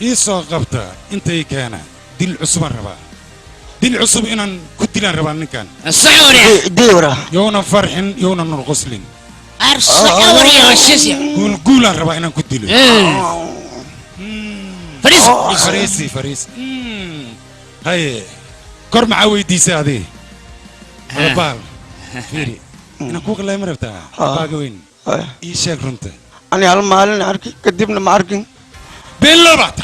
Ii soo qabta intay keena. Dil cusubaan rabaa, dil cusub inaan ku dilaan rabaa ninkan. Diwra. Yownan farxin, yownan nurquslin. Guulguulaan rabaa inaan ku dilo. Fariisi, fariisi. Haye, kor maxaa weydiisay adii? Baal fiiri, inaan kuu qalay ma rabtaa? Baaga weyn, ii sheeg runta. Ani hal maalin arki, kadibna ma arkin. Been loo baata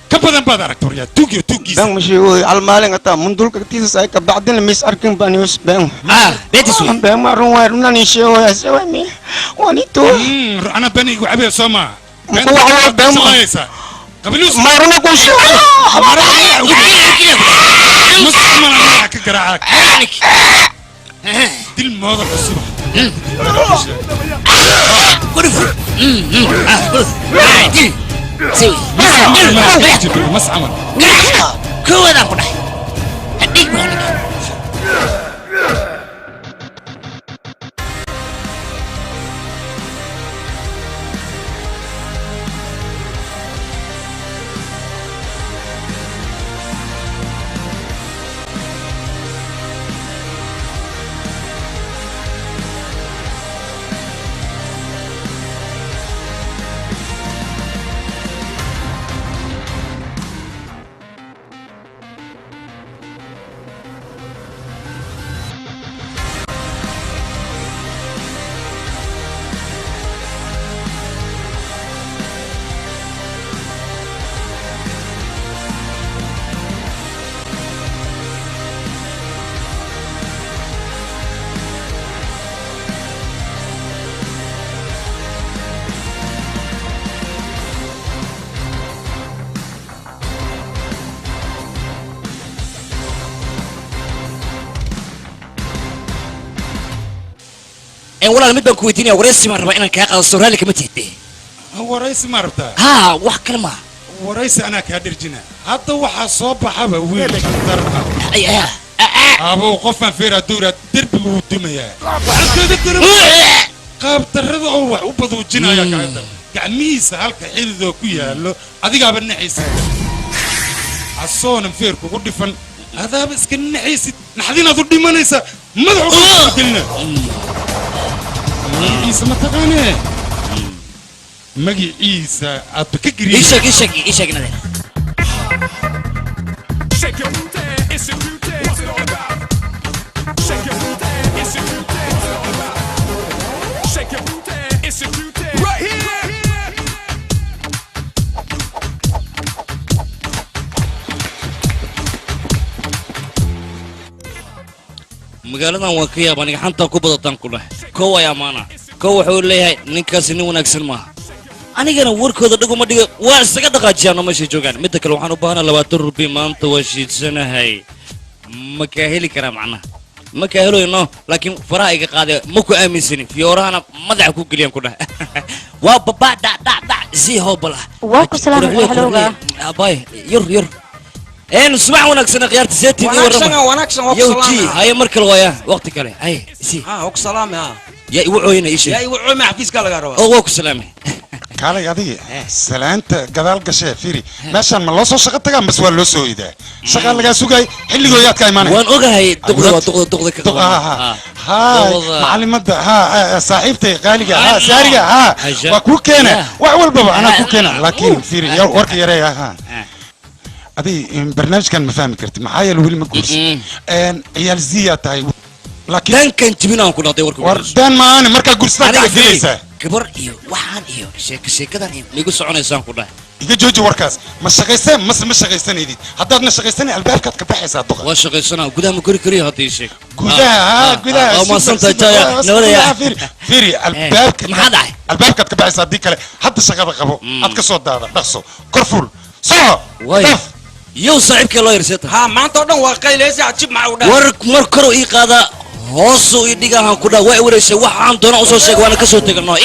ka badan baad aragta, waryaa tuugyo tuuggiisa. Been ma sheego, hal maalin ataa mundulka tiisas ay ka bacdina mis arkin baan yus been. Beetis wey. Been ma run waay, runan ii sheego se waay mi wani tu. Anaa been igu cabiya soo maa? Muxuu waxaa been ma haysaa qabiluus? Ma runa kuu sheego. Musmana ka garaaca dil mooda cusub. Mas camal. Kowadaan ku dhahay hadhig baa ninka. Walaal, mid baan ku weydiinaya, waraysi baan rabaa inaan kaa qaado, soo raalli kama tihde? Waraysi ma rabtaa? Haa, wax kale maaha. Waraysi anaa kaa dhirjina. Hadda waxaa soo baxaba wiil khatar ah abow, qofaan feeraa dowraa derbigu wuu dumayaa. Qaab darrada oo wax u baduujinaya gacanta gacmihiisa halka xididoo ku yaallo, adigaaba naxaysid asoonan feer kugu dhifan, adaaba iska naxaysid, naxdinaad u dhimanaysaa, madaxu gelina. Magaciisa ma taqaanee? Magaciisa aadba ka gariye. Ii sheeg, ii sheeg, ii sheeg nadeer. Shake your booty, it's your booty. What's it all about? Shake your booty, it's your booty. What's it all about? Shake your booty, it's your booty. Right here. Magaaladan waan ka yaaba aniga, xantaa ku badataan ku dheh. Kow ay amaana, kow wuxuu leeyahay ninkaasi nin wanaagsan maaha. Anigana warkooda dhaguma dhiga, waa isaga dhaqaajiyaano meeshay joogaan. Midda kale, waxaan u baahanaa 20 rubi maanta, waa shiidsanahay. Ma kaa heli karaa? Macnaha ma kaa heloyno, laakiin faraha iga qaade, ma ku aaminsanin. Fiyoorahana madaxa ku geliyaan ku dheh, waa babaa dhac dhac dhac sii hoobalah. Waa ku salaamay, halowga. Abay, yur yur een subax wanaagsan khiyaarta seetin iyo Wanaagsan, warrama. Wanaagsan, waa ku Yow ji salaamay. Haye, mar kale waaya waqti kale, haye si Ha, waa ku salaamay ha. Yaa igu cooyina ii sheeg. Yaa igu cooyma, xafiiska laga rabaa. Oo waa ku salaamay. Kaalay adigi, salaanta gadaal gashee. Fiiri, meeshaan ma loo soo shaqo tagaa mase waa loo soo idaa? Shaqaa lagaa sugay, xilligooyaad ka imaanay. Waan ogahay, duqda waa duqda, duqda ka ha ha, macalimadda ha, saaxiibtay qaaliga ha, saariga ha. Hasha. Waa kuu keena. Ya. Wax walbaba anaa kuu keena, laakiin fiiri, warka yareeya ha. Adi barnaamijkan ma fahmi kartid, maxaa yeele weli ma guursan, ciyaal ziyaa tahay, laakiin dankan jibinaan ku dhaqday warka. War daan maahane, markaa guursataa Aniga gacan gelaysaa. Gabar iyo waxaan iyo sheeka sheekadan iyo migu soconaysaan ku dhahay. Iga jooji warkaas. Ma shaqayseen mase ma shaqaysanaydid? Haddaadna shaqaysanay, albaabkaad ka baxaysaa, duqa. Waa shaqaysanaa, gudaha ma kori kariyo hadda ii sheeg. Gudaha ha, gudaha. Waa mahadsantahay jaya nabadaya. Fiiri, fiiri, albaabka. Maxaa dhacay? Albaabkaad ka baxaysaa, haddii kale hadda shaqada qabo aad ka soo daada. Dhaqso, kor fuul, soco. Waay. Daf. Yow saaxiibkee loo yarseta. Ha, maanta oo dhan waa qaylaysa, jib maxaa u dhahay? War mar korow ii qaadaa, hoosuu ii dhigahan ku dhaa, waa wareysay. Waxaan doona usoo sheeg, waana kasoo tegano.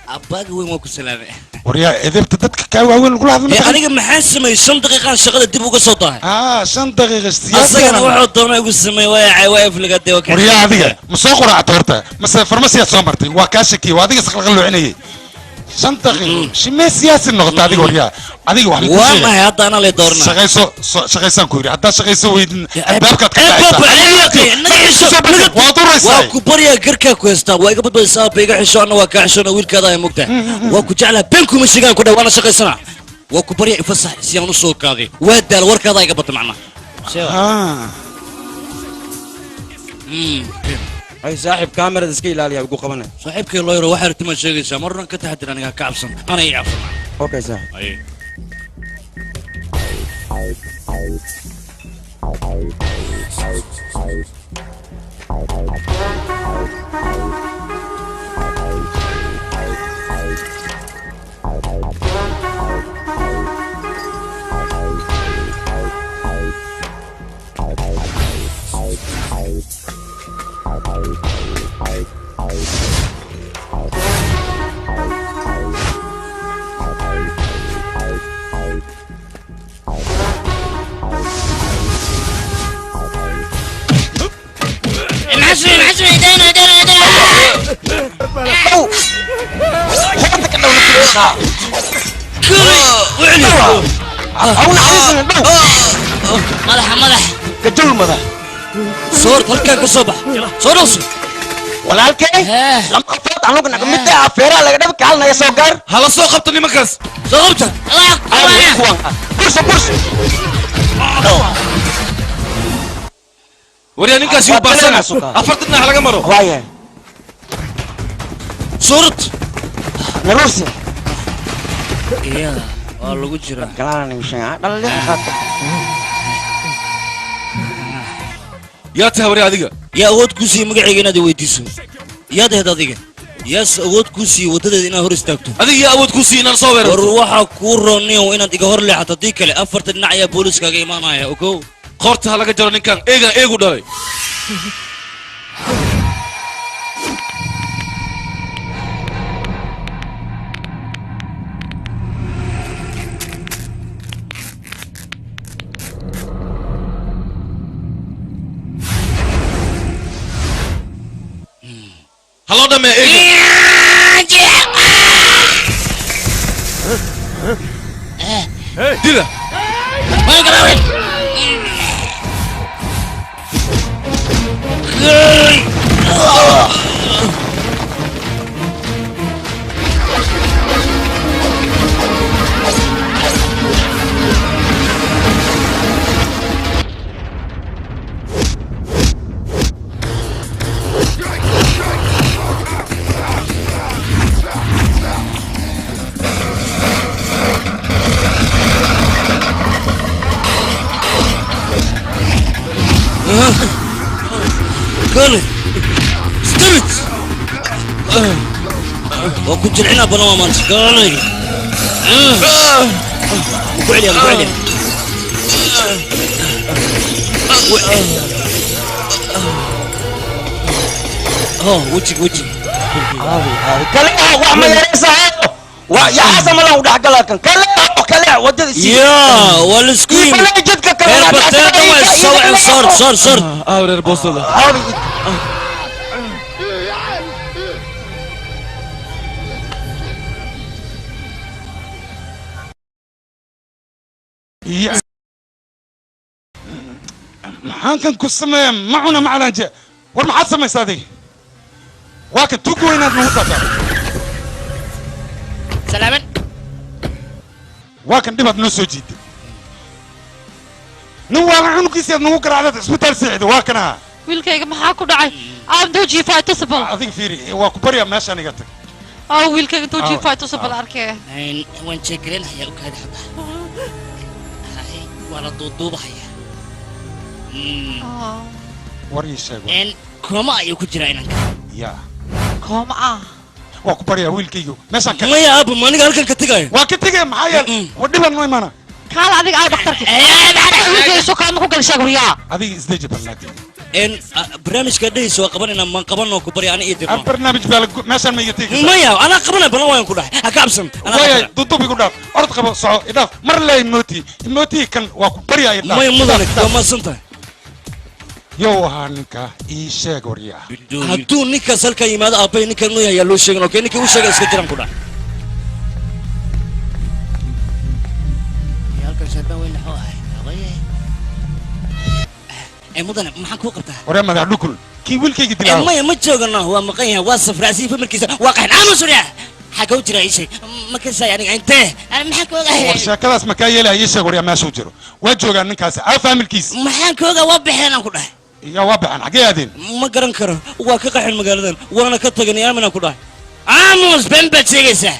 Abbaaga weyn waa ku salaamay. Waryaa, edebta dadka kaa waaweyn lagula hadla. Ee aniga maxaan sameeyey? 5 daqiiqaan shaqada dib uga soo daahay. Aa, 5 daqiiqa. Asagana wuxuu doona igu sameeyey, waa cay, waa aflagaade, waa Waryaa adiga ma soo quraacta horta mase farmasiyaad soo martay? Waa kaa shakiyey, waa adiga isqalqaloocinayay. 5 daqiiqo shimee siyaasi noqota adiga waryaa adiga wax Waa maxay hadda anaa lay dooranaa? Shaqayso, shaqaysaan ku yidhi, haddaad shaqayso weydin albaabkaad ka dhacaysaa, waad uraysaa. Waa ku baryaa, garkaa ku haystaa, waa iga badbadaysaa aabba, iga xisho, anna waa kaa xishoona, wiilkaada ay mogtahay, waa ku jeclaa, been kuma sheegaan ku dhah, waana shaqaysanaa. Waa ku baryaa, ifasax si aan u soo kaaday, waa daal, warkaada iga bata macnaa. Ay saaxiib, kaamirada iska ilaaliya, ugu qabanay. Saaxiibkay looyro, waxaa aragti maad sheegaysaa, marna ka taxadir, aniga ha ka cabsan, ana ii cabsan. Okay saaxiib. Aye. معسوي معسوي، دينا دينا دينا. مدح مدح. Gajul madax. Soort halkaa ka soo bax, soo dhowso. Walaalkay, lama qofood anugu naga mid ah feeraha laga dhab kaal naga soo gaar. Hala soo qabto nimankaas. Soo qabta. Burso burso. Waryaa, ninkaasi u baarsana, afartan dhinac laga maro. Waaye. Suurad. Naruusi. Iya, waa lagu jiraa. Yaa tahay waryaa adiga? Yaa awood kuu siiyey magacayga inaad i weydiiso? Yaad ahayd adiga? Yaas awood kuu siiyey waddadeeda inaad hor istaagto? Adiga yaa awood kuu siiyey inaad soo weerarto? War waxaa kuu rooniyow inaad iga hor leexato, haddii kale afarta dhinac ayaa booliskaaga imaanaya, ogow. Qoorta ha laga jaro ninkan, eegan eegu dhalay. Ha loo dhameeya eega. Dila. Kale stop it, waa ku jilcinaa badan, waa maanta kale ku celiya, ku celiya. Oh, wejiga wejiga. Kale wax ma yaraysaa? Waa yaxaasa ma lahu dhexgalaa kan kale kale wadada sii. Ya, waa la isku yimid. Iibale jidka kale. Reer Bateeda waa soo waceen, soor soor soor. Ah, reer boostada. Ya, maxaan kan ku sameeya? Ma cuna macalanje. War maxaad samaysaa adiga? Waa kan tuug weynaad nagu taataa. Salaaman. Waa kan dhibaad noo soo jiiday, nin waala cunugiisi aad nagu garaacdad isbitaal seexida, waa kan ahaa. Wiilkayga maxaa ku dhacay? Aab, intuu jiifaa tusabal. Adiga fiiri, waa ku baryaa, meeshaan iga tag. Aa, wiilkayga intuu jiifaa tusabal arkee. Waan jeegareynayaa, u kaadi hadda. Hay, waa la duuduubahaya. War ii sheeg. N kooma ayuu ku jiraa inanka. Ya. Kooma ah. Waa ku baryaa, wiilkaygu meeshaan ka. Maya aabba, ma aniga halkan ka tegaayo? Waa ka tegaya, maxaa yeelay war dhibaan noo imaana. Kaala adiga, aa dhakhtarka wiilkayga soo kaadma ku gal sheeg waryaa. Adiga isdeji balnaadi. N barnaamijka dhehaysa waa qabanayna, maan qabanoo, ku barya, ana ii dirno. Barnaamij baa la meeshaan ma iga tegi. Maya, anaa qabanay balan, waan ku dhahay, ha ka cabsan, anaa waaya qabanaya. Dudub igu dhaaf, orod qabo, soco, idhaaf mar laa imooti imooti kan, waa ku baryaa, idhaaf. Maya mudane, Idhaaf, idhaaf. waa mahadsan tahay. Yow ahaa ninka, ii sheeg waryaa. Hadduu ninkaas halkaa yimaado, aabbay ninkan noo yahay, yaa loo sheegin, okay? Ninkii u sheegay iska jiraan ku dhahay. Baalkan shaabaan weyn naxoo ahay habaye ee mudane maxaan kuu qabtaa waree madax dhukul kii wiilkayga dilaa maya ma joogano waa maqan yahay waa safraasiin famarkiisa waa qaxin aamus uriya xagga u jira ii sheeg ma kasay aniga intee ani maxaan ka ogahay war sheekadaas makaa yeelaya ii sheeg waryaa meeshuu jiro waa joogaa ninkaasi aa faamilkiisa maxaan ka ogaa waa baxeen aan ku dhahay iya waa baxeen xaggee aadeen ma garan karo waa ka qaxin magaaladan waana ka tagan aaminaan ku dhahay aamus been baad sheegaysaa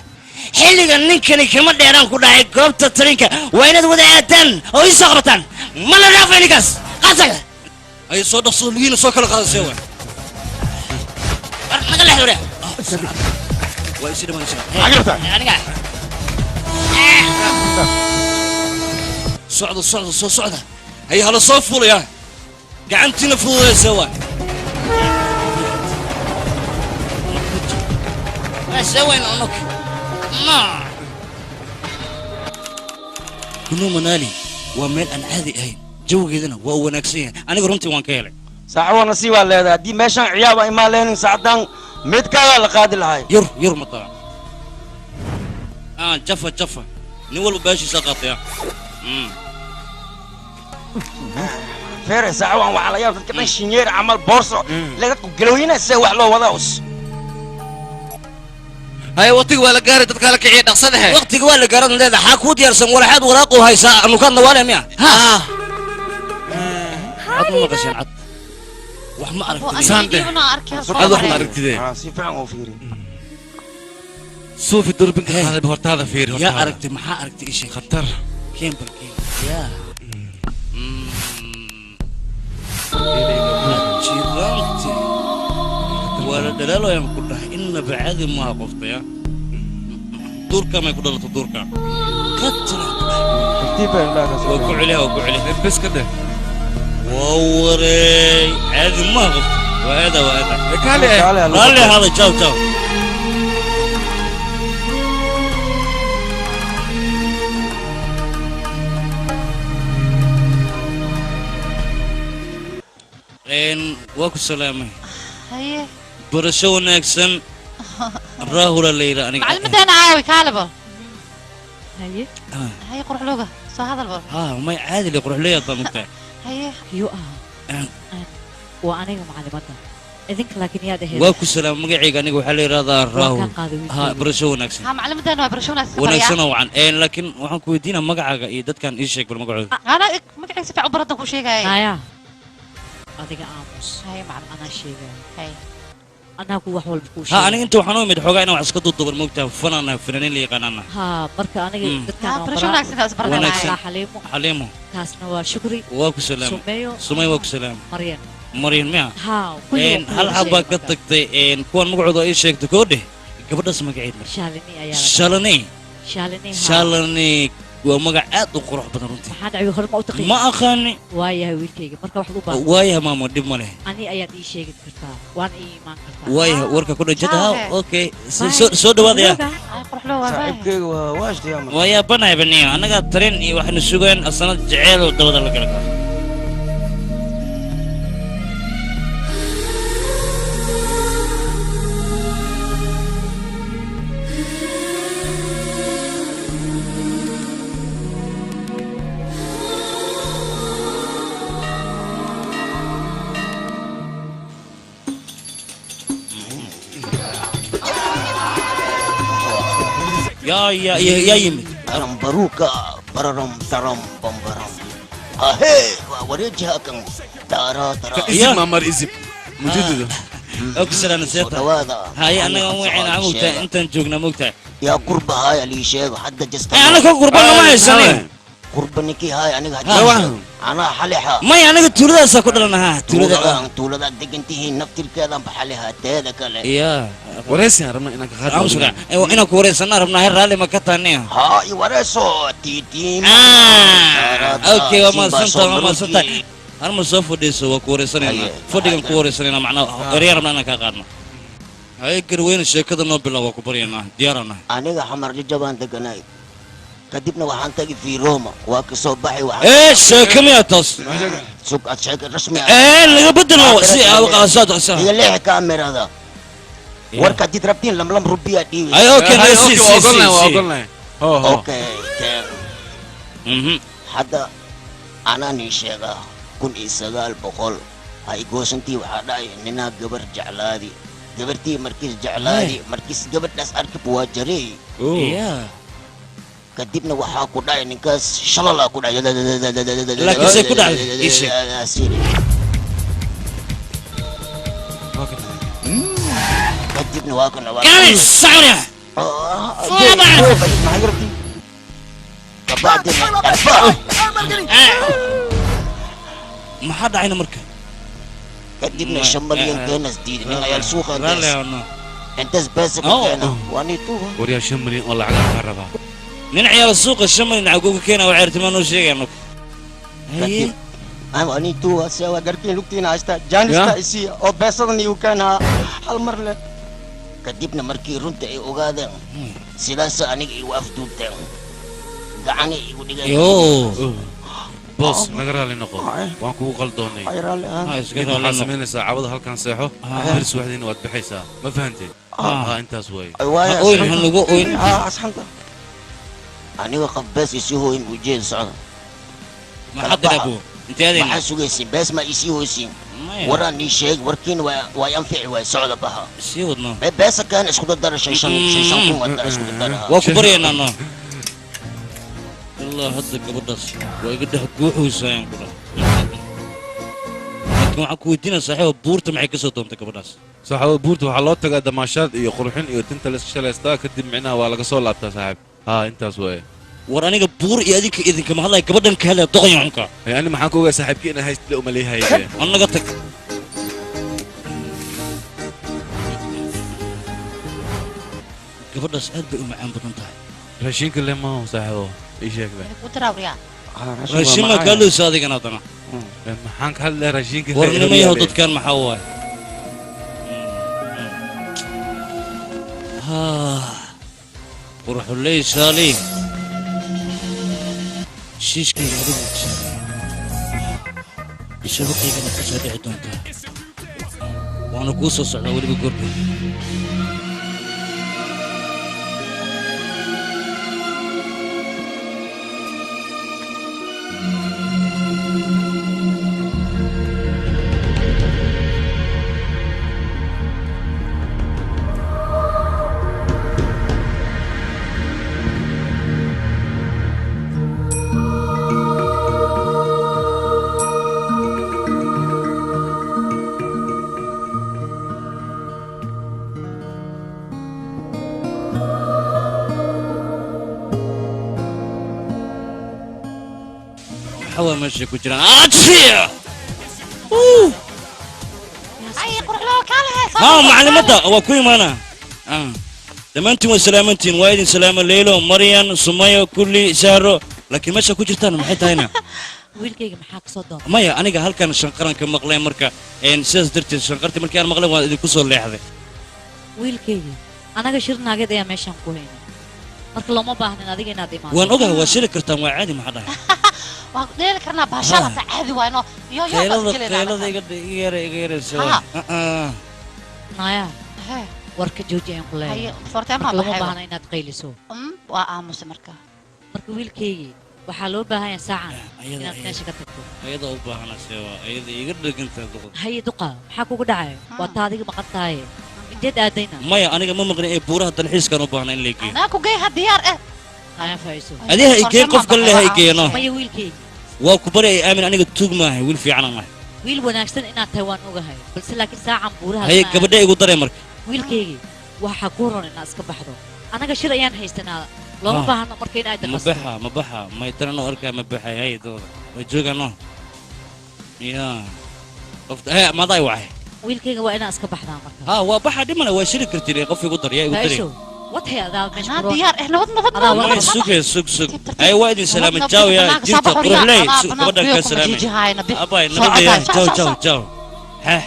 xilligan ninkani kama dheeraan ku dhahay goobta tarinka waa inaad wada aadaan oo ii soo qabataan ma la dhaafay ninkaas qasaga ay soo dhaqsado lugiina soo kala qaadasee waay war naga leexda waryaa waa isi dhamanaysaa maxaa gartaa aniga socda socda soo socda hay hala soo fuulaya gacantiina fududaysee waay see weyn unug ma kunu manaali waa meel aan caadi ahayn jawigeedana waa wanaagsan yahay aniga runtii waan ka helay saaco waa nasiib baa leedahay haddii meeshaan ciyaaba imaan leenin saacadaan midkaagaa la qaadi lahay yur yur ma taban jafa jafa nin walba baashiisa qaataya feere saaco waan waxaa la yaab dadka dhan shinyeer camal boorso le dadku galooyina see wax loo wadaa us هاي وقتك ولا قاري dadka la kiciye dhaqsadahay waqtiga waa la gaaran leedahay xaa kuu diyaarsan walaxaad waraaqu haysaa anukaadna waa leh miya ha cad ma maqasheen cad wax ma aragtid cad wax ma aragtidee si fiican oo fiiri suufi durbinka qaaday hortaada fiiri yaa aragtay maxaa aragtay ii sheeg khatar keen bal keen yaa jiraanti waa la dhalaalooyaan ku dhahay innaba caadi maaha qoftaya duurka may ku dhalato duurka katana waa ku celiya waa ku celiya bes ka dheh waa wareey caadi maaha qofta waa aada waa aada kaale raalli ahaada jaw jaw waa ku salaamay haye barasho wanaagsan raahula la yidhaa aniga macalimadeena caawi kaale bal haye haye quruxlooga soo hadal bal haa may caadi le quruxleeyaad baa mugtahay haye yuu ahaa waa aniga macalimadda idinka laakiin yaad ahayd waa ku salaam magacayga aniga waxaa la yidhahdaa raahul haa barasho wanaagsan haa macalimadeena waa barasho wanaagsan wanaagsan oo wacan laakiin waxaan ku weydiinaa magacaaga iyo dadkan ii sheeg bal magacooda ana magacayga si fiican u baraddan ku sheegaya haya adiga aamus haye macalin anaa sheegaya haye anaa ku wax walba kuu ha sheegay aniga inta waxaan u imid xoogaa inaan wax iska duuduuban moogtahay fanana fanaaniin la yaqaanana haa marka aniga dadkaan haa barasho wanaagsan is Wanaagsan. xaliimo xaliimo taasna waa shukri waa ku salaamay sumeyo sumay waa ku salaamay maryan maryan miya haa kulli waa ku hal wada xabbaa sheegay ka marka. tagtay kuwan magacooda ii sheegtay koo dheh gabadhaas magaceed marka shaalini ayaa la shalani shaalini haa shalani waa magac aad u qurux badan runtii maxaa dhacay hore ma u taqiin ma aqaani waayahay wiilkayga marka waxaad u baahan waayaha maamo dhib ma leh ani ayaad ii sheegi kartaa waana ii imaan kartaa waayaha warka ku dhajada ha Ciao. okay soo dhawaadaya quruxloo waa bye saaxiibkayga waa waashtayaa marka waa yaabanahay baniyo annagaa tareen iyo waxaynu sugeen sanad jeceel dabada la gala karo يا يا يا يا يمد taram baruka bararam taram bambaram ahe waa wareejiha kan tara tara izib maamar izib mujadida ogsalan soo seeta dhawaada هاي أنا وين عموتها أنت جوجنا موتها yaa kurba haaya lii sheego hadda jasta أنا كو قربان ما هيسانين kurba ninkii haaya aniga Ha. hadda anaa xalixa ما أنا tuuladaas ku dhalanaha tuulada tuulada tuuladaad degan tihiin naftirkeedan baxaliha teeda kale يا wareysiyan rabnaa inaan ka qaadno amsuga inaan ku wareysanaa rabnaa heer raalli ma ka taaniya haa i wareeso tiitiim okay waa mahadsantahay waa mahadsantahay hal mar soo fadhiiso waa ku wareysanaynaa fadhigan ku wareysanaynaa macnaa ereyaan rabnaa inaan kaa qaadno haye garweyne sheekada noo bilow waa ku baryaynaa diyaarana aniga xamar jajabaan deganay kadibna waxaan tagi fi roma waa ka soo baxay waxaan ee sheeko miyaa taas sug aad sheeko rasmi ah ee laga bedelo si aad iga leexi kaamirada warka haddiid rabtiin lamlam rubiya dhiibi ay okay Hay, si okay, si waa ogolnahay waa si ogolnahay ho ho okay Hadda anaa nii sheegaa 1900 hay goosantii waxaa dhacay ninaa gabar jeclaadi gabartii markiis jeclaadi markiis gabadhaas arkib waa jarey kadibna waxaa ku dhacay ninkaas shalalaa ku dhacay. Laakiin say ku dhacday? Ii sheeg. Kadibna waa kana waa Kali sacna. Maxaa dhacayna marka? Kadibna 5 malyan keenas diiday nin ayaa suuqa intaas beesa ka keena waa nii tuuga. Waryaa 5 malyan oo lacag ka rabaa. Nin ciyaal suuqa 5 malyan lacag uga keena waa ceertimaa noo sheegaya. Kadib ani tuuga see waa gartiin lugtiina haysta jaanista isii oo beesadan igu keenaa hal mar leh. Kadibna markii runta ay ogaadeen sidaas aniga igu afduubteen gacana igu dhigeen. Boos naga raali noqo waan kugu qaldoonay. Waxaad samaynaysaa cawada halkan seexo beris waxdiina waad baxaysaa ma fahanteen? Intaas waaye. Aniga qof bees isii hooyin ujeed socda. Maxaa sugaysiin bees ma isii hoysiin waraan nii sheeg warkiina waa anfici waay socda baha beesa keena isku dardara 5 kun waa isku dardara. Waa ku baryaynaa no ilaa hadda gabadhaas waa iga dhex guuxaysaa ayaan ku dhahay. Laakiin waxaan ku weydiinaa saaxiiba buurta maxay ka soo doontay gabadhaas? Saaxiibo buurta waxaa loo tagaa damaashaad iyo qurxin iyo tinta la iska shalaystaa kadib micnaha waa laga soo laabtaa saaxiib. Intaas waaye. War aniga buur iyo adinka idinkama hadlaya gabadhan ka hadlaya doqon xunka. Ani maxaan ku ogaa saaxiibkii inaa hayst la umaleeyahay. Annaga tag. Gabadhaas aad bay u macaan badan tahay. Raashinka le maaho saaxiibo ii sheeg le. Raashin ma ka hadlaysa adigana haddana? Maxaan ka hadlayaa raashinka? War nimayahow dadkan maxaa waaye? Qurxuley saali. Shiishkayga adigu shabaqaygana ku soo dhici doontaa. Waana kuu soo socdaa weliba goordhow. Meesha ku jiraan macalimadda waa ku imaanaa. Dhammaantiin waa salaamantiin waa idin salaama Leylo Maryan Sumayo kulli Sahro laakiin meesha ku jirtaan maxay tahayna? Wiilkayga maxaa ka soo doontay? Maya aniga halkan shanqaran ka maqlay marka sidaas darteed shanqartii markii aan maqlay waan idinku soo leexday. Wiilkayga anaga shir naageed ayaa meeshaan ku haynay marka looma baahnin adiga inaad imaado. Waan ogahay waa shiri kartaan waa caadi maxaa dhahay? Waan dheeli karnaa baashaada caadi waayno yo yo qaylada iga yara iga yarayso. Naya warka jooji ayaan ku leeyahay. Looma baahna inaad qayliso. Waa aamusa marka. Marka wiilkaygii waxaa loo baahan yahay saacan inaad meesha ka tagto. Ayada u baahana sewa ayada iga dhagantaa duqa. Haye duqa maxaa kugu dhacay? Waa taa adiga maqan tahay. Inteed aadayna? Maya aniga ma maqlin ee buuraha dalxiiskan u baahna in la geeyo. Anaa ku geey ha diyaar eh. Haya faiso. Adiga ha igeen qof kale ha igeeno. Maya wiilkaygii waa ku bari ay aamin aniga tuug maahay wiil fiican aan ahay. Wiil wanaagsan inaad tahay waan ogahay balse laakiin saacan buuraha. Haye gabadha igu daray marka. Wiilkaygii waxaa kuu roon inaad iska baxdo. Anaga shir ayaan haystanaa looma baahno marka inaad dhaqasto. Ma baxa ma baxa may taran oo arkaa ma baxay hay dooda way joogaano. Ya qofta hey maday waay. Wiilkayga waa inaad iska baxdaa marka. Waa baxa dhimana waa shiri kartiin qof igu dar yaa igu daray. Watay adaa meesha ku diyaar eh nabad nabad nabad sug sug sug ay waa idin salaamay jaaw ya jirta quruxley gabadhan ka salaamay abay nabad ya jaaw jaaw jaaw ha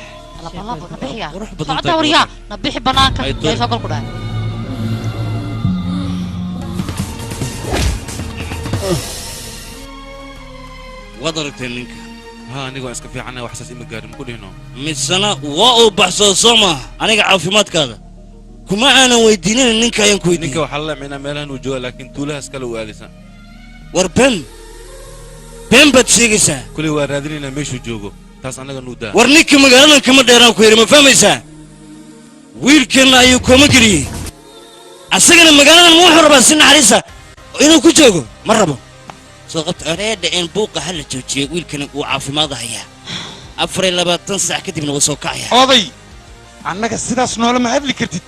qurux badan tahay waryaa nabixi banaanka ee soo gal ku dhahay. Waad aragtay ninka? Aniga waan iska fiicanahay wax saas ima gaarin ku dhihno. Misana waa uu baxsado soo maaha aniga caafimaadkaada kuma aanan weydiinin ninka ayaan ku weydiin. Ninka waxaa la micnaa meelahan uu jooga laakiin tuulahaas kale uu aadaysan. War ben Been baad sheegaysaa. Kuley waa raadinaynaa meeshuu joogo, taas annaga nuu daa. War ninka magaaladan kama dheeraan ku yidhi, ma fahmaysaa? Wiilkanna ayuu kooma geliyey, asagana magaaladan ma wuxuu rabaa si naxariisa inuu ku joogo ma rabo. Soo qabta areedha in buuqa ha la joojiyo, wiilkana wuu caafimaad hayaa. 24 saac kadibna wuu soo kacaya. Oday, annaga sidaas noolama hadli kartid.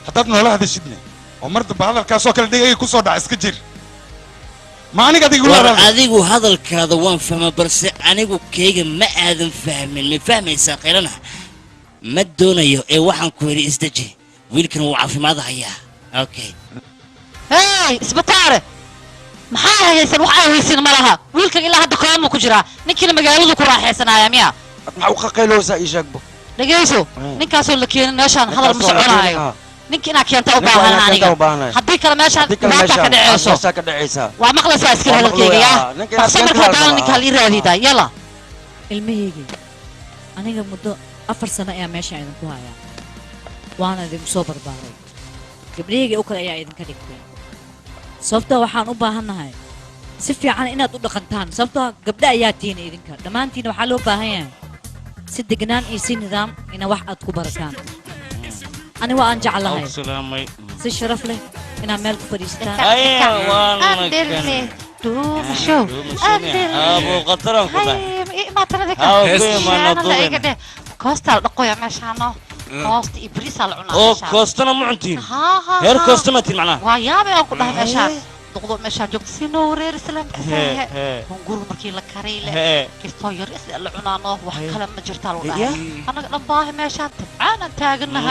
Haddaad noola hadashidne oo mar dambe hadalkaasoo kale dhegayga ku soo dhaca, iska jir. Ma aniga adiga war adigu hadalkaada waan fahma, balse anigu kayga ma aadan fahmin. Ma fahmaysaa? Qaylana ma doonayo ee waxaan ku yidhi isdeji, wiilkan wuu caafimaad hayaa. Okay. Hey, isbitaare maxaa haysan? Wax ay haysin ma laha. Wiilkan ilaa hadda koomu ku jiraa, ninkiina magaaladu ku raaxaysanaya miya? Maxaa u qaqayloosaa? Ii sheegbo. Dhegeyso, ninkaasoo la keenin meeshaan hadal ma soconaayo. Ninka inaa keenta u baahan aniga, haddii kale meeshaan dhibaata ka dhaceyso. Meeshaa ka dhacaysaa. Waa maqlaysaa iska hadalkayga yaa dhaqso markaa daala ninka hal ii raadidaa yalla. Ilmahaygii, aniga muddo 4 sano ayaa meeshaan idinku hayaa, waana idinku soo barbaaray. Gabdhahaygii oo kale ayaa idinka dhigtay, sababtoo waxaan u baahannahay si fiican inaad u dhaqantaan, sababtoo gabdha ayaa tiina idinka dhammaantiina. Waxaa loo baahan yahay si degnaan iyo si nidaam ina wax aad ku barataan. Ani waa aan jeclahay si sharaf leh inaad meel ku fadhiisataan. Koostaa la dhaqoya meeshaano, koosta iyo bariisaa la cunaa. Oo koostana ma cuntiin? Heer koosta ma tiin macnaha? Waa yaabay aan ku dhahay meeshaan duqdo meeshaan joogto si noo wareer islaamka sahe hunguri markii la karay leh kistoo yar isla la cunaano, wax kale ma jirtaa lagu dhahay. Annaga dhan baahi meeshaan tabcaanaan taaganaha.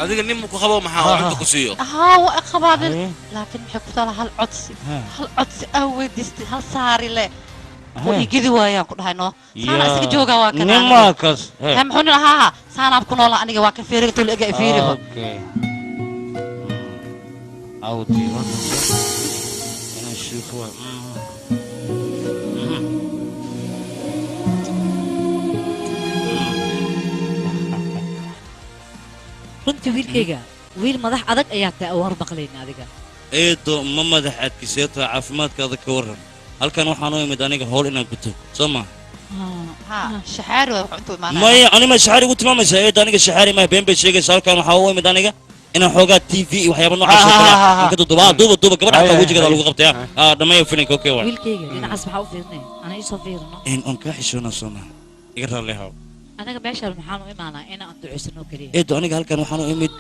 Adiga nin ku qabo maxaa oo cunta ku siiyo? Haa, waa qabaabin, laakiin maxay ku taala hal codsi, hal codsi aa weydiistay, hal saari leh oo igidi waayaan ku dhahay. No saana iska joogaa waa kana nimankaas. Hee, muxuu nin ahaa? Saanaab ku noolaa aniga, waa ka feeriga tol ega fiiriba. Okay. Awti inaan shuufo. Runtii wiilkayga wiil madax adag ayaa tahay oo war maqlayna adiga. Eedo, ma madax adkiseeto, caafimaadkaada ka warran. Halkan waxaan u imid aniga howl inaan guto, soo ma? Haa, shaxaari waay wax intuu imaanaya. Maya, anima shaxaari ugu tilmaamaysaa eedo? Aniga shaxaari maya, been bay sheegaysaa. Halkan waxaa u imid aniga inaan xoogaa TV iyo waxyaaba noocaas oo kale aan ka duduba. Duuba duuba gabadha xataa wejigeeda lagu qabtay. Ah, dhammeeyo filinka. Okay, waay. Wiilkayga dhinacaas maxaa u fiirinaya? Ana iisoo fiirino. In on kaa xishoonaa, soo maha? Iga raalli haw. Anaga meeshaan maxaan u imaanaa? Inaan ducaysano keliya. Eedo, aniga halkan waxaan u imid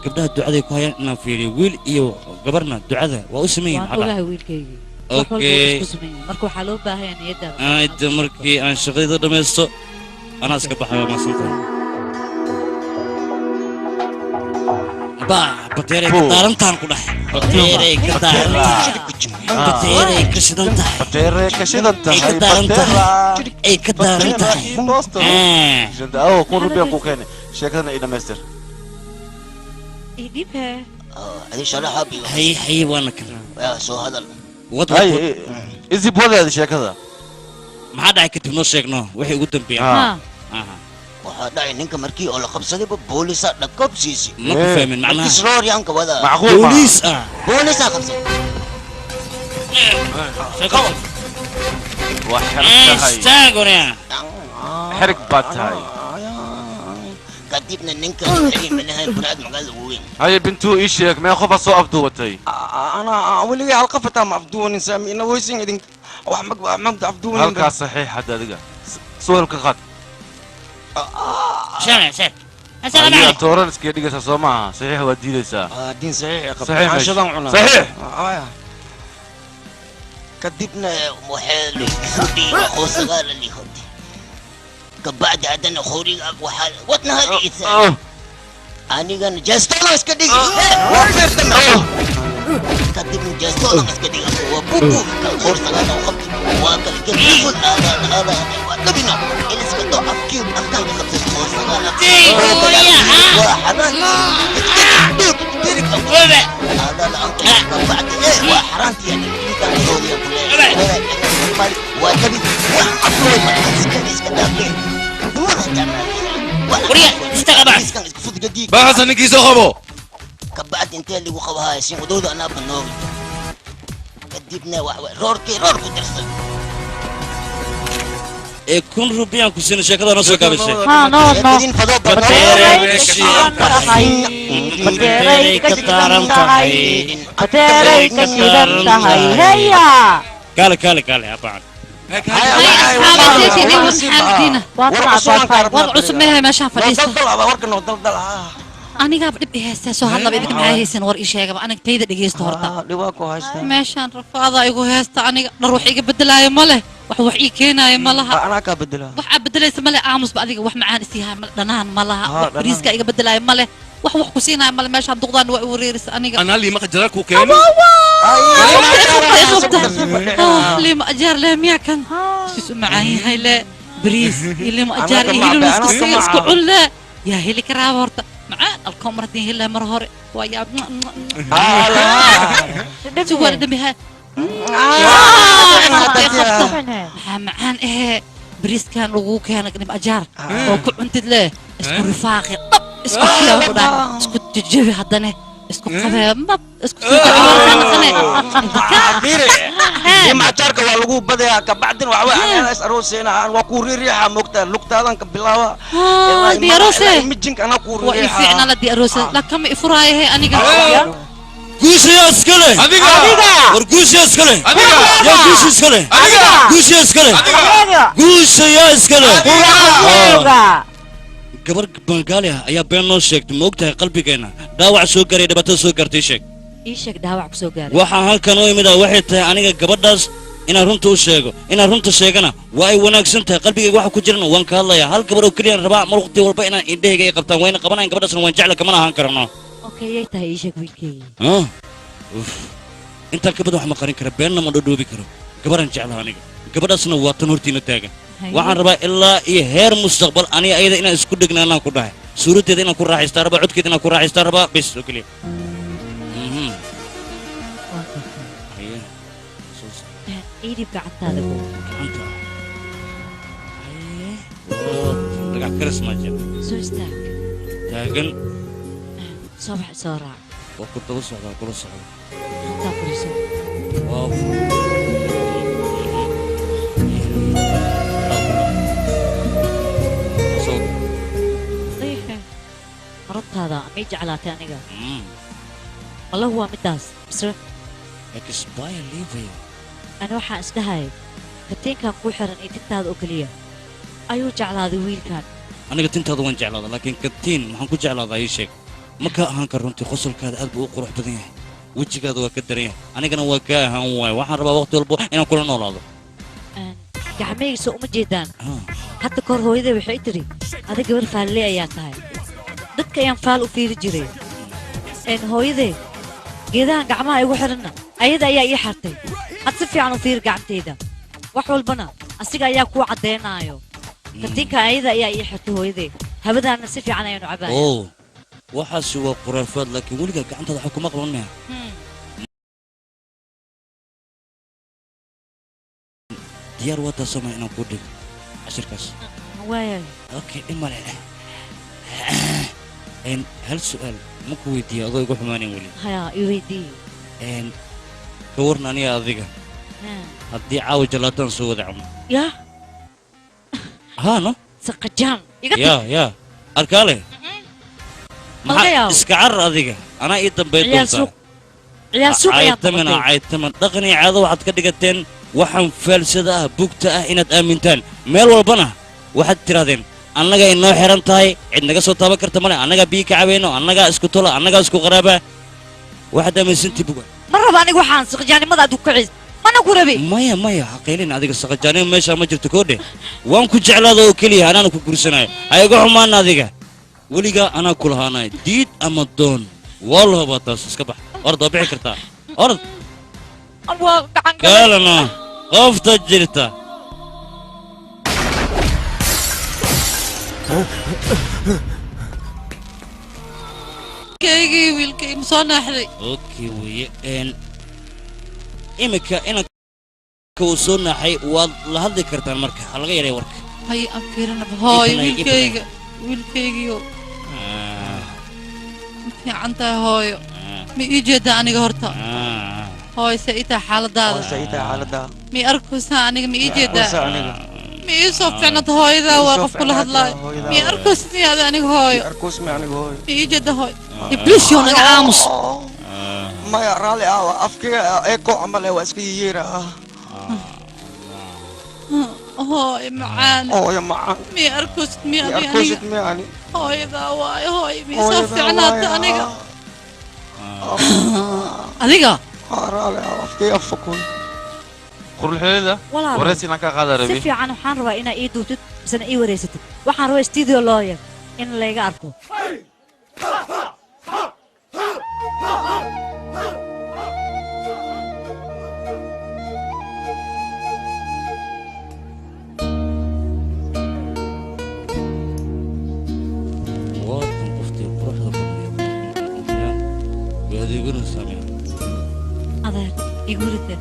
gabdhaha ducaday ku hayaan inaan fiiriyo. Wiil iyo gabarna ducada waa u sameeyeen. Waan ogahay wiilkaygii, wax walba waa isku sameeyeen, marka waxaa loo baahan yahay niyadaada. Eedo, markii aan shaqadayda dhammaysto anaa iska baxay. Waa mahadsantahay. Ba bateeray ka daarantaan ku dhahay, bateeray ka daarantahay, bateeray ka shidan tahay, bateeray ka shidan ay ka tahay, daaran tahay, ay ka daaran tahay. Awo kun rubiyan ku keenay, sheekadana ii dhamaystir. Idhib hee. Adi sharaxa biyo. Hay hay, waana kan. Yaa soo hadal. Wad. Hay, isib wadaada sheekada. Maxaa dhacay kadib? Noo sheegno wixii ugu dambeeyay. Waxaa dhacay ninka markii oo la qabsadayba boolisaa dhakab siisay. Ma ku fahmin macnaha. Markiis rooryaanka wadaa. Macquul maaha. Booliis ah? Boolisaa qabsaday. Waa xerig tahay. Istaagona. Xerig baad tahay. Kadibna ninka xiri buraad magaalada ugu weyn. Haye bintuu, ii sheeg mee qof aad soo afduubatay? Ana weligay hal qof hataa ma afduwanin saami ina weysin idink wax mag magda afduwanin. Halkaas saxiix hadda adiga suwalka qaad. شامع شيخ السلام adiga عليكم. tooran iskaga dhigaysaa soo maaha? Saxiix waad diidaysaa. Diin saxiix qabta. Saxiix meesha. Canshadan cunaa. Saxiix. Kadibna waxaa laisku dhiibay qoosagaala liihoti. Kabacdi haddana khoriga waxaa wadnaha dhiisa, anigana jeestooda iska dhigi waa feertana. Kadibna jeestooda iska dhigi waa bubu qorsagaala u qabtay, waa kala gabdhul aadaan aadaan waa dhabino in iska doo afkii afkaan ka qabtay qorsagaala waa xaraan aadaan kabacdi waa xaraanti yani ninkaan roodiya kuleeyahay waa dhabi wax aflay marka iska dhaafeen. Baa Xasan, ninkii soo qabo. Kabacdi intee lagu qabahaa sin wadooda anaa banoogi. Kadibna wax roorkii roor ku darsan. Ee 1000 rubiyaan ku siina sheekada noo soo gaabisay. Ha, no, no. Bateeray ka taaran tahay. Bateeray ka shidan tahay. Heya. Kaale kaale kaale abaan. War cusub meehay meeshaan fadhiista. Anigaaba dhib i haystaa soo hadlaba idinka maxaa haysan war ii sheegaba aniga tayda dhegeysta horta. Meeshaan rafaada igu haysta aniga dhar wax iga bedelaayo ma leh wax wax ii keenaayo ma laha. Anaa kaa bedelaa. Wax aad bedelaysa ma leh aamusba adiga wax macaan isii haaya ma dhanaan ma laha wax bariiska iga bedelaayo ma leh wax wax ku siinaayo ma leh meeshaan duqdaan waa i wareerisa aniga. Anaa liima qajaraa kuu keeno. Liima ajaar leh miyaa kan siis u macaan yahay le bariis iyo liima ajaar iyo hilib isku cun le yaa heli karaaba horta macaan alkoomar haddii heli lahaa mar hore waa yaa suwaana dambiha maxaa macaan ahee bariiskan lagu keenay liima ajaar oo ku cuntid leh isku rifaaqi dhab isku fiyaa ku dhahay isku jajabi haddane isku qabee mab isku Liima ajaarka waa lagu badayaa kabacdin waxa way anaa is aroosayna aan waa ku riiriixa moogtaa lugtaadan ka bilaawa. Di aroose mijinka anaa ku waa ii riiriixa. fiicnaa la di aroose lakama ifuraayo he aniga. Guushiyaa iska leh. Adiga. War guushiyaa iska leh. Adiga. Yaa guusha iska leh. Adiga. Guushiyaa iska leh. Guusha yaa iska leh. Gabar Bangaali ah ayaa been noo sheegtay ma ogtahay qalbigeenna dhaawac soo gaaray dhibaatada soo gaartay sheeg. Ii sheeg dhaawac ku soo gaaray. Waxaan halkan u imid ah waxay tahay aniga gabadhaas inaan runta u sheego inaan runta sheegana waa ay wanaagsan tahay qalbigayga waxa ku jirana waan ka hadlayaa hal gabar oo keliya rabaa mar waqti walba inaan indhahayga ay qabtaan wayna qabanayan gabadhaasna waan jecla kamana ahaan karano. Okay yay tahay ii sheeg wiilkayga. Uf intaan ka badan wax ma qarin kara beenna ma dhodhoobi karo gabaraan jeclaha aniga gabadhaasna waa tan hortiina taagan. Waxaan rabaa ilaa iyo heer mustaqbal aniga ayada inaan isku dhegnaanaan ku dhahay suuraddeeda inaan ku raaxaystaan rabaa codkeeda inaan ku raaxaystaan rabaa bes oo keliya. Ii dhib gacantaada go. Gacanta. Dhagax karis maa jira. Soo istaag. Taagan. Soo bax soo raac. Waa ku daba socdaa kula socda. Halkaa fadhiiso. Waa Marabtaada ma jeclaatay aniga. Wallahu waa midaas. Mise Expire leaving. Ana waxaan isdhahay katiinkan ku xiran iyo tintaada oo keliya ayuu jeclaaday wiilkan. Aniga tintaada waan jeclaadaa laakiin katiin maxaan ku jeclaadaa ii sheeg. Ma ka ahaan kar runtii qosolkaada aad buu u qurux badan yahay. Wejigaada waa ka daran yahay. Anigana waa ka ahaan waay. Waxaan rabaa waqti walba inaan kula noolaado. Gacmahayga soo uma jeedaan. Hadda kahor hooyaday waxay tiri adiga gabar faalle ayaa tahay. Dadka ayaan faal u fiiri jiray. Hooyaday geedahan gacmaha igu xiranna ayada ayaa ii xartay. Had si fiican u fiiri gacantayda. Wax walbana asiga ayaa kuu caddeenaayo. Katiinka ayada ayaa ii xirtay hooyaday. Habadaana si fiican ayaanu cabaaya. Oo waxaasi waa khuraafaad laakiin weligaa gacantaada wax kuma qaban maya. Diyaar waa taa samay inaan kuu dhigo cashirkaas. Waayay. Okay dhib male. Hal su'aal ma ku weydiiyo adoo igu xumaanayn weli. Haya i weydii. Ka warna aniga adiga. Haddii caawa jalaataan soo wada cabno. Yaa. Haa no. Saqajaan. Iga tag. Yaa yaa arkaale. Ma laga yaabo. Iska carar adiga anaa ii dambayn Ciyaal doontaa. suuq. Ciyaal suuq ayaa Caytaman noqotay. caytaman dhaqan iyo caado waxaad ka dhigateen waxaan faalsada ah bugta ah inaad aamintaan meel walbana waxaad tirahdeen annaga inoo xiran tahay cid naga soo taaban karta male annagaa biyo ka cabayno annagaa isku tola annagaa isku qaraaba waxaad aaminsantii buga. Ma rabo aniga waxaan saqajaanimada aad ku kacis mana ku rabi. Maya maya ha qaylin adiga saqajaanimo meesha ma jirto koodhe waan ku jeclaada oo keliya anaana ku guursanayo ha iga xumaan adiga weligaa anaa ku lahaanay diid ama doon waa la hubaa taas iska bax orod waa bixi kartaa orod. Waa gacan galay. Kaalana qofta jirta. Kaygii wiilkay ma soo naaxday. Okay weeye imika inanka uu soo naaxay waad la hadli kartaan marka ha laga yaray warka. Hay aan fiirinaba hooyo Ibanay, wiilkayga wiilkaygiyo ma fiican tahay hooyo ma ii jeedaa aniga horta. Hooy se ii tahay xaaladaada. Hooy se ii tahay xaaladaada. Mi arkaysaa aniga, ma ii jeedaa? Arkaysaa aniga. Ma ii soo fiicnata hooyadaa waa qof kula hadlaayo. Mi arkaysid miyaada aniga hooyo? Arkoos mi aniga hooyo. Ma ii jeeda hooyo? Ibliis yoo naga aamus. Maya raalli ah, afkayga eeko camal eh, waa iska yeera. Hooyo macaan. Hooyo macaan. Mi arkaysid miyaa Mi arkaysid miyaa ani? Hooyadaa waayo hooyo, ma ii soo Hooyadaa fiicnaata waayo. Aniga. Adiga? Raalli ah, afkayga fakoy. Qurulxeelida Walaal. waraysi inaan kaa qaada Si rabi. fiican waxaan rabaa inaa ii duubtid misena ii wareysatid. Waxaan rabaa studio lawyer in layga arko. Waatan qoftii quruxda badneed way adeeganaysaa miya? Adeer, igu rida.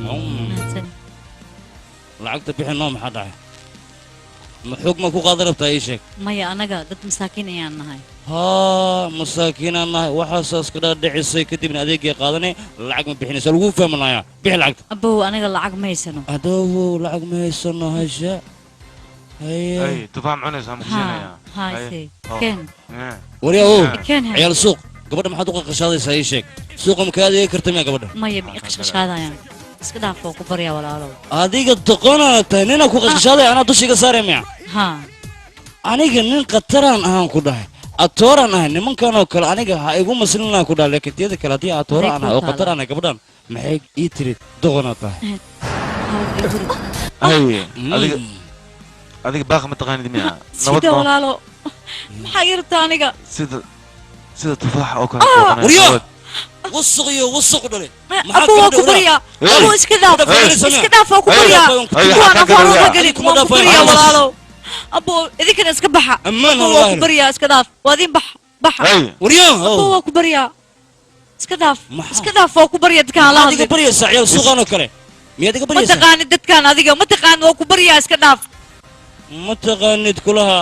Mahadsan. Lacagta bixi noo, maxaa dhacay? Ma xoog ma ku qaadan rabtaa, ii sheeg. Maya, anaga dad masaakiin ayaan nahay. Haa, masaakiinaan nahay waxaasaa iska dhaadhicisay, kadibna adeegay qaadanay, lacag ma bixinaysa, lagu fahmanayaa. Bixi lacagta. Abow, anaga lacag ma haysano. Adowow, lacag ma haysano, hasha haye. Ay, tufaax ma cunaysaa? Ma kusiinayaa? Haa, Haye. see. Keen. Waryaa ow. Keen ha. Ciyaal suuq, gabadha maxaad u qaqashaadaysaa, ii sheeg? Suuqa ma kaa adeegi karta miya gabadha? Maya, ma ii qashqashaadayaan. Iska dhaaf, oo ku baryaa walaalow. Adiga doqonaa tahay, ninaa ku qashqashaaday anaa dusha iga saaraya miya? Haa. Aniga nin khataraan ahaan ku dhahay, atooraan ahay, nimankan oo kale aniga ha igu maslinaan ku dhahay, laakiin tiyada kale haddii atoora aan ahay oo khatar aan ahay, gabadhan maxay ii tiri doqonaa tahay? Haye, adiga adiga baaqa ma taqaanid miya? Sida walaalo, maxaa ii rabtaa aniga? Sida tufaaxa oo kale. Waryo, wasaq iyo wasaq dhale. Abow, waa ku baryaa. Abow, iska dhaaf, iska dhaaf, waa ku baryaa. Kuwaan afaan uga gelin, waan ku baryaa walaalow. Abow, idinkana iska baxa. Ammaan. Abow, waa ku baryaa, iska dhaaf, waa idin bax baxa. Waryo. Abow, waa ku baryaa, iska dhaaf, iska dhaaf, waa ku baryaa, dadkaan hala Maxaad iga hadlin. baryaysaa, ciyaal suuqan oo kale miyaad iga Ma baryaysaa? taqaanid dadkaan adiga, ma taqaanid, waa ku baryaa, iska dhaaf. Ma taqaanid kulaha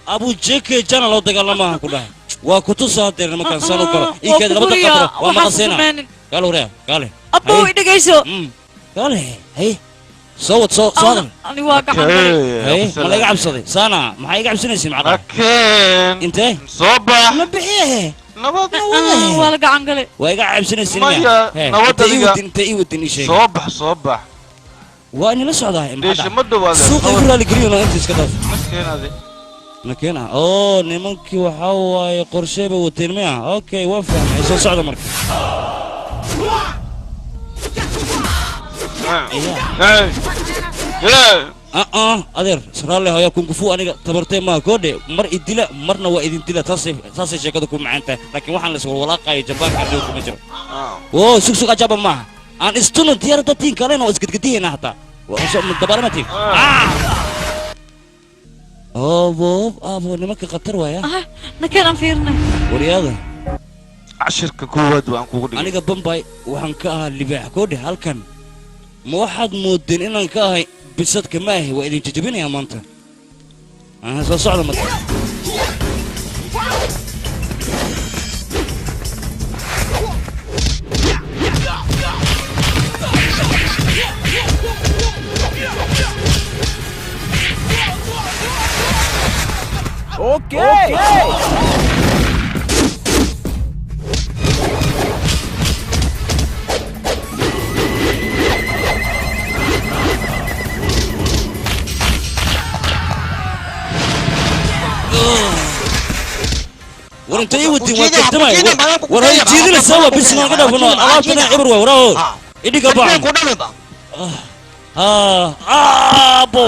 abu jeke jana loo dagaalamaha ku dhahay, waa kutusa hadeer nimankaan saan u kalo. Waa Ii kaadi ku laba baryaa, daqiiqo, waa waxaas maqasayna. sameynin. Kaale waryaa, kaale. Abow, i dhegayso. Kaale, haye, soo wad, soo soo hadal. Ani waa gacan galay. Haye, ma laga cabsaday saana? Maxaa iga cabsanaysa macnaha? Intee soo bax. Ma bixiye. Nabad. Waa la gacan galay. Waa iga cabsanaysin? Maya, nabad adiga. Intee ii wadin, ii sheeg. Soo bax, soo bax. Waa inila socdaa. Dheesha ma dhawaada. Suuqa igu raali geliyona, inta iska dhaaf. Keenade. Nakena oo nimankii waxaa waaye qorshe bay wateen miya? Okay, waan fahmay, soo socda marka. Adeer sraalle haya kungufu, aniga tabartee maaha koodhe, mar idila marna waa idin dila, taasay taasay sheekadu ku macaan tahay, laakiin waxaan la iswalwalaaqaya jabaanka adiga kuma jiro. Wo sug sug, ajaba maaha, aan istuno diyaaradda tiin kalena waa isgadgadiyayna hataa dabaalama tiin. Oobo abo, nimanka khatar waaya. Nakeen aan fiirnay. Waryaada. Cashirka koowaad waan kugu dhigay. Aniga Bambay waxaan ka ahaa libaax koodhe, halkan ma waxaad moodeen inaan ka ahay bisadka? Ma ahi, waa idin jajabinayaa maanta. Aha, soo socda marka. Okay. War intay ii wadin, waa kadamay. War hay jiidinaysaa, waa bis nooga dhaafano alaabtana cibir waay. Waraaho idhiga baan aabo.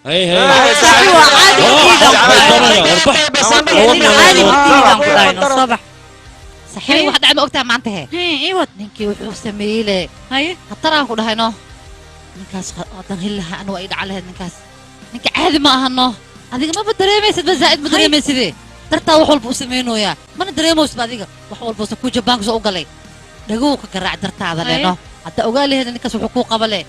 Hey hey. صحيح واحد عم وقتها ما انتهى. ايوه ninkii wuxuu sameeyay haye khatar aan ku dhahayno ninkaas hadan heli lahaa anu ay dhaca lahayd ninkaas ninka caadi ma ahano adiga maba dareemaysid ba zaa'id ma dareemaysid dartaa wax walba u sameynooyaa mana dareemaysid adiga wax walba sa ku jabaanka soo u galay dhagow ka garaac dartaada leeno hadda ogaa lahayd ninkaas wuxuu kuu qaba leh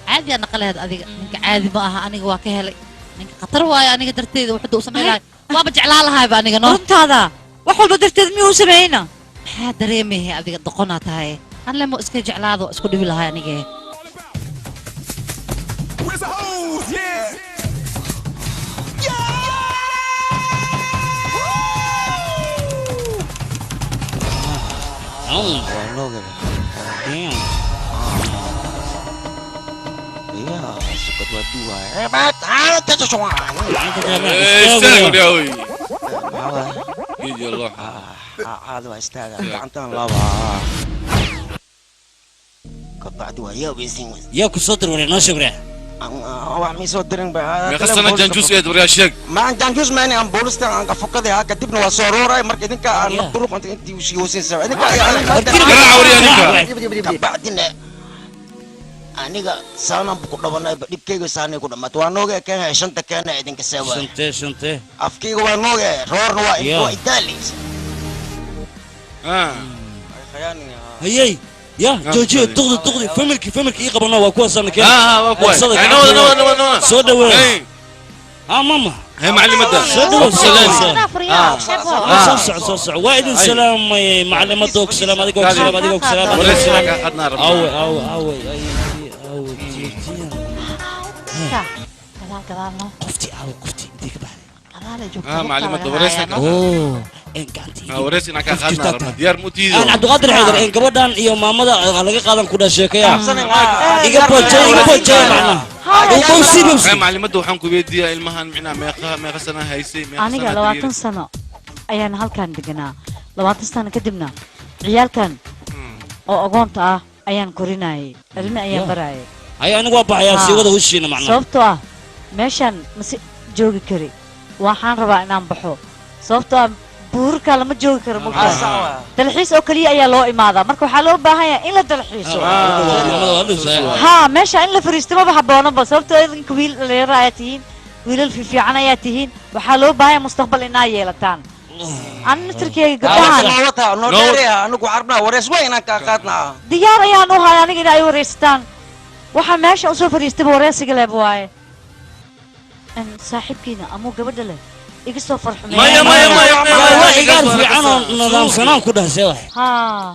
caadi aa naqa lahayd adiga ninka caadi ma aha aniga waa ka helay ninka khatar waayo aniga darteeda wuxuu u sameyn lahay waaba jeclaan lahayba aniga no runtaada wax walba darteed miyuu u sameeyna maxaa dareemayay adiga doqonaa tahay anle mo iska jeclaado isku dhibi lahay anige. Caadi waa istaaga gacantaan laba kabacdi waa yaabaysin yaa ku soo dir wareer noo sheeg wareer wax mii soo dirin ba meeqa sana janjuus eed waryaa sheeg ma janjuus maani aan boolista aan ka fokaday ha kadibna waa soo rooray marka idinka aan duruq inta intii u sii hoosin sabab idinka garaaca waryaa ninka kabacdina aniga saanaan ku dhabanay dhibkayga saanay ku dhamaatay waa nooga keenay shanta keenay idinka sewa shante shante afkayga waa nooga roorna waa waa idaalis hayay ya joojiyo duqdi duqdi familki familki ii qabana waa kuwaas aan keen waa kuwaas soo dhaweey mama هي معلمتها soo dhawow salaam soo soo soo waa idin salaamay maclimadda og salaam adiga og salaam adiga og salaam aw aw aw ay aw jijiya gadaal gadaal no qofti aw qofti intii ka baxday gadaal ay joogtaa maclimadda wareysanka oo in gacantii wareysanka ka qaadna diyaar mutiido aan Cabdiqaadir Xaydar in gabadhan iyo maamada laga qaadan ku dhasheekaya iga boojay iga boojay macna maclimadda waxaan ku weydiiyaa ilmahan micnaa meeqa meeqa sana haysay meeqa aniga 20 sano ayaan halkan deganaa 20 sano kadibna ciyaalkan oo agoonta ah ayaan korinayay ilmi ayaan barayay hay anigu waa baxayaa sii wada hushiina macna sababtoo ah meeshan ma si joogi kari waxaan rabaa inaan baxo sababtoo ah buurka lama joogi karo mugtaa dalxiis oo kaliya ayaa loo imaadaa marka waxaa loo baahan yahay in la dalxiiso haa meesha in la fariisto maba habboonaba sababtoo idinka wiil dhalinyaro ayaa tihiin wiilal fiifiican ayaa tihiin waxaa loo baahan yahay mustaqbal inaa yeelataan ana naftirkeyga gabdhahan diyaar ayaan u hay aniga in ay wareysataan waxaa meesha usoo fariistaba wareysiga leb waaye saaxiibkiina amuu gabadha leh iga soo farxumay maya maya maya waa igaar fiican oo nidaamsanaan ku dhahsay wax haa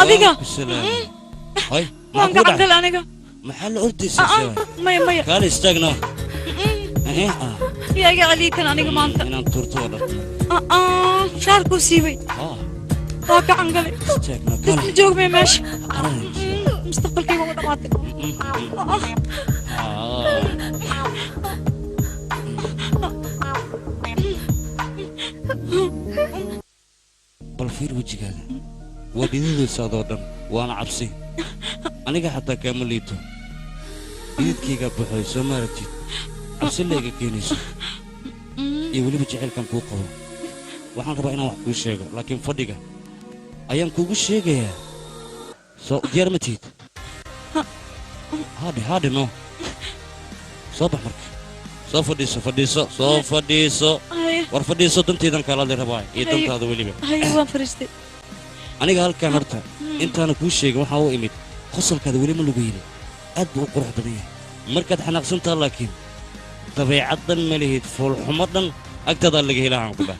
adiga hay waan gacan gal aniga maxaa la ordaysaa maya maya kaale istaagna yaa iga celiikan aniga maanta inaan tuurto oo dharta shaarkuu siibay waa gacan galay isma joogmay meesha mustaqbalkayga uga dhamaatay bal fiir wejigaaga waa dhididaysaadoo dhan waana cabsi aniga xataa kaama liito dhididkaygaa buxoy soo ma aragtid cabsi layga keenayso iyo weliba jacaylkan kuu qabo waxaan rabaa inaan wax kuu sheego laakiin fadhiga ayaan kuugu sheegayaa soo diyaar ma tihid haadhe haadhe no soo bax marka soo fadhiiso fadhiiso soo fadhiiso war fadhiiso dantaydan kaalaadli rabaa iyo dantaada weliba waan fadhiistay aniga halkan horta intaana kuu sheegin waxaa u imid qosolkaada weli ma lagu yidhi aad buu u qurux badan yahay markaad xanaaqsantaa laakiin dabeecad dhan ma lihid foolxumo dhan agtaadaa laga helahaan ku dhah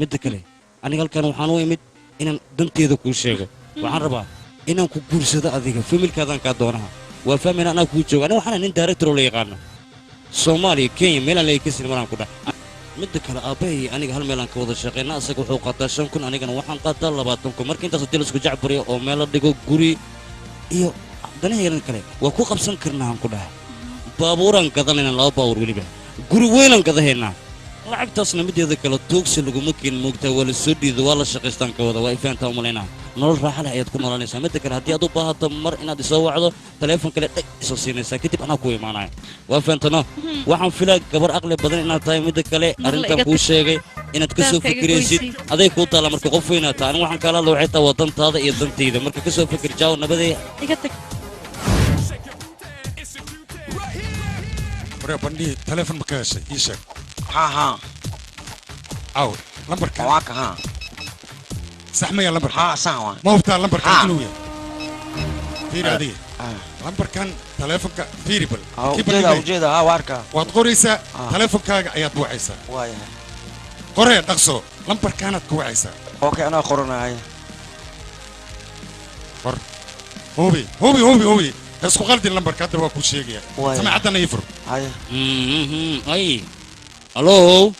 midda kale aniga halkan waxaan u imid inaan danteeda kuu sheego waxaan rabaa inaan ku guursado adiga familkaadaan kaa doonaha waa fahmayna anaa kuu jooga aniga waxaan nin director oo la yaqaano soomaaliya kenya meelaan la kasin maraan ku dhah Midda kale aabbahay aniga hal meel aan ka wada shaqeynaa, asaga wuxuu qaataa 5,000, anigana waxaan qaataa 20,000. Marka intaas haddii la isku jacburiyo oo meel la dhigo guri iyo danaheeran kale waa ku qabsan karnaa aan ku dhahay. Baabuuraan gadanaynaa, 2 baabuur weliba, guri weynaan gadahaynaa. Lacagtaasna mideeda kale tuugsi laguma keen, moogtaa waa la soo dhiido, waa la shaqaystaan ka wada, waa ifaantaa u malaynaa. Nolol raaxa leh ayaad ku noolanaysaa. Midda kale haddii aad u baahato mar inaad isoo wacdo, taleefon kale dheg isoo siinaysaa, kadib anaa ku imaanaya. Waa fahamtano? Waxaan filaa gabar aqli badan inaad tahay. Midda kale arrintan kuu sheegay inaad ka soo fikiraysid aday kuu taala. Marka qof weynaa tahay, anigu waxaan kaala hadla waxay tahay waa dantaada iyo dantayda. Marka ka soo fikir, jaaw nabadee. Iga tag. Waryaa bandhihi, taleefon ma ka heshay? Ii sheeg. Ha ha. Aw, lambarka. Waa ka ha. Sax maya lambarka? Ha, sax waa. Ma hubtaa lambarkan inuu yahay? Fiiri adiga. Lambarkan taleefonka fiiri bal. Ujeeda, ujeeda, ha waa arkaa. Waad qoraysaa, taleefonkaaga ayaad wacaysaa. Waayahay. Qoree dhaqso, lambarkaanaad ku wacaysaa. Okay, anaa qoranahay. Qor. Hubi, hubi, hubi, hubi. Isku qaldin lambarka, hadda waa kuu sheegaya. Samacaddana ii fur. Haya. Ay. Hallo.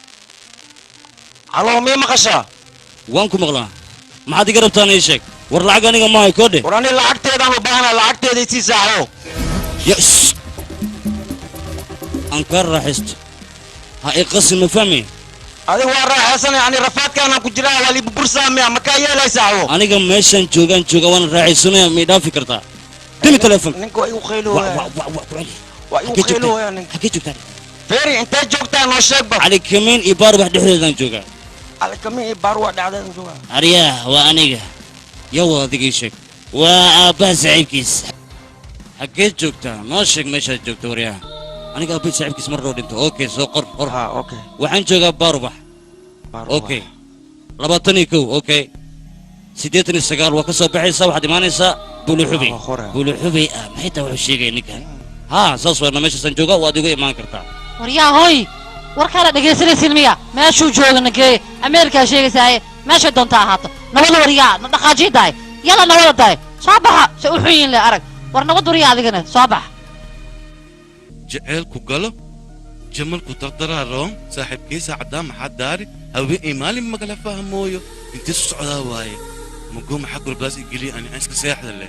Hallo, mii maqashaa? Waan ku maqlaa. Maxaad iga rabtaan ii sheeg? War lacag aniga ma hayo koodhe. War aniga lacagteedaan u baahanaa, lacagteeda isii saaxo. Yes. Aan kaa raaxaysto. Ha i qasin, ma fahmi? Adiga waa raaxaysanaya, ani rafaadkaanaan ku jiraa, waa liibu bursaamiya, ma kaa yeelaysaa xo? Aniga meeshaan joogaan jooga waan raaxaysanaya, ma i dhaafi kartaa? Dimi telefoon. Ninka waa igu qaylooya. Wa ku celi. Waa igu qaylooya ninka. Xagee joogtaa? Feeri, intee joogtaa noo sheeg ba. Cali Kamiin iyo Baarwax dhexdeedaan joogaa. Cali Kamiin iyo Baarwax dhexdeedaan joogaa. Aryaah, waa aniga. Yaa wada adiga ii sheeg. Waa aabbaha saaxiibkiis. Xaggee joogtaa? Noo sheeg meeshaad joogto waryaha. Aniga aabbahay saaxiibkiis mar dhow dhinto. Okay, soo qor, qor. Ha, okay. Waxaan joogaa Baarwax. Okay. 21, okay. 89 waa ka soo baxaysaa, waxaad imaanaysaa Buluxubey. Buluxubey ah, maxay tahay wuxuu sheegaya ninkan? Haa, saas waa meeshaasaan joogaa, waad igu imaan kartaa. Waryaa hoy, warkaana dhegaysanaysin miya? Meeshuu jooga nageeye, Ameerikaa sheegaysaaye, meeshay doonta ahaato. Nabada waryaa, na dhaqaajii dahay. Yalla nabada dahay. Soo baxa, se u xun yihiin le arag. War nabad waryaa adigana, soo bax. Jaceylku galo, jamalku dardaraa roon, saaxiibkiisa caddaa maxaa daari, haween iyo maalin magala fahmooyo, intee su socdaa waaye. Mugoo maxaa gurbaas i geliya ani iska seexda leh.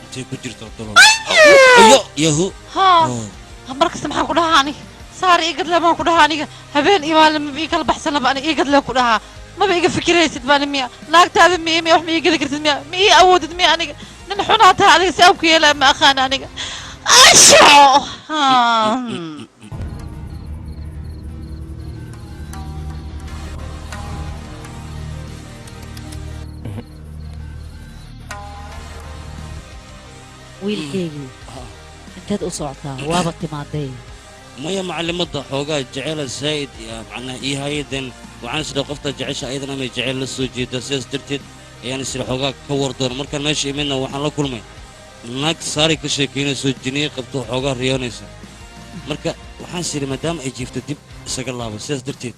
Intee ku jirtaa tolo? Ayo, yahu. Haa, markasta maxaan ku dhahaa aniga? Saar ii gadle baan ku dhahaa aniga. Habeen iyo maalin maba ii kala baxsanaba aniga ii gadle ku dhahaa. Maba iga fikiraysid baan miya? Naagtaada miya miya wax ma ii gadi kartid miya? Ma ii awoodid miya aniga? Nin xunaa tahay adiga si aan ku yeelaa ma aqaan aniga. Asho! Haa. Wiilkeygii, inteed u socotaa? Waaba timaaday. Maya macallimadda xoogaa jecela zaa'id macnaha ii hayaden. Waxaan isdha qofta jecesha ayadana may jecel la soo jeedaa, sidaas darteed ayaan isla xoogaa ka war doona. Markaan meesha imidna waxaan la kulmay naag saari ka sheekaynayso, jiniye qabto, xoogaa riyoonaysa. Marka waxaan is idhi maadaama ay jiifto dib isaga laabo, sidaas darteed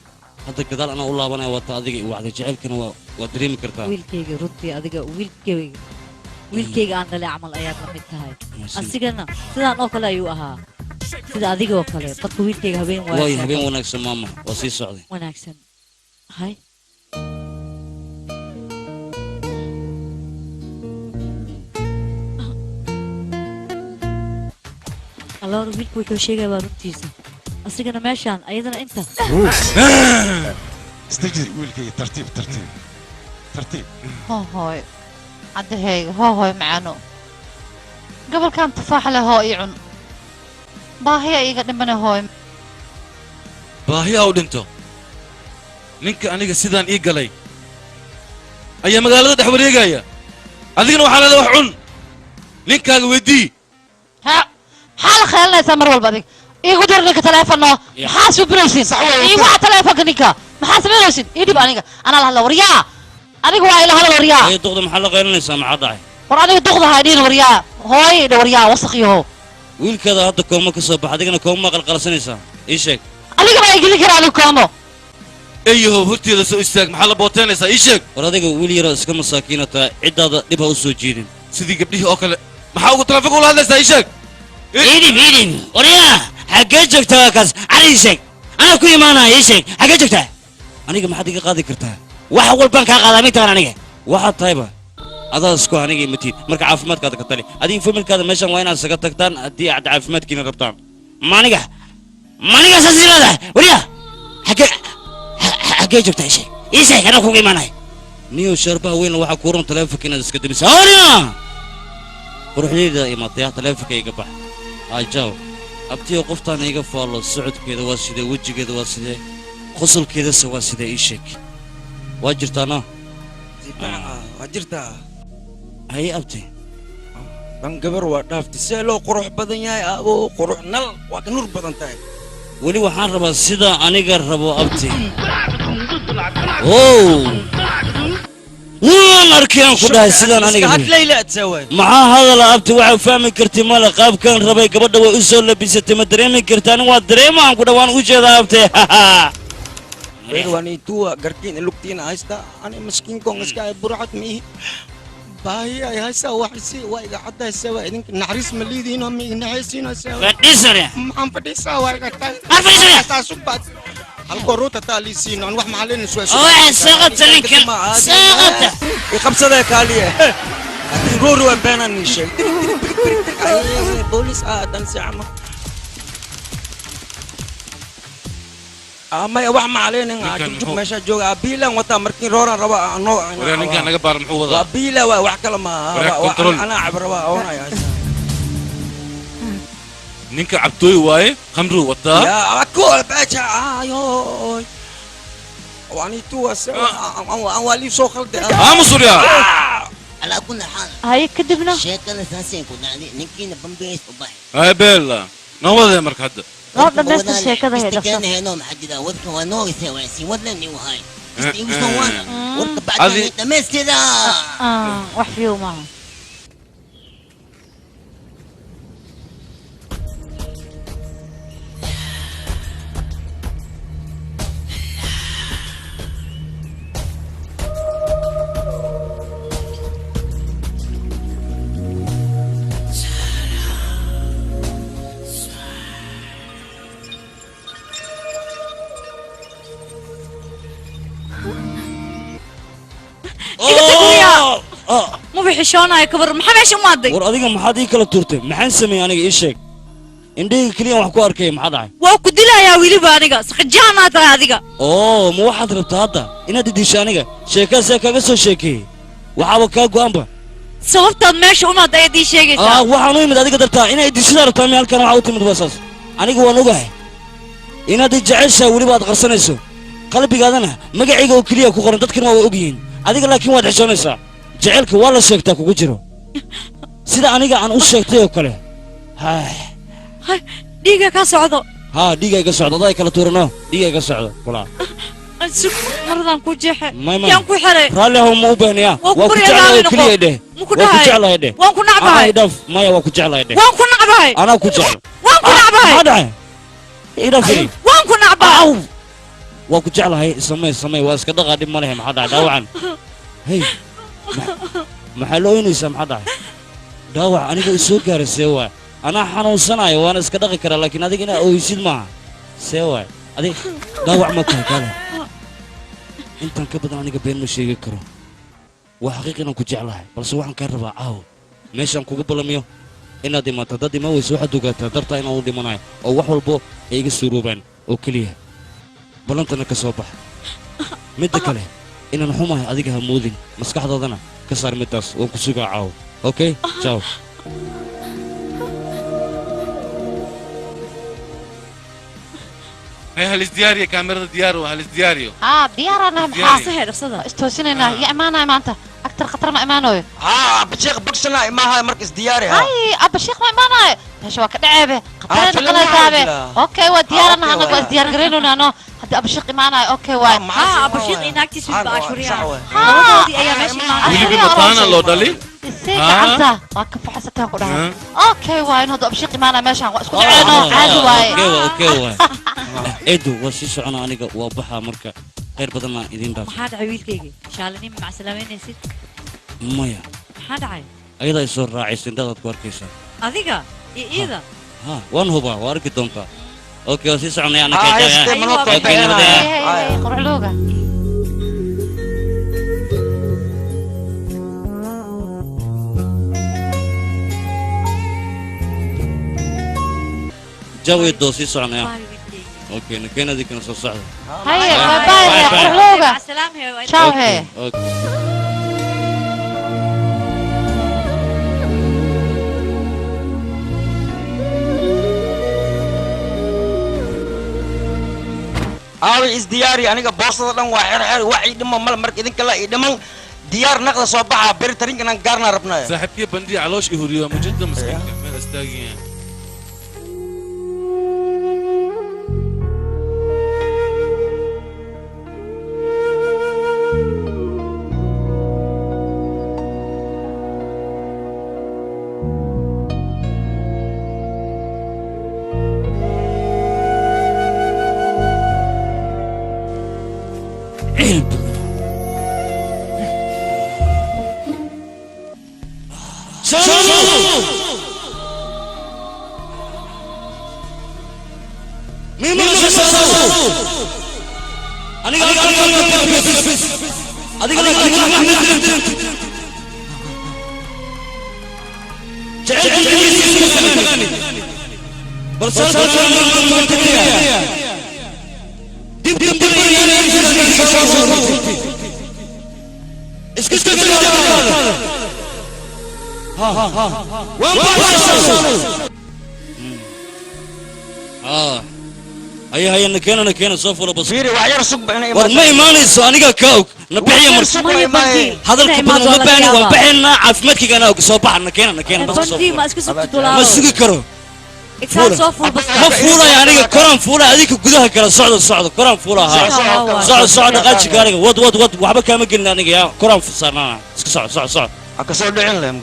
hadda gadaal anaa u laabanaya. Waata adiga i wacday, jecelkana waa dareemi kartaa. Wiilkeyga, runtii adiga wiilkeyga, wiilkeyga aan dhalay camal ayaad la mid tahay. Asigana sidaan oo kale ayuu ahaa, sida adiga oo kale. Marka wiilkeyga habeen waay, habeen wanaagsan maama, waa sii socday. Wanaagsan. Hay. Alloor, wiilku wuxuu sheegaya waa runtiisa. Asigana meeshaan, ayadana inta. Istaji wiilkayga, tartiib tartiib tartiib. Hooy caddahayga, hoohoy macaano, gobolkan tufaax leh hoo ii cun, baahiya iiga dhimane hooy. Baahiya u dhinto ninka aniga sidaan ii galay ayaa magaalada dhex wareegaya, adigana waxaa leedahay wax cun. Ninkaaga weydii. Ha, maxaa la khaylinaysaa mar walba adig? Iigu dir ninka taleefanno. Maxaa subinaysin? Ii waca taleefanka ninka. Maxaa samaynaysin? Ii dhib aniga, anaa la hadla waryaa. Adiga waa ila hadal waryaa. Ay duqda, maxaa la qaylinaysaa? Maxaa dhacay? War aniga duqda ha dhihin waryaa. Hooy idha waryaa, wasaq yahow. Wiilkaada hadda kooma ka soo bax, adigana kooma qalqalsanaysaa? Ii sheeg. Adiga baa igeli kara aniga koomo. Eeyahow horteeda soo istaag, maxaa la booteynaysaa? Ii sheeg. War adiga wiil yaroo iska masaakiina tahay, ciddaada dhib ha u soo jiidin. Sidii gabdhihii oo kale maxaa ugu taleefanka ula hadlaysaa? Ii sheeg. Idib idib, waryaa xaggee joogtaa? Waa kaas, cali ii sheeg, anaa ku imaanaya. Ii sheeg xaggee joogtaa? Aniga maxaad iga qaadi kartaa? Wax walbaan kaa qaadaa mid taban. Aniga waxaad tahayba adaa isku aniga imatid. Marka caafimaadkaada ka tali, adiga familkaada meeshan waa inaad isaga tagtaan haddii aad caafimaadkiina rabtaan. Maniga maniga saas leedahay. Waryaa xaggee xaggee joogtaa? Ii sheeg, ii sheeg, anaa kugu imaanaya. Niyow shaarbaha weyn waxaa kuu ron taleefonka inaad iska damisaa. Waryaa quruxdayda imaatay, taleefonka iga bax. Ajaw abtiyo, qoftaan iga faallo. Socodkeeda waa sidee? Wejigeeda waa sidee? Qosolkeedase waa sidee? Ii sheeg, waa jirtaana? Waa jirtaa. Haye abti. Tan gabar waa dhaaftay, see loo qurux badan yahay abo, qurux nal waa ka nur badan tahay. Weli waxaan rabaa sida aniga rabo abti. Ow, waan arkayaan ku dhahay sidaan aniga iska hadlayla adsaway. Maxaa hadala abti? Waxaa fahmi karti male qaabkan rabay. Gabadha way u soo labisatay, ma dareemi karta? Aniga waa dareemaan ku dhawaan u jeedaa abti. Waan ituwa garkiin lugtiina haysta, ani maskiinkon iska ay burcad miihi, baahi ay haysaa waxisi waa iga caddaysa. Waa idinka naxariis ma liidiino, ma iga naxaysiinaysa? Fadhiisane. Maxaan fadhiisaa? Waa iga tahay. Fadhiisane. Taasu baad halkoo ruuta taa liisiino an wax maxalin suwaa. Oo saqata ninkan saqata. Iqabsadee kaaliye, haddii roori waa beenaan ii sheeg. Boolis ah dan si cama maya wax macaleynin jugjug meesha jooga biilan wataa markiin rooraan raba anoo. Waryaa ninkaan naga baar, muxuu wadaa? Waa biila, waa wax kale maaha, anaa cab rabaa oonaya. Ninka cabtooy waaye, khamruu wataa. Yaa kul baja ayoy wani tuwa waa lii soo khalday. Aamus waryaa. Calaa kulli xaal. Haye, kadibna sheekada saasay ku dhacday, ninkiina bambeys u baxay. Hay beella, noo wadee marka hadda. Noo dhamaysta sheekada hee, dhaqso. Heeno maxaa jira? Wadka waa noogaysa, waa sii wadlani wahay igu soo waana warka bacdan dhamaystira. Wax fiyow maaha. Ma bixishoonayo kabar, maxaa meesha umaaday? War adiga maxaad ii kala tuurtay? Maxaan sameeyey aniga? Ii sheeg, indhahayga keliya wax ku arkay, maxaa dhacay? Waa ku dilayaa weliba, aniga sakhajaanaa tahay adiga. Oo ma waxaad rabtaa hadda inaad idisho aniga? Sheekaasaa kaaga soo sheekeeyey, waxaaba kaa go'anba. Sababtaad meesha umaad ayaad ii sheegaysaa. Waxaan u imid adiga dartaa inay idishadaa rabtaa mi halkan waxaa u timid waa saas. Aniga waan ogahay inaad i jeceshahay, weliba aad qarsanayso, qalbigaadana magacayga oo keliya ku qoran, dadkana waa og yihiin adiga, laakiin waad xishoonaysaa. Jaceylka waa la sheegtaa kugu jiro sida aniga aan u sheegtay oo kale. Dhiiga ka socdo. Haa, dhiiga iga socdo, adaa kala tuurano, dhiiga iga socdo kulaa. Sug, maradan ku jeexe yaan ku xiray. Raalli ahow, ma u baahnayaa. Waa ku jeclahay oo keliya dheh. Waa ku jeclahay dheh. Waan ku nacbahay. Idhaaf, maya, waa ku jeclahay dheh. Waan ku nacbahay. Anaa ku jecel. Waan ku nacbahay. Maxaa dhacay? Idhaaf iri. Waan ku nacbahay. Waa ku jeclahay, samee samee, waa iska dhaqaa, dhib ma lehe. Maxaa dhacay dhaawacan? Hey, maxaa loo oynaysaa? Maxaa dhacay dhaawac aniga i soo gaaray? See waay, anaa xanuunsanayo, waana iska dhaqi karaa, laakiin adiga inaa ooysid maaha. See waay, adig dhaawac ma tahay? Kaale, intaan ka badan aniga been ma sheegi karo, waa xaqiiq inaan ku jeclahay, balse waxaan kaa rabaa caawa meeshaan kugu ballamiyo inaad imaato. Haddaad imaan weyso, waxaad ogaataa dartaa inaan u dhimanayo oo wax walbo ay iga suuroobaan oo keliya. Ballantana ka soo bax. Midda kale, inaan xumahay adiga ha moodin, maskaxdaadana ka saar middaas. Waan ku sugaa caawo. Okay, ciao. هي هالازدياريو كاميرا ديارو هالازدياريو. ها diyaarana, maxaa istoosinaynaa? Ya imaanaya maanta aktar khatar ma imaanayo? Haa, abasheekh bagsana imaahay, marka isdiyaari. Hay, abasheekh ma imaanayo, meesha waa ka dhaceebe, khatarayna qalaytaabe. Okay, waa diyaarana, anaga waa isdiyaar garaynayna no haddii abasheekh imaanayo. Okay, waay. Haa, abasheekh inaagtiisu ba ashuriyaa, labadoodii ayaa meesha imaanaya. Weliba mataana loo dhali. Isii gacanta waa ka faxasataan ku dhahay. Okay, waay, in hadduu abasheekh imaanayo meeshaan waa isku dhaceeno, caadi waaye. Okay, okay, waay. Eedu waa sii socona, aniga waa baxaa marka. Khayr badanna idiin dhaaf. Maxaa dhacay wiilkaygii? Shaalinima macsalaameynaysid? Maya. Maxaa dhacay? Ayadaa i soo raacaysa indhadaad ku arkaysaa. Adiga iyo iida? Ha, waan hubaa, waa arki doontaa. Okay, waa sii soconaya annaka. Okay, quruxlooga. Jawi doo sii soconaya. Okay, nakeen adinkana soo socda. Haye, bye bye, quruxlooga. Ciao hee. Okay. Aawi isdiyaari aniga boorsada dhan waa xer xer wax ii dhiman mal marka idinka la ii dhiman diyaar naqda soo baxa beri tarinkan gaarna rabnaa. Saaxiibkii bandi caloosh i huriyo mujada maskiinka meel istaagayaan. Nakeen soo fulo bas. Fiiri wax yar sug baa inay war ma imaanayso aniga ka og na bixiya mar hadalka badan ma baani waan bixinaa caafimaadkayga anaa og soo baxa nakeen nakeen bas soo Bandi ma isku sugto ma sugi karo. Iksan soo fuul bas. Ma fuulaya aniga koraan fuulaya adinka gudaha kala socdo socdo koraan fuula ha socdo socdo dhaqaaji gaariga wad wad wad waxba kaama gelin aniga yaa koraan fusaarnaa iska soco soco soco ha ka soo dhicin leh.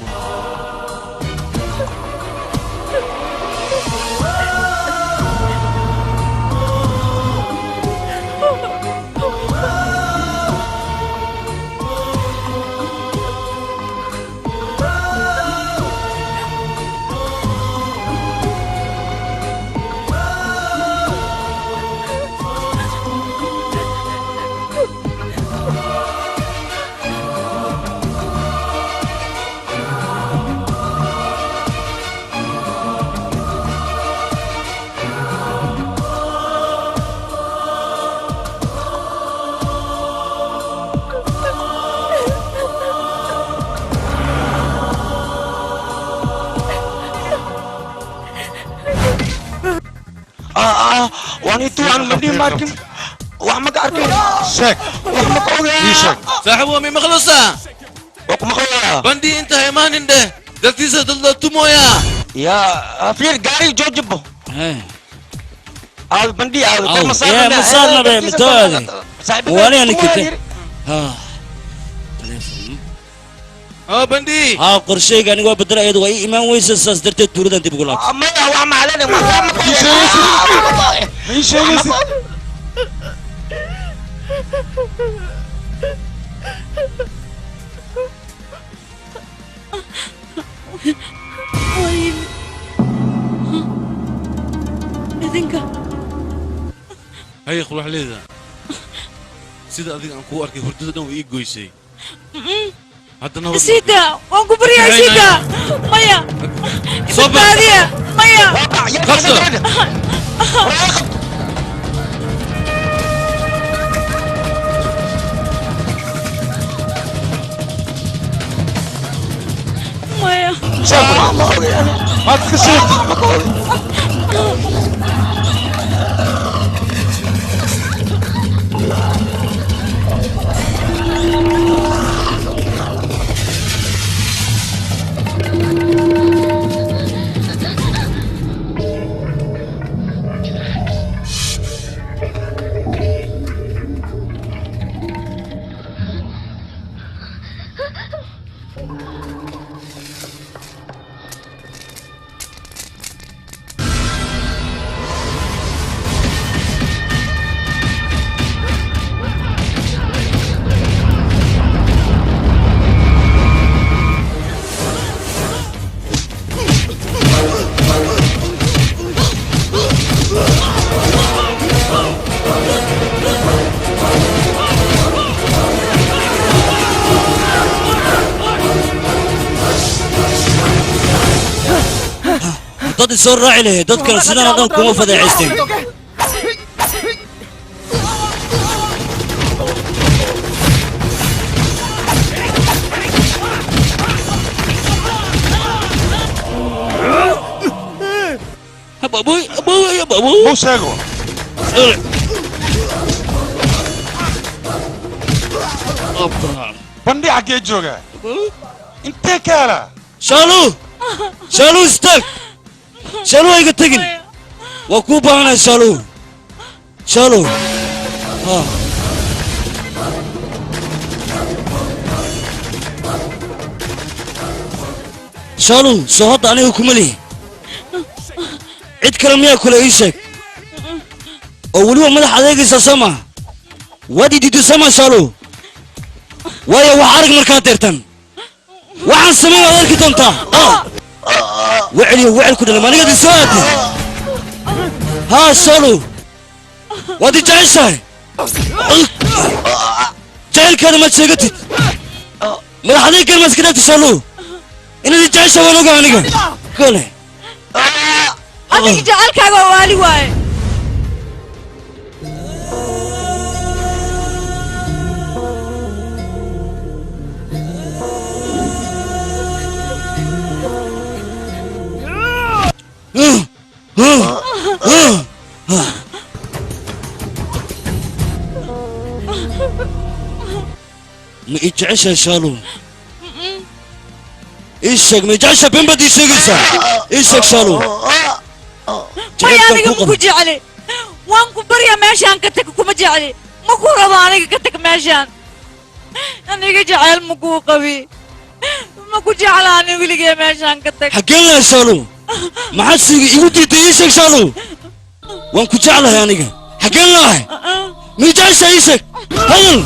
صاحب أمي مخلصة بندي انت هيمان انده دلتيسة دلتمويا يا فير قاري جوجبو هذا بندي هذا يا مصارنا بي متوالي وأنا أنا كنت ها ها بندي ها قرشيك أنا قاعد بدر أيد وأي إمام ويس أساس درت تورد أنت بقول لك ما هو ما علينا ما idinka hay quraxleeda sida adiga aan ku arkay hurdada dhan way ii goysay haddana sida waan ku baryaa sida maya badbaadiya maya qabto maya ما تكسرت Haddaad isoo raaci lahayd dad kale sidaan oo dhan kuma fadeexaysteen. Muu sheego. Bandhi xaggee joogaa? Intee ka helaa? Shaalu! Shaalu istaag! Shaalu ha iga tegin! Waa kuu baahanahay Shaalu! Shaalu! Ah. Shaalu, soo hadda aniga kuma lihi. Cid kale miyaa kule ii sheeg? Oo weliba madax adeegaysaa soo maaha? Waad i diiday soo maaha Shaalu? Waayo wax arag markaad deertan. Waxaan samayn waad arki doontaa. Wecel iyo wecel ku dhalay maanigaad i soo aadday. Haa Shaalu, waad i jeceshahay. Jacaylkaada maad sheegatid. Madax adeeggan maad iska dhaaftay Shaalu. Inaad i jeceshahay waan ogahay aniga. Kole. Adiga jecelkaaga waa waali waaye. Ma i jeceshahay Shaalu? Ii sheeg, ma i jeceshahay? Been baad ii sheegaysaa. Ii sheeg Shaalu. Maya aniga ma ku jecli. Waan ku baryaa meeshaan ka tag, kuma jecli. Ma ku rabo aniga, ka tag meeshaan. Aniga jecel ma kuu qabi. Ma ku jeclaani weligee, meeshaan ka tag. Xaggeen lahay Shaalu? Maxaad siiga igu diiday? Ii sheeg Shaalu. Waan ku jeclahay aniga. Xaggeen lahay? Ma i jeceshahay? Ii sheeg. Hadal.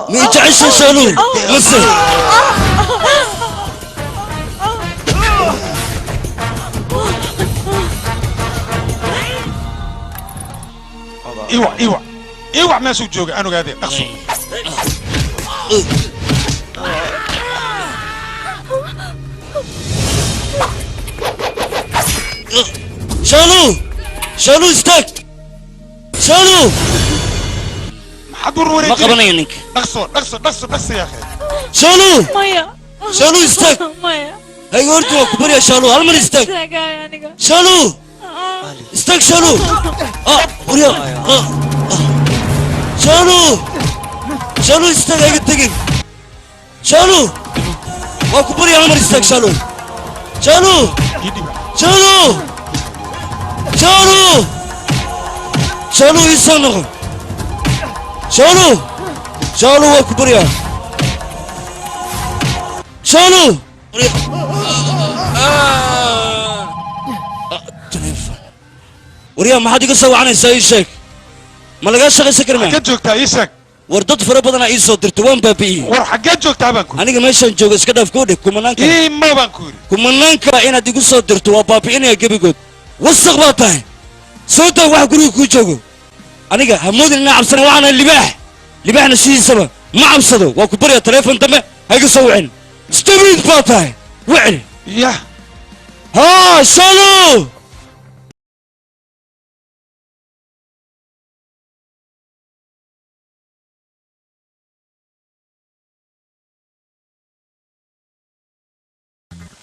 Ma i jeceshahay Shaalu? Mase? Iwac, iwac, iwac meeshuu jooga aan ogaadee, dhaqso. Shaalu! Shaalu istaag! Shaalu! Maxaad warwareejinay? Ma qabanayo ninka. Dhaqso, dhaqso, dhaqso, dhaqso yaa akhi. Shaalu! Maya. Shaalu istaag! Maya. Hayga horta waa ku baryaa Shaalu, hal mar istaag. Istaagaya aniga. Shaalu! Istaag Shaalu! Ah, waryaa. Ah, ah. Shaalu! Shaalu istaag, hayga tegin. Shaalu! Waa ku baryaa, hal mar istaag Shaalu. Shaalu! Shaalu! Shaalu! Shaalu ii soo noqo. Shaalu! Shaalu waa ku baryaa. Shaalu! Waryaa, maxaad iga soo wacanaysaa? Ii sheeg. Ma lagaa shaqaysan kari maa? Xaggee joogtaa? Ii sheeg. War dad fara badanaa ii soo dirtay, waan baabi'iyey. War xaggee joogtaa baan ku yidhi? Aniga meeshaan jooga iska dhaaf koo dheh kumanaanka. Ii ma baan ku yidhi. Kumanaanka inaad igu soo dirto waa baabi'inaya gebigood. Wasaq baa tahay. Soo daa waxa guriga kuu joogo. Aniga ha moodin inaan cabsana, waxaan ahay libaax. Libaaxna sidiisaba ma cabsado. Waa ku baryaa, taleefon dambe ha iga soo wicin. Stupid baa tahay. Wicil. Yah. Haa Shaalu!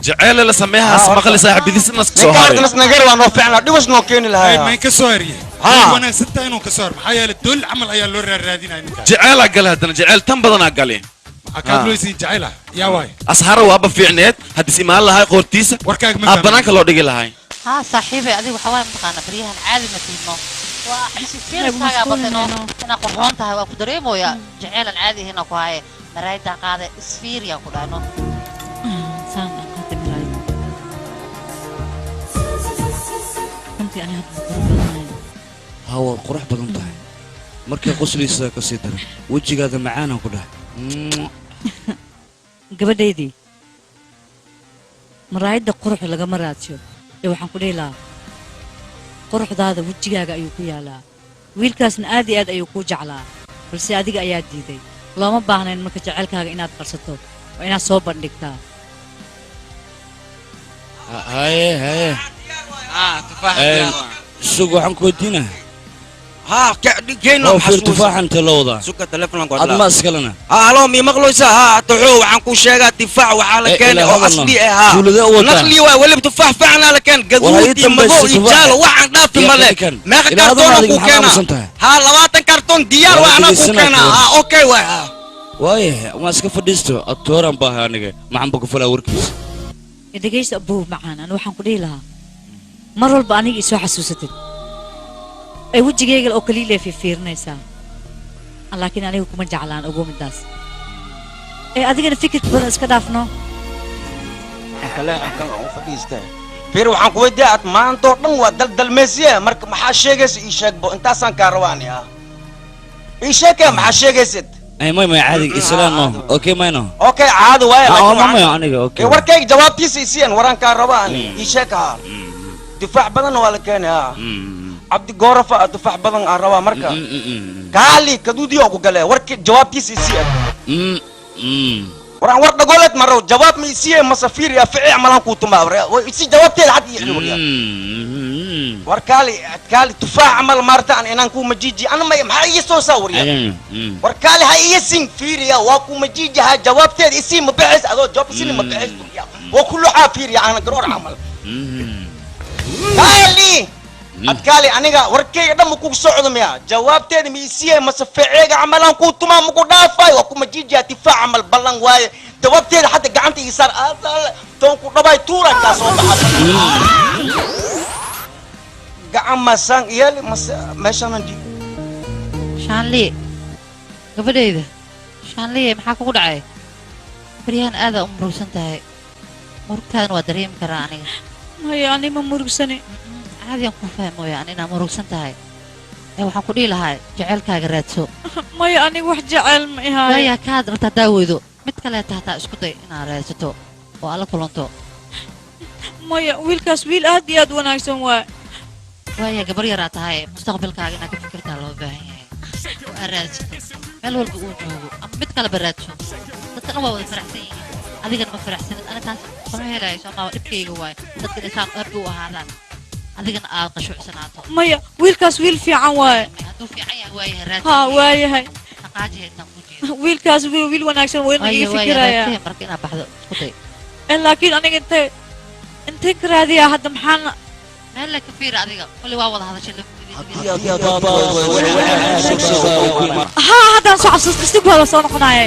Jaceyl la sameeyahaas maqli saaxiibadiisna soo haray. Ninka nagar waa noo fiicnaa, dhiwas noo keeni lahaa. Mayn ka soo heriyey? Way wanaagsan tahay inuu ka soo her, maxaa yeelay dool camal ayaa loo raaraadinaya ninkaas. Jaceylaa gale haddana, jaceyl tan badanaa gale. Maxaa kaad looysiin jaceyla? Yaa waay. Asxaara waaba fiicneed haddis imaan lahay qoortiisa. Warkaaga ma aa fahmin. Banaanka loo dhigi lahay. Haa saaxiibay, adiga waxaa waaye mataqaana baryahan caadi ma tiidno. Waa fiiriskaagaa batay no, inaa qurxoon tahay waa ku dareemooyaa, jaceylan caadi ahina ku haye. Maraayadaan qaade, isfiiriyaan ku dhahay no. Saan aan qaatay maraayada. Runtii ani hadda qurux badanahay. Haa, waad qurux badan tahay. Markay qoslaysaa ka sii daran. Wejigaada macaanaan ku dhahay. Gabadhaydii, maraayadda qurux lagama raadsiyo ee waxaan ku dhihi lahaa quruxdaada wejigaaga ayuu ku yaalaa. Wiilkaasna aad iyo aad ayuu kuu jeclaa, balse adiga ayaa diiday. Looma baahnayn marka jaceylkaaga inaad qarsato, waa inaad soo bandhigtaa. Haye haye. Ah, tufaax diyaar waa. Sug, waxaan ku weydiinaa. Haa, keenno. Oo fiir, tufaaxan intee loo wadaa? Suka telefoon ku Ad ma iskalena. Ha, halo, mii maqloysaa? Haa, tuxuu, waxaan kuu sheegaa tifaax waxaa la Eh, keenay ilaa oo hadalna. asli ah. Haa, Tuulada u wataa. naqli waay, weliba tufaax fiicanaa la keen, War, gaduud ha ii iyo dambayso madow iyo tufaaxa. jaalo, waxaan dhaafi Iyo male. ninkan. Meeqa Ilaa hadalna kartoona adiga kuu maxaad keenaa? aamusan tahay? Haa, 20 kartoon diyaar Waa waay, anaa kuu dhegeysanaa keenaa. kuwa. Haa, okay waay, haa. Waayahay, waan iska fadhiisto, atooran baa ahay aniga, maxaan ba ku falaa warkiisa. Dhegaysta abuu macaan, anu waxaan ku dhihi lahaa mar walba aniga isoo xasuusatid ay wejigayga oo kaliya lee fiirfiirinaysaa, laakiin aniga kuma jeclaan ogo midaas ee adigana fikirka badan iska dhaafno. Kan u fadhiistay. Fiir, waxaan ku weydiiyaa, aad maantoo dhan waa daldalmaysiye, marka maxaa sheegaysa? Ii sheegbo, intaasaan kaa rabaani. Ah, ii sheegee, maxaa sheegaysid? Ay, may may, caadiga islaan no, okay, mayno. Okay, caadi waaye. Ah, laakiin oo ma waxaan- mayo aniga, okay. Ee, warkayga jawaabtiisa isiyan, waraan kaa rabaa ani. Ii sheeg. Haa, difaac badan waa la keenay. Haa, Cabdi Goorafa ah, difaac badan aan rabaa. Marka kaali kaduudiyo ku gale, warki jawaabtiisa isiyan. Waraan war dhagoleed maro, jawaab ma isiye mase? Fiiriya, ficic malan kuu tumaa. Isi jawaabteeda had ii celi waryaa. War kaali kaali, tufaax camal maarta an inaan kuu majiiji ana may, maxaa iga soo saa waryaa? War kaali, ha iga sin. Fiiriya, waa kuu majiiji. Ha, jawaabteeda isii, ma bixis adoo jawaab isini, ma bixis waryaa. Waa ku luxaa, fiiriya, ana garoor camal. Kaali adkaali, aniga warkayga dhan ma kugu socdo miya? Jawaabteeda ma isiye mase ficeega camalaan kuu tumaa, maku dhaafay? Waa ku majiijiya tifaac camal, ballan waaye. Jawaabteeda hadda gacanta ii saar, toon ku dhabay tuuran kaa soo baxa. Gacan masaan yeeli mase meeshaanan dhiib. Shaanli, gabadhayda Shaanliye, maxaa kugu dhacay? Baryahan aadaa u murugsan tahay, murugtaadana waa dareemi karaa aniga. Maya, ani ma murugsani. Caadiyan ku fahmooya ani inaa murugsan tahay, ee waxaan ku dhihi lahaa jaceylkaaga raadso. Maya, aniga wax jecel ma ihaayo. Waaya, kaad rabta haddaa weydo, mid kaleeta hataa isku day inaad raadsato oo aad la kulanto. Maya, wiilkaas wiil aad iyo aad wanaagsan waay. Waaya, gabar yaraa tahay, mustaqbalkaaga inaad ka fikirtaa loo baahan yahay oo aad raadsato meel walba uu joogo, ama mid kaleba raadso. Dadka dhan waa wada faraxsan yihiin, adigana ma faraxsanid. Ani taas kama helayo soomaa, dhibkayga waay dadka inay happy u ahaadaan, adigana aad qashuucsanaato. Maya, wiilkaas wiil fiican waaye. Hadduu fiican yahay, waayahay, raadsi. Haa, waayahay. Dhaqaaji intaan ku jeedo. Wiilkaas wiil wanaagsan waa inuu Waaya, iga waaya, fikirayaa. Raadsi marka inaad baxdo isku day. Laakiin aniga intee ka raadiyaa hadda? Maxaan meel le ka fiiri adiga, kulli waa wada hadashay. Haa, haddaan soo xasuusta, istig waa la soo noqonaya.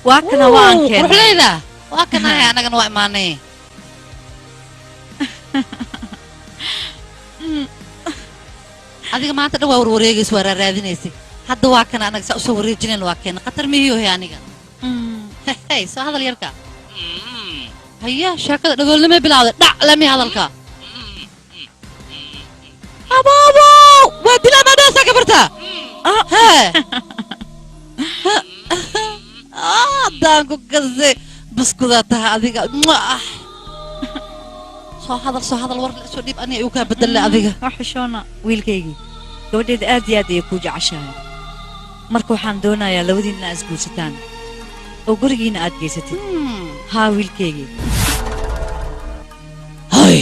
Waa kana, waa aan keenay. Quruxleyda, waa kanahay, annagana waa imaanay. Adiga maanta dhan waa warwareegaysa, waa raaraadinaysay. Hadda waa kana, anaga saa usoo wareejinayn, waa keena. Khatar mihiyo he aniga. Hey, soo hadal yarka. Haya, sheekada dhagoolnimay bilowday, dhac lami hadalka. Abaabo, waa dilaa maadhaasaa gabarta. Hee, haddaan ku kasay, buskudaa tahay adiga. Mwah. Soo hadal, soo hadal, war la soo dhiib, aniga igu kaa bedelle adiga. Wax xishoona wiilkaygii, gabadheeda aad iyo aad ayay kuu jeceshahay. Marka waxaan doonayaa labadiinna aad isguursataan oo gurigiina aad geysatid. Haa, wiilkaygii. Hay,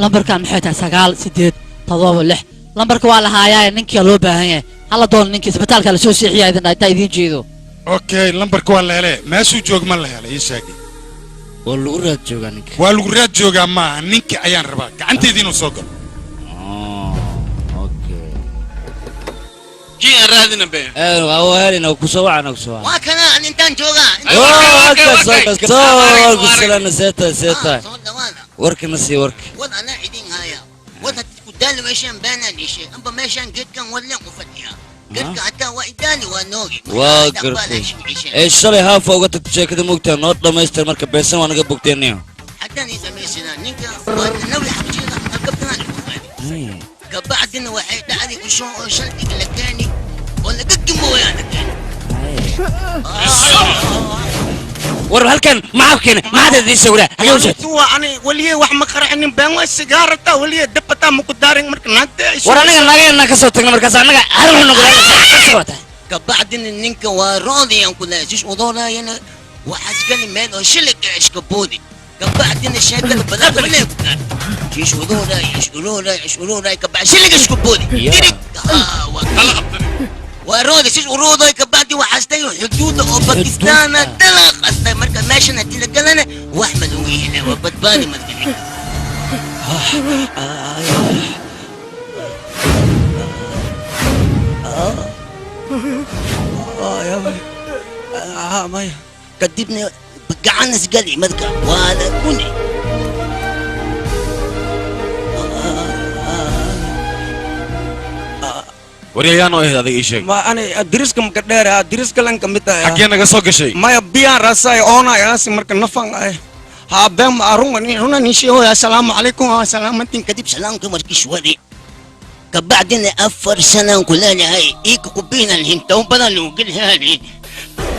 lambarkan maxay tahay? 9 8 7 6. Lambarka waa la haayaaye, ninkia loo baahan yahay hala doono. Ninkii isbitaalka la soo seexiyaa idin intaa idiin jeedo. Okay, lambarka waa la hele. Meeshuu joog ma la helay? Ii sheegay. Waa lagu raad joogaa ninka. Waa lagu raad joogaa maaha, ninka ayaan rabaa gacanteedii inuu soo galo. Okay. Kii aan raadina be. Waa helina, kusoo wacana, kusoo wacana. Waa kana, an intaan joogaa. Seeta seeta, warka na sii, warka. Wad anaa idin haya. Wad haddi ku daali meeshaan baanaan ishe amba meeshaan geedkan wadleen u fadhiyaa, geedka hataa waa idaali, waa noogi. Waa gartay. Ee shalay haafa uga tagta sheekada, moogtaa? Noo dhamaystir marka, beesan waa naga bogteeniyo. Haddaan ii dhamaystiraa, ninka waa nawi xabjiga alkabtanaan. Kabacdina waxay dhacday ushoon oo shaldiga la keeni oo laga gimooyaa la keeni. War halkan maxaa keenay? Maxaad idiin sawiraa? Hagee u socotay? Waa ani waliye wax ma qarxinin, been waa sigaarata waliye dabata ma ku daarin marka naagta ay. War aniga naagayna ka soo tagna, markaas annaga hal wuxuu noqday ka socota. Kabacdina ninka waa roodayaan ku leeyahay, sish udoonayana waxaas gali meel oo shilig iska boodi. Kabacdina sheekada badan waliye ku gaar shish udoonay ish udoonay ish udoonay, kabacdi shilig isku boodi dirig waa rooday shish urooday. Kabacdi waxaas tagay xuduuda oo Bakistaana dalaq astay. Marka meeshan haddii la galana wax ma lagu yeelay, waa badbaadi marka ninka. Kadibna gacan isgali marka waa la kuni. Waryayaanoo ahayd adiga ii sheeg. Ma ani diriska maka dheer, diriska lan kamid ah. Xaggee naga soo gashay? Maya, biyaan rasay oona yaasi marka nafan ay ha been ma arun ni runa ni sheego. Assalaamu calaykum, salaamatin. Kadib salaamka markii shwadi, kabacdina 4 sanaan ku leeyahay iika kubiina lihin towbadan lagu gelhaali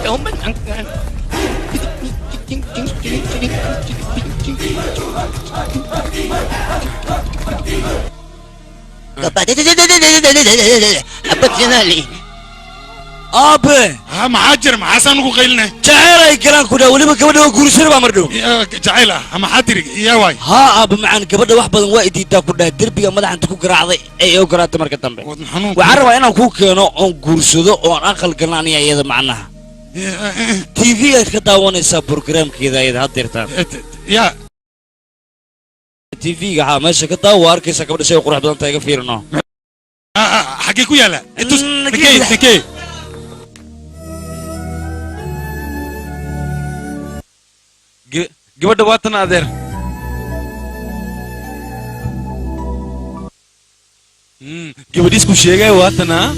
towbad. Xabad. Aabe, ha, maxaa jira? Maxaasaan ugu qaylinay? Jaceyl ay galaan ku dhaa, weliba gabadha waa guursan baa mar dhow. Jaceyl ah? Maxaa tiri? Yaa waay? Haa aabe macaan, gabadha wax badan waa idiidaa ku dhaha, derbiga madaxa inta ku garaacday ay ogolaatay. Marka dambe waxaan rabaa inaan kuu keeno oon guursado oon aqal galno aniga iyada. Macnaha TV aad ka daawanaysaa programkeeda iyada haddeertaan. Ya TV-ga haa, meesha ka daawa, waa arkaysaa gabadha si ay qurux badan tahay, iga fiirino. Xaggee ku yaala? Itus nakey nakey. Gabadha waa tan adeer. Gabadhiisku sheegay waa tan ah.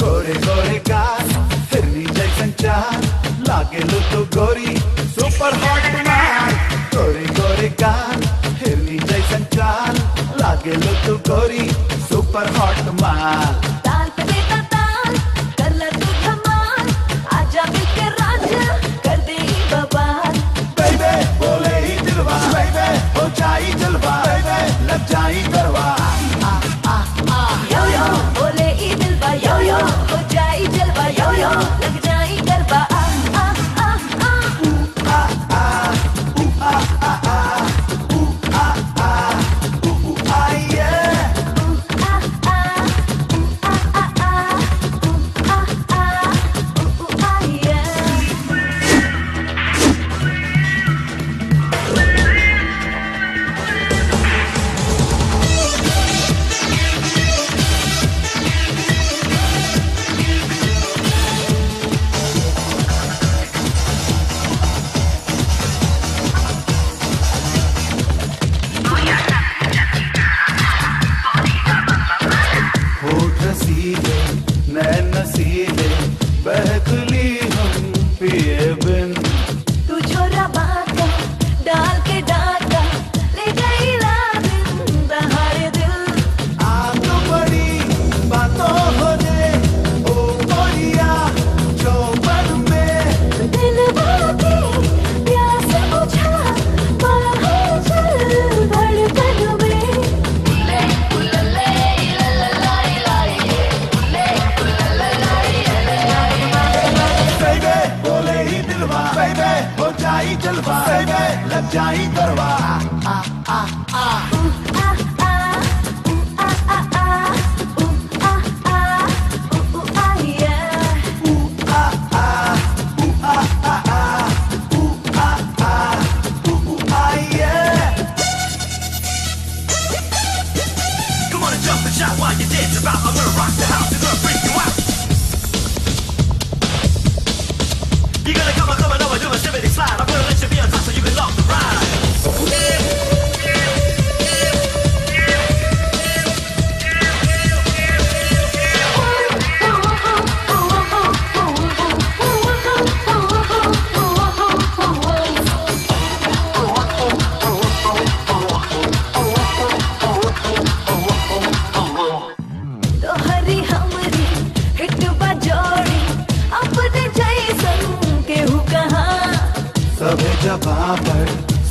गोरे गोरे गाल, हिरनी जैसन चाल, लागे लो तो गोरी super hot माल। गोरे गोरे गाल, हिरनी जैसन चाल, लागे लो तो गोरी सुपर हॉट माल। ताल पे देता ताल, कर ले तू धमाल, आजा मिलकर राजा कर दे ही बवाल। बेबे बोले ही दिलवा, बेबे हो जाई जलवा, बेबे लग जाई गरवा। आ आ आ यो यो बोले ई दिलवा, यो यो हो जाई जलवा, यो यो लग जाई गरबा। आ आ आ आ आ आ ऊ आ आ आ ऊ आ आ ऊ ऊ आ ये। आ आ ऊ आ आ आ ऊ आ आ ऊ ऊ आ ये। होठ रसीले, नैन नसीले, बहकली हम पिए बिन। तू छोरा बाका डाल के डाका ले गई रात दहाड़े दिल। आग बड़ी बातों हो दे ओ गोरिया चौपन में। दिल बाकी प्यास बुझा बाहर चल धड़कन में। बेबे बोले ही दिलवा, बेबे हो जाई जलवा, बेबे लग जाई गरवा। आ आ आ आ आ ऊ आ आ आ ऊ आ आ ऊ ऊ आ ये। ऊ आ आ ऊ आ आ आ ऊ आ आ ऊ ऊ आ ये।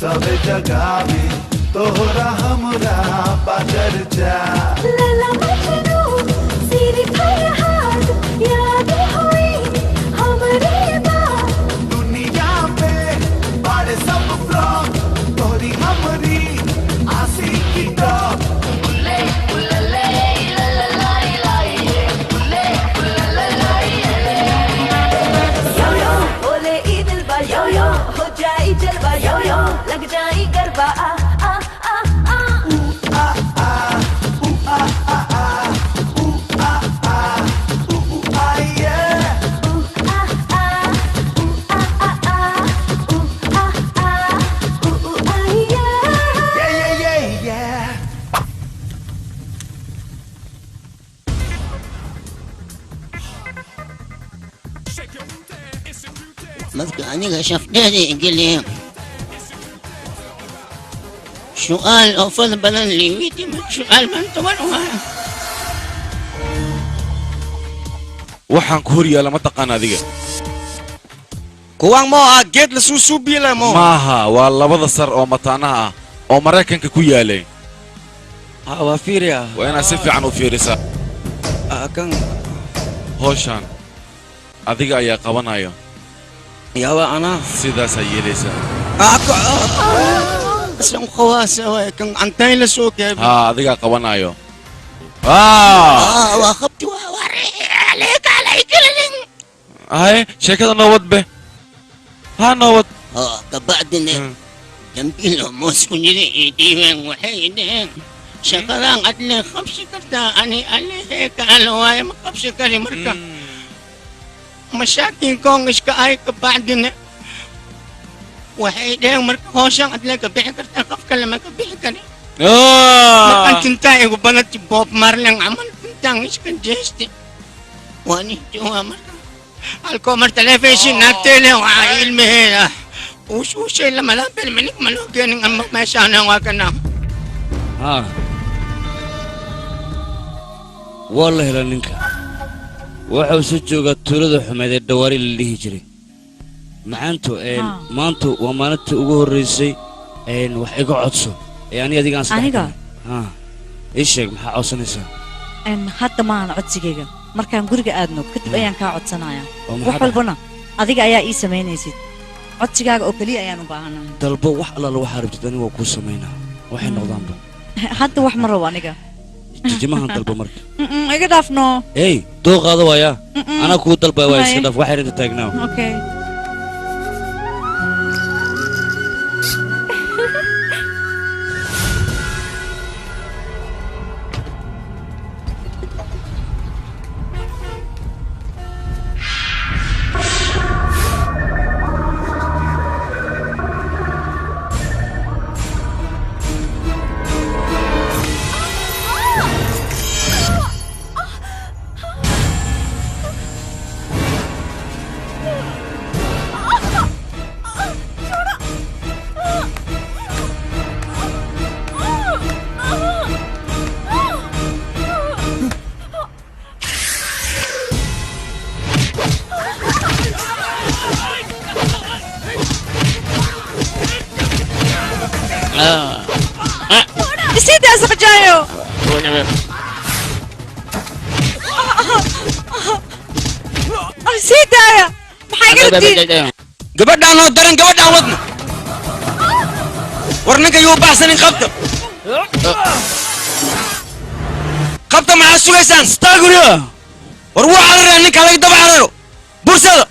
सब जगावे तोहरा हमरा बाजर जा लला मजनू सिर फरहाद याद होई हमरे बात दुनिया में बाड़े सब फ्लॉप तोहरी हमरी आसी की टॉप उले उलले लललाई लाई उले उललाई यो यो बोले ई दिलबा यो यो हो जाई जलवा यो यो लग जाई गरबा आ आ आ आ ऊ आ आ ऊ आ आ आ ऊ आ आ ऊ ऊ आ ये ऊ आ आ ऊ आ आ आ ऊ आ आ ऊ ऊ आ ये ये ये ये ये Marka aniga shafdeedii igeliya su'aal oo fara badan liiweydiiyey su'aal maanta waan u hayaa. Waxaan ku hor yaalla ma taqaan adiga. Kuwaan moo ah geed la suusuubiye moo? Maaha, waa labada sar oo mataanaha ah oo Maraykanka ku yaalay. Waa fiiriya. Waa inaad si fiican u fiirisaa. Kan howshan adiga ayaa qabanaya. Yawa anaa sidaasaa yeelaysaa. Islan khawaasa waay kan cantayn la soo gaabay. Haa, adigaa qabanayo. Waa qabti waa عليك عليك. Haye, sheekada noo wad be, haa, noo wad. Kabacdina dambiil oo moos ku jira ii dhiibeen, waxay dhaheen shaqadaan adle qabsi kartaa. Ani alehee kaalo waaye, ma qabsi kari. Marka masaakiinkoon iska ay. Kabacdina waxay dhaheen marka howshaan adle ka bixi kartaa, qof kale ma ka bixi kari. Markaan tintaa igu badati, Bob Marley camal tintaan iska jeesti waani joogaa. Marka halkoo mar telefishin naagteele waxaa ilmaheeda uushuushay lamalabel minig maloo keenin ama meeshaana waa kana. Haa, waa la helaa ninka. Wuxuu soo joogaa tuulada xumeed ee dhawaari la dhihi jiray. Macaantu maantu waa maalintii ugu horraysay wax iga codso ee ani adiga aan saddex Aniga? Haa, ii sheeg, maxaa codsanaysaa? Hadda maahan codsigayga, markaan guriga aadno kadib ayaan kaa codsanayaa. Oo maxaa Wax walbana adiga ayaa ii samaynaysid, codsigaaga oo keliya ayaan u baahanahay. Dalbo wax allaala waxaa rabtid, aniga waa kuu samaynaa, waxay noqdaanba. Hadda wax ma rabo aniga. Jijimahan dalbo marka. Iga dhaafno. Ey, dooqaada waayaa. Anaa kuu dalbaya waa iska Haye. dhaaf waxay inta taagnaa. Okay. Isidaa saqjaayo. Sii daaya, maxaa iga rabtiin? Gabadhaan oo daran, gabadhaan wadna. War ninka yuu baxsanin, qabta, qabta, maxaa sugaysaan? Staguriya. War wuu cararaya ninka, laga daba cararo bursada.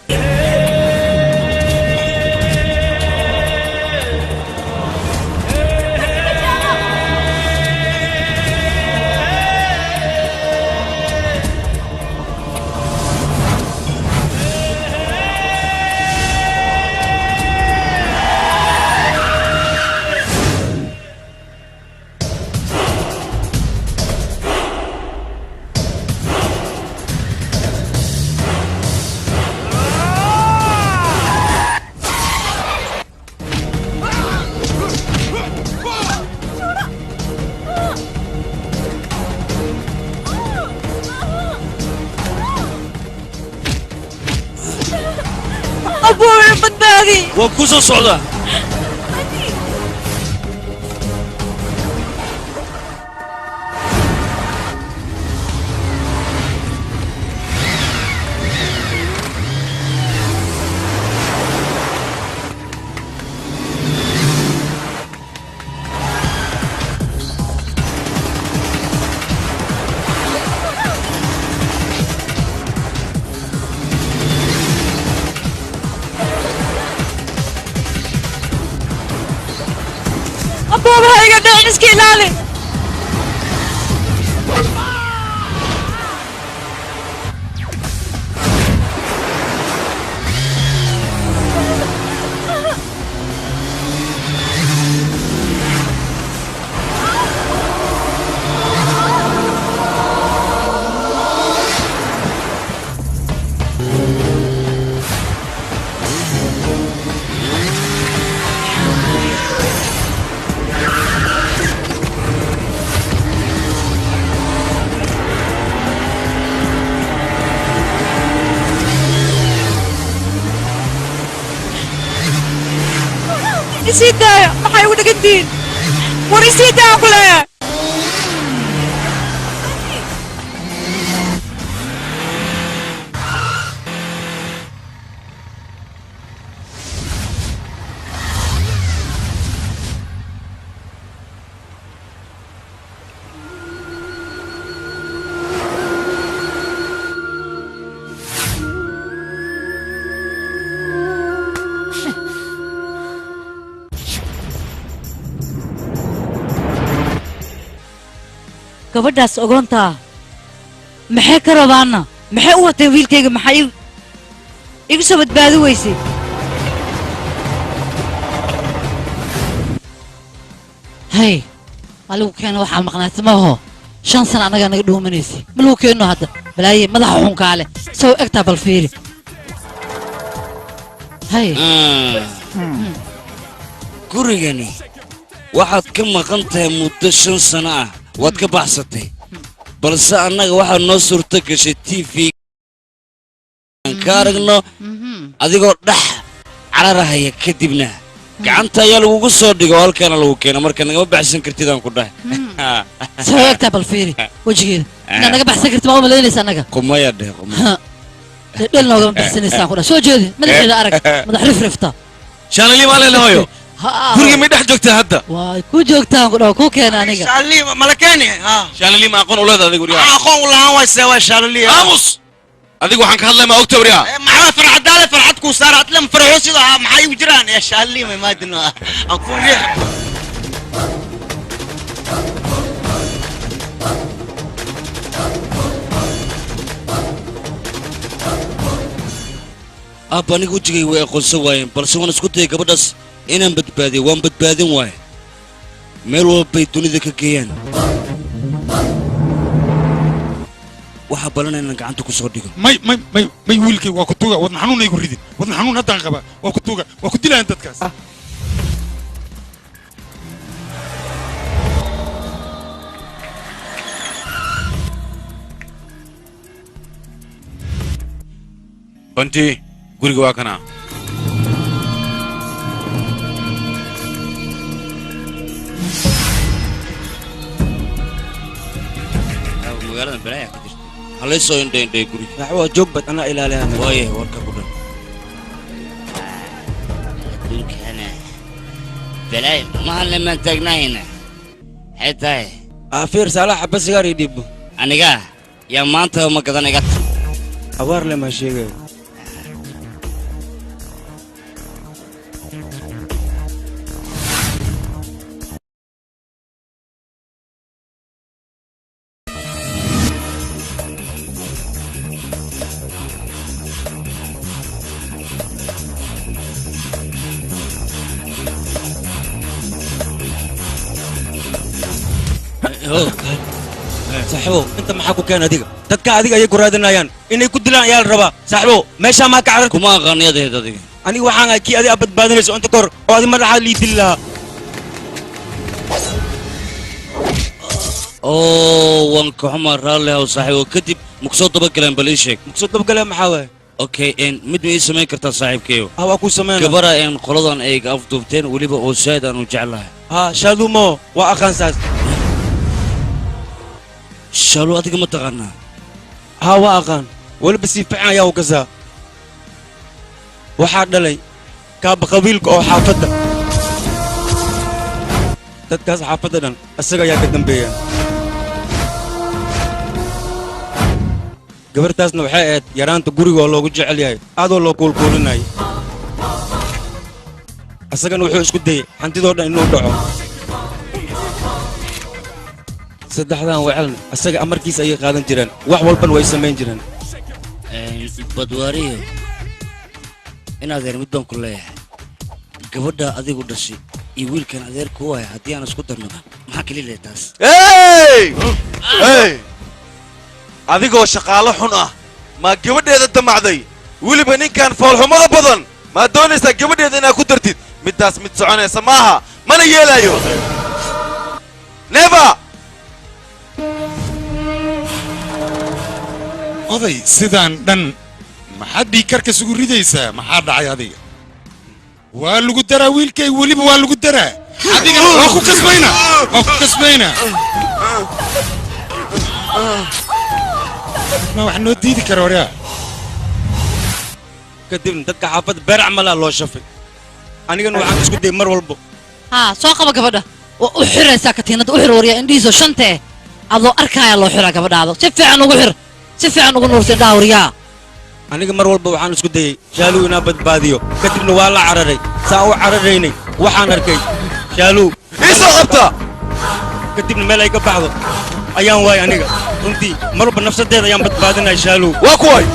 Abuur, badbaadi. Waa ku soo socdaa. Aboobaha iga dhicin, iska ilaali. Isii daaya, maxay ugu dhegantihiin? War isii daaya ku leeyahay. Gabadhaas ogoontaa maxay ka rabaana? Maxay u wateen wiilkayga? Maxay igu soo badbaadi weysay? Hay, ma lagu keeno? Waxaa maqnaatay maaho 5 sana annagaa naga dhuumanaysay. Ma lagu keeno hadda balaaye madaxa xunkaa leh sow egtaa? Bal fiiri. Hay. Gurigani waxaad ka maqan tahay muddo 5 sano ah, waad ka baxsatay, balse annaga waxaa noo suurto gashay TV aan ka aragno adigoo dhex cararahaya, kadibna gacanta ayaa lagugu soo dhigo, halkaana lagu keeno. Marka nagama baxsan kartid aan ku dhahay. Sow egtaa? Bal fiiri wejigeeda. Inaad naga baxsan kartid maa u malaynaysa annaga? Qumaya dheh, qumaya. Dhel noogama baxsanaysaan ku dhah. Soo jeedi madaxeeda, arag madax rifrifta. Shaalali maa leela hooyo, guriga may dhex joogtaa hadda? Waa ku joogtaan ku dhaw, ku keena aniga. Shaalali mala keeni ha? Shaalali ma aqoon u leedahay adiga wariyaa? Aqoon u lahaan way see waa shaalali. Aamus adiga, waxaan ka hadlay ma ogta wariyaa? Maxaa farxadaale farxad ku saar atlam farxo sida maxay u jiraan ee shaalali ma maadino aan ku riix. Aabba, aniga wejigay way aqoonsan waayeen, balse waan isku dayay gabadhaas inaan badbaadiyo, waan badbaadin waaye. Meel walbay dunida ka geeyaan, waxaa balanaya inaan gacanta ku soo dhigo. May, may, may, may, wiilkay, waa ku tuga. Wadna xanuun igu ridin, wadna xanuun haddaan qabaa. Waa ku tuga, waa ku dilayaan dadkaas. Banti, guriga waa kana. Magaalada balaaya ka jirta, halay soo indha indhay guriga. Waa joog bad, anaa ilaaliyaa. Waayahay, warka ku dhan. Adduunkana balaay mahan lemaan taagnahayna, maxay tahay? Afiir saalax, xabad sigaar ii dhiibbo. Aniga yaa maanta ma gadan iga tag. Abaar le maa sheegayo. Saaxiibow, inta maxaa ku keen adiga? Dadka adiga ayay ku raadinayaan, inay ku dilaan ayaa la rabaa. Saaxiibow, meeshaa maa ka carar? Kuma aqaaniyadaheed adiga. Aniga waxaan ahay kii adiga aad badbaadinayso inta kahor oo adi madaxaa lii dili lahaa. Oo waan ka xumaa, raalli haw saaxiibo. Kadib ma kusoo dabagaleen? Bal ii sheeg. Makusoo dabagaleen maxaa waaye? Okay, n mid ma ii samayn kartaa saaxiibkeyo? Ha, waa kuu sameynaa. Gabara een qoladan ayga afduubteen weliba oo saaid aan u jeclahay. Ha, shaadumo waa aqaan saas. Shaalu adiga ma taqaanaa? Ha, waa aqaan, weliba si fiican ayaa u gasaa. Waxaa dhalay kaaba qabiilka oo xaafadda, dadkaas xaafadda dhan isaga ayaa ka dambeeya. Gabartaasna waxay ahayd yaraanta guriga oo loogu jecel yahay, aadoo loo kuulkuulinayay. Isagana wuxuu isku dayey hantidoo dhan inuu dhaco. Saddexdan wecelna asaga amarkiisa ayay qaadan jireen, wax walban way samayn jireen. Badwaariyo in adeer mid baan ku leeyahay, gabadha adigu dhashay iyo wiilkan adeer ku waaya haddii aan isku darno maxaa kali leeyahay taas? Hey! Adigoo shaqaale xun ah ma gabadheeda damacday? Weliba ninkan foolxumada badan ma doonaysaa gabadheeda inaad ku dartid? Middaas mid soconaysa maaha, mana yeelayo. Never! Oday sidaan dhan maxaad dhiigkarka isugu ridaysaa? Maxaa dhacay adiga? Waa lagu daraa wiilkay, weliba waa lagu daraa. Adiga waa ku kasbaynaa, waa ku kasbaynaa. Ma wax noo diidi kara waryaa? Kadibna dadka xaafadda beer camalaa loo shafay. Anigana waxaan isku dayay mar walbo. Haa, soo qaba gabadha. Waa u xiraysaa katiinadda, u xir waryaa indhihiisoo shantee. Adoo arkaaya loo xiraa gabadhaada. Si fiican ugu xir, si fiican ugu nuursa indhaha waryaa. Aniga mar walba waxaan isku dayay Shaaluu inaan badbaadiyo, kadibna waa la cararay. Saan u cararaynay waxaan arkay Shaaluu ii soo qabta. Kadibna meel ay ka baxdo ayaan waayay aniga. Runtii mar walba nafsadeeda ayaan badbaadinaya Shaaluu. Waa kuway.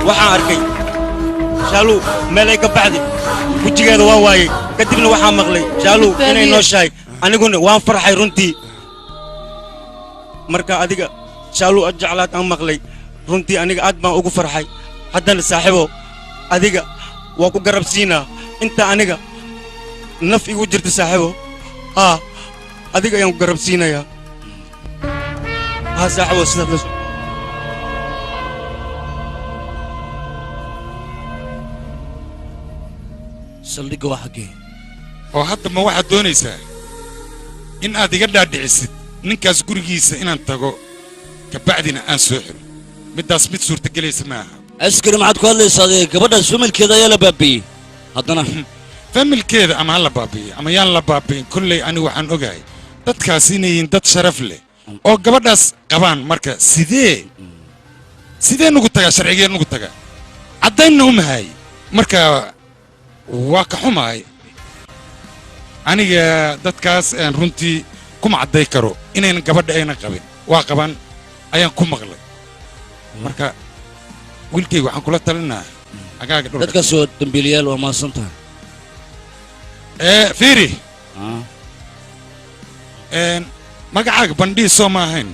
Waxaan arkay Shaaluu meel ay ka baxday, wejigeeda waan waayay. Kadibna waxaan maqlay Shaaluu inay nooshahay, aniguna waan farxay runtii. Marka adiga Shaaluu aad jeclaad aan maqlay, runtii aniga aad baan ugu farxay. Haddana saaxiibow adiga waa ku garab siinaa inta aniga naf igu jirta saaxiibow. Haa, adiga ayaan ku garab siinayaa. Haa saaxiibow, sidaad la saldhigga waa xaggee? Oo hadda ma waxaad doonaysaa in aad iga dhaadhicisid ninkaas gurigiisa inaan tago kabacdina aan soo xiro? Middaas mid suurtagelaysa ma aha. Askari maxaad ku hadlaysaa adiga? Gabadhaas familkeeda ayaa la baabi'iyey. Haddana familkeeda ama ha la baabi'iyey ama yaan la baabi'in, kolley anigu waxaan ogahay dadkaas inay yihiin dad sharaf leh oo gabadhaas qabaan. Marka sidee nugu tagaa? Sharcigee nugu tagaa? Caddaynna uma haay. Marka waa ka xumahay aniga dadkaas aan runtii kuma cadday karo inaynan gabadha aynan qabin. Waa qaban ayaan ku maqlay. Marka wiilkayga waxaan kula talinaa agaaga dhulka. Dadkaas waa dambiilayaal, waa mahadsan tahay. Fiiri. Magacaaga bandhii soo ma ahayn.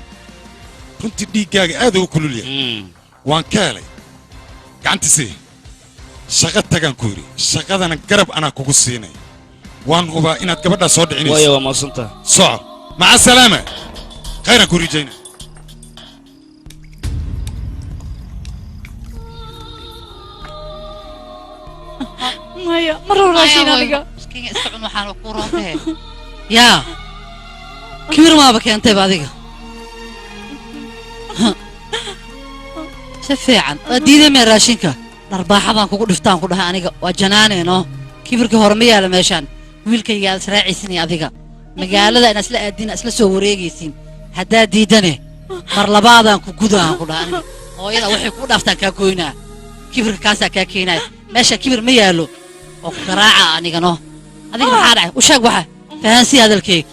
Runtii dhiiggaaga aad ugu kulul yahay. Waan ka helay. Gacantiisii shaqo tagaan ku yidhi, shaqadana garab anaa kugu siinay. Waan hubaa inaad gabadhaa soo dhicinayso. Waaya, waa mahadsan tahay. Soco, maca salaama, khayraan ku rijayna. Maya, ma rabo raashin aniga. Miskiin iska cun, waxaan ku roontahay. Yaa, kibir maaba keentayba adiga. Si fiican waa diiday mee raashinka? Dharbaaxadaan kugu dhiftaan ku dhahay aniga waa janaaneenoo. Kibirkii hore ma yaala meeshaan. Wiilkayga aad israacaysin iyo adiga magaalada inaad isla aadin, isla soo wareegaysiin. Haddaad diidane mar labaadaan ku gudaan ku dhahay aniga. Hooyada waxay kugu dhaaftaan kaa goynaa. Kibirka kaasaa kaa keenaya meesha, kibir ma yaalo oo ku garaaca aniga no. Adiga maxaa dhacay? U sheeg waxa fahansii hadalkayga.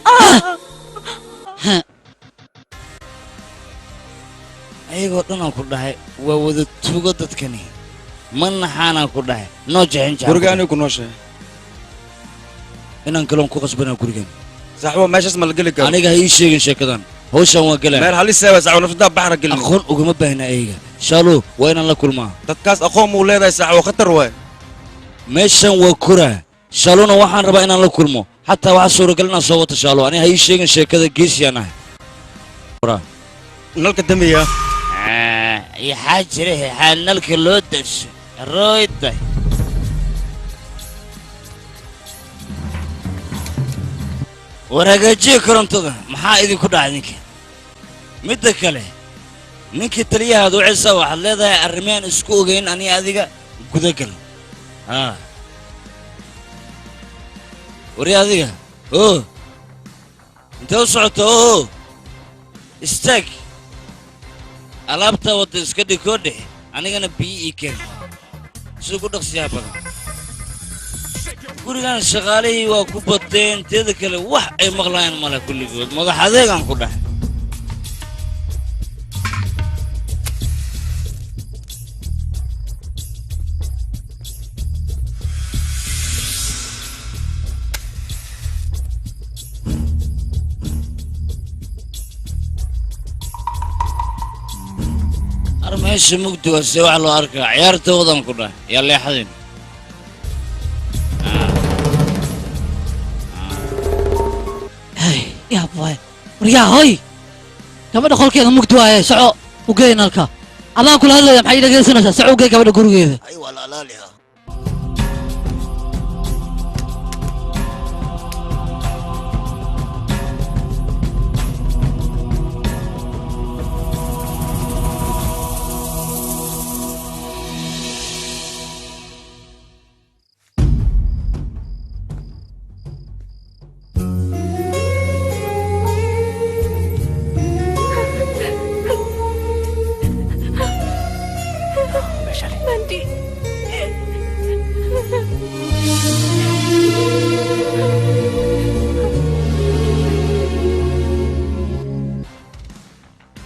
Ayagoo dhan aan ku dhahay waa wada tuugo dadkani, ma naxaanaan ku dhahay noo jexin jexan. Guriga aniga ku nooshahay. Inaan kaloon ku qasbanaa gurigan. Saaxiibow meeshaas ma la geli karo. Aniga ha ii sheegin sheekadan, hawshan waa galaan. Meel halis ah saaxiibow, naftadaa baxra gelin. Aqoon ugama baahna ayaga. Shaaluu waa inaan la kulmaa. Dadkaas aqoon muu leedahay saaxiibow, khatar waay. Meeshan waa koraa. Shaaluuna waxaan rabaa inaan la kulmo. Xataa waxaa suuragal inaan soo wato Shaalu. Aniga ha ii sheegin sheekada, geesiyaan ahay. Nalka damiya. Yaxaa jira xaa nalka loo dasho rooyday. War hagaajiya korontada, maxaa idinku dhacay idinka? Midda kale, ninkii taliyahaad u cisa waxaad leedahay arrimaan isku ogeyn aniga adiga gudagal. Haa wari adiga oo intee u socoto? Oo istaag, alaabta wadda iska dhig koo dhex, anigana biyo ii keen si ugu dhaqsiyaha badan. Gurigan shaqaalihii waa ku bateen, teeda kale wax ay maqlayaan male kulligood. Madax adeegaan ku dhahay. Meesha mugdi waa see wax loo arkaa, ciyaartoodan ku dhahay yaa leexadin. Yaa boy, waryaa hoy, gabadha qolkeeda mugdi waaye, soco ugey nalka. Adaan kula hadlaya, maxay dhegaysanaysaa? Soco ugey gabadha gurigeeda. Ay waa la alaaliha.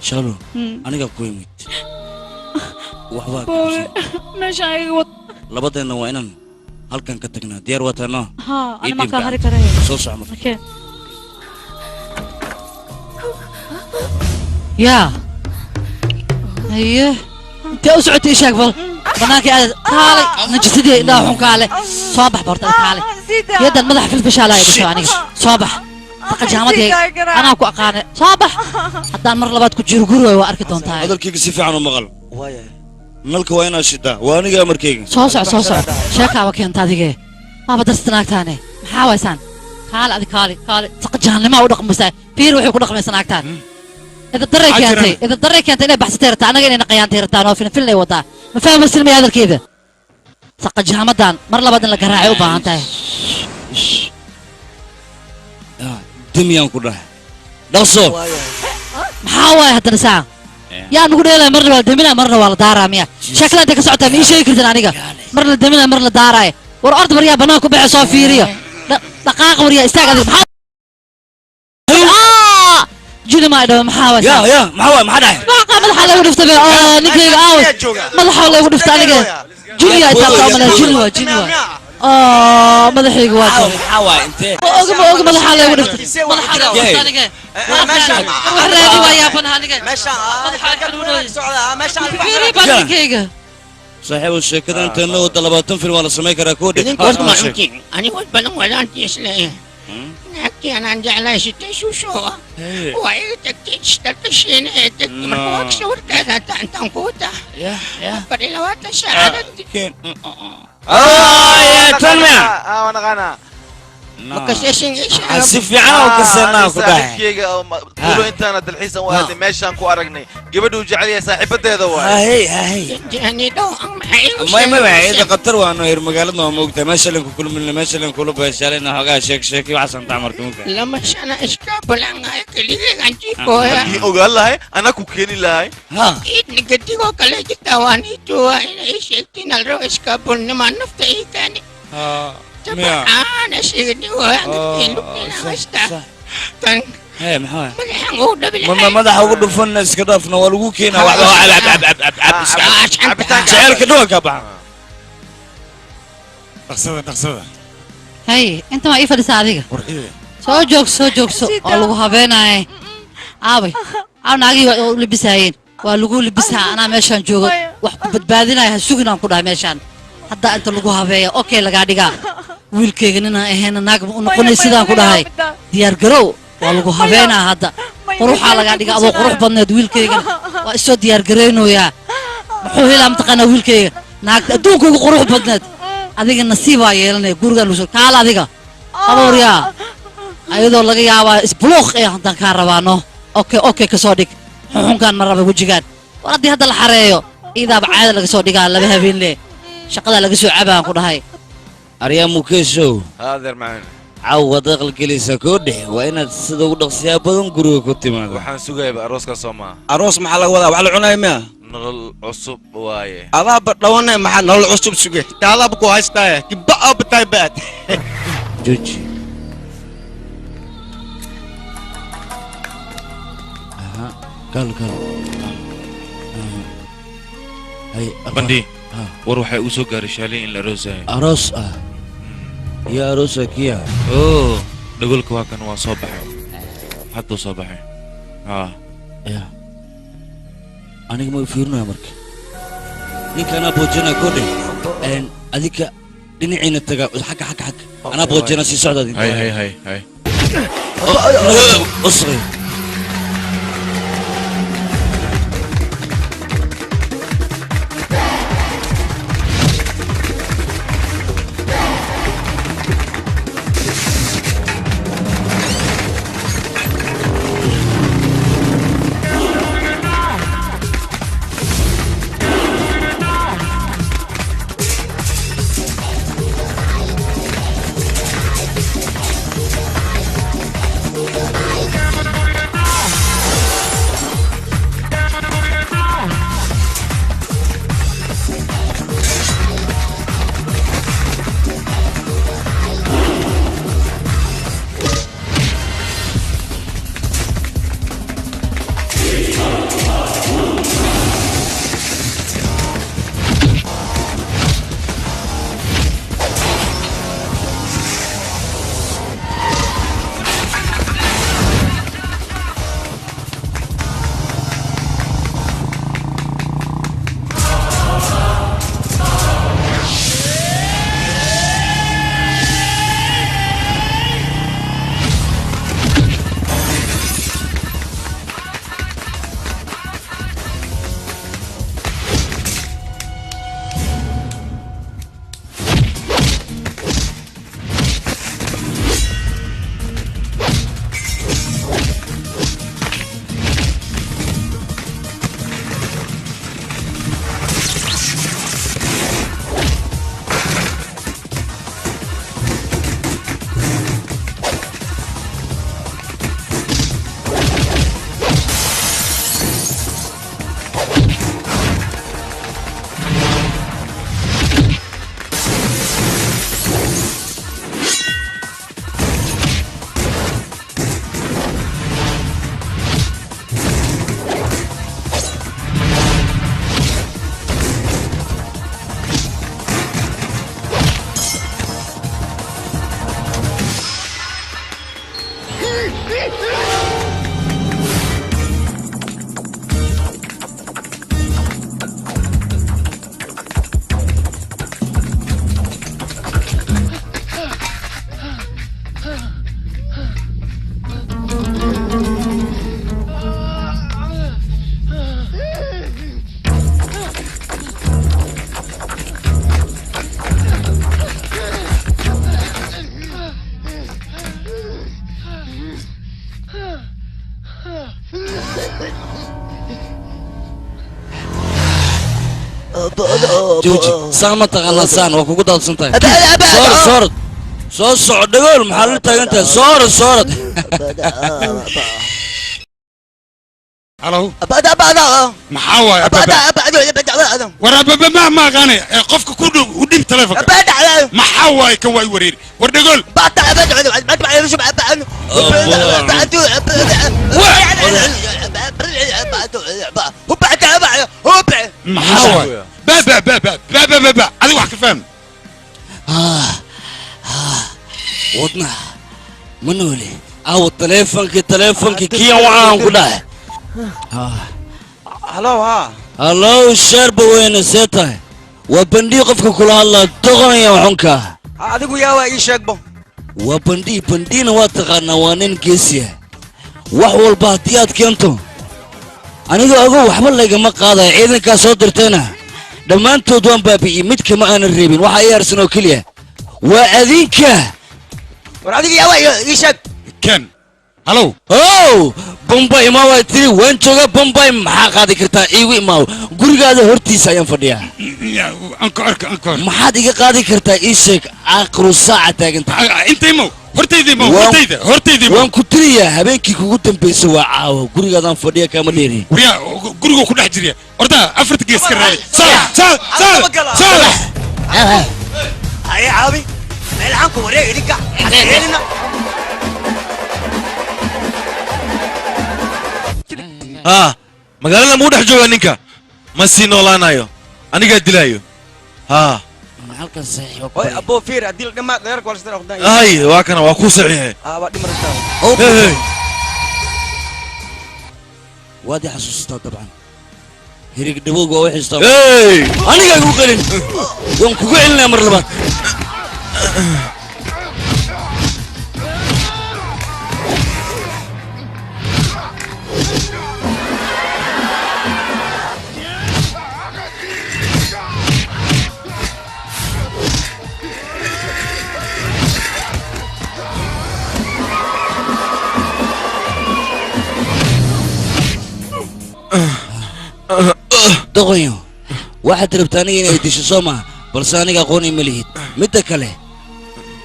Shalo, aniga ku imid. Waxbaa meeshaan iga wad. Labadeenna waa inaan halkan ka tagnaa. Diyaar waa taano? Haa, ana ma kaa hari karaya. Soo soco marka. Okay. Yaa haye, intee u socotay? Ii sheeg bal. Bannaankii aadad kaalay, najisadii indhaha xun kaale. Soo bax borta kaale. Yadan madaxa filfishaalaya dhasho aniga. Soo bax. Saqajaamadii anaa ku aqaane. Soo bax. Haddaan mar labaad ku jiro guriga waa arki doontaa. Hadalkayga si fiican u maqal. Nalka waa inaad shidaa, waa aniga amarkayga. Soo soco, soo soco. Sheekaaba keenta adige. Waaba darsta naagtaane. Maxaa waysaan? Kaale adi, kaale, kaale. Saqajaannima u dhaqmaysaa. Fiir waxay ku dhaqmaysaa naagtaan. Idin daray keentay, idin daray keentay inay baxsatay rabtaa, annaga inay naqayaantay rabtaan oo filin ay wadaa. Ma fahmaysin maya hadalkeeda? Saqajaamadan mar labaad in la garaacay u baahan tahay. Demiyaan ku dhahay. Dhaqso. Maxaa waaye haddana saa? Yaa nugu dheelaya, marna waa la deminaya, marna waa la daaraa miya? Sheekada intay ka socotaa ma ii sheegi kartin aniga? Mar la deminaya, mar la daaraayo. War orda waryaa, bannaan ku baxe, soo fiiriya. Dhaqaaqa waryaa, istaag adiga. Maxaa? Juni maa dhawa, maxaa waay? Ya ya, maxaa waay, maxaa dhahay? Maaqa madaxa lagu dhiftay be, oo ninkayga aawe. Madaxa lagu dhiftay aniga. Juni yaa itaabta umaleya, juni waa, juni waa. Oo madaxayga waa jabay. Maxaa waay intee? Ma oga, ma oga, madaxa lagu dhiftay. Madaxa lagu dhiftay aniga. Wax raadi waa yaabanaha aniga. Fiiri baa ninkayga. Saaxiibow, sheekada inteena wada 20 film waa la samayn karaa kuwa dhig. Ani wax badan wadaantii isleeyahay. Naagtii anaan jeclahay sitay shuushoo ah. Waa iga tagtay istalka shiina ee tagtay marka waa kasoo warkaada hataa intaan ku wataa. 24 saacadood. Tan miya? Si fiican u kasanaa ku dhahay. Saaxiibkayga tuulo intaana dalxiisan u aadnay meeshaan ku aragnay gabadhu jecel yahay saaxiibadeeda waay. Haye haye. May may may, ida khatar waano heer magaalada waa moogtahay. Meesha leen ku kulminay, meesha leen kula beeshaalayna xogaa sheek sheekay waxaasan tamarka moogtahay. Lama sana iskaabulangayo keligaygaan jiifooya. Haddii ogaan lahay anaa ku keeni lahay. Idnigadigoo kale jirtaa waan ii tuugaa inay ii sheegtiin alrabo iskaabulnimaa nafta ii keeni. Ana sheegni waa dadkii lugtina haysta. Tan Hee, maxaa waay? Madaxan ugu dhabi Ma madaxa ugu dhufanna, iska dhaafna, waa lagu keenaa waxba. Cab cab cab cab cab iska cab. Jaceylka dhuwanka baxa. Dhaqsada, dhaqsada. Hay, inta waa ii fadhisaa adiga. Qurxiye. Soo joogso, soo joogso, oo lagu habeenaaye. Aaway, aaw naagihii waa u labisaayeen. Waa lagu labisaa, anaa meeshaan joogo. Wax ku badbaadinaya ha sugin aan ku dhahay meeshaan. Hadda inta lagu habeeya, okay lagaa dhigaa. Wiilkayga ninaan ahayna naag ma u noqonay sidaan ku dhahay. Diyaar garow, waa lagu habeenaa hadda. Quruxaa lagaa dhigaa adoo qurux badneed wiilkaygana. Waa isoo diyaar garaynoyaa. Muxuu helaa mataqaanaa wiilkayga? Naagta adduunka ugu qurux badneed. Adiga nasiibaa yeelanaya gurigaan lagu soo kaala adiga. Habooryaa. Ayadoo laga yaabaa isbuluuq ee haddaan kaa rabaano. Okay, okay, ka soo dhig. Xunxunkaan ma raba wejigaan. War haddii hadda la xareeyo, iidaaba caada laga soo dhigaa laba habeen leh. Shaqada laga soo cabaan ku dhahay. Aryaa Mukeeshow. Haadeer macaan. Caawa dakhal gelaysa koo dhex, waa inaad sida ugu dhaqsiyaa badan guriga ku timaado. Waxaan sugayaba arooska soo maaha. Aroos maxaa laga wadaa? Wax la cunayo miya? Nolol cusub waaye. Adaaba dhawanay maxaa nolol cusub suge taadaaba ku haystaaye kiba aabataay baad jooji. Aha, kal kal. Hay Bandi, war waxay u soo gaaray shaalin in la aroosayo. Aroos ah? Ya aroosa kiya? Oo, dhagolka waa kan, waa soo baxay, hadduu soo baxay. Ha ya, aniga ma fiirinaya marka ninka anaa boojana kodhe een adika dhinaciina taga, xagga xagga xagga anaa boojana, sii socda adinka. Hay hay hay hay. Usri. Jooji, saan ma taqaanaa, saan waa kugu daadsan tahay. Soorad soorad, soo soco dhagool, maxaa la taagan tahay? Soorad soorad. Halo, maxaa waaye ababa? War ababa ma aqaanaya ee qofka ku dhow u dhib taleefonka. Maxaa waaye kan waa i wareeri? War dhagool. Maxaa waaye ba ba ba ba ba ba ba ba, adiga wax ka faham. Wadnaha ma noole? Aawo taleefonkii, taleefonkii kiyan wacaan ku dhahay. Halo, ha. Hallow, sheerba weyne, see tahay? Waa bandhii qofka kula hadlaa, doqonaya xunka. Adigu yaa waa? Ii sheegbo. Waa bandhii, bandhiina waa taqaanaa, waa nin geesiya. Wax walba haddii aad keento aniga ogow, waxba laygama qaadaya. Ciidankaa soo dirtayna dhammaantood waan baabi'iyey, mid kama aanan reebin. Waxa ii harsan oo keliya waa adinka. War adiga yaa waa? Ii sheeg. Ken, halow. Ow, Bombay imaaw ay tiri, waan joogaa Bombay. Maxaa qaadi kartaa? Iigu imaaw, gurigaada hortiisa ayaan fadhiyaa. Anka arka, anka. Maxaad iga qaadi kartaa? Ii sheeg, aakhiru saaca taagantahay. Inta imow. Hortayda imow, hortayda, hortayda imow. Waan ku tiriyaa, habeenkii kugu dambaysay waa caawa, gurigaadaan fadhiya kaama dheeri. Waryaa, guriguu ku dhex jirya. Ordaa afarta gees ka raadi. Saalax, Saalax, Saalax, Saalax. Haye caabi, meel aan ku wareeg idinka xaseelina. Haa, magaalada muu dhex joogaa ninka, ma sii noolaanayo, anigaa dilaayo. Haa. Halkan saxiix. Oy aboo, fiir haddii la dhamaa dheerka waa la sidaan oqdaan. Hay, waa kana, waa kuu saxiixay. Ah, waa dhimartaa. Hey, hey. Waad i xasuustaa dabcan, hirig dhawowga waa u xiistaa. Hey! Anigaa igu qalin, waan kugu celinayaa mar labaad. Doqonyo, waxaad rabtaa aniga inay disho, soo maha? Balse aniga aqoon ima lihid. Midda kale,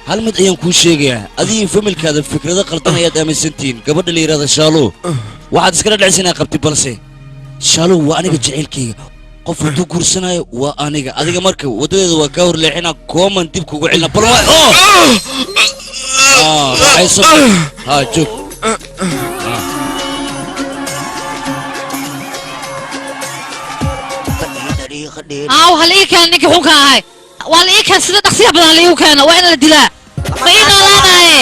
hal mid ayaan kuu sheegayaa: adiga familkaada fikrado qaldan ayaad aaminsantihiin. Gabadha la yidhahda Shaalo waxaad iskala dhacaysa inaad qabtid, balse Shaalo waa aniga jacaylkayga. Qof hadduu guursanayo waa aniga. Adiga marka waddadeeda waa kaa horleexina, kooman dib kugu celina. Bal waa oh! Ah, raaxayso. Ha joog. Aaw, hal ii keen ninkii xunka ahay. Waa la ii keen, sida dhaqsiya badan la iigu keeno. Waa in la dilaa, ma ii noolaanaye.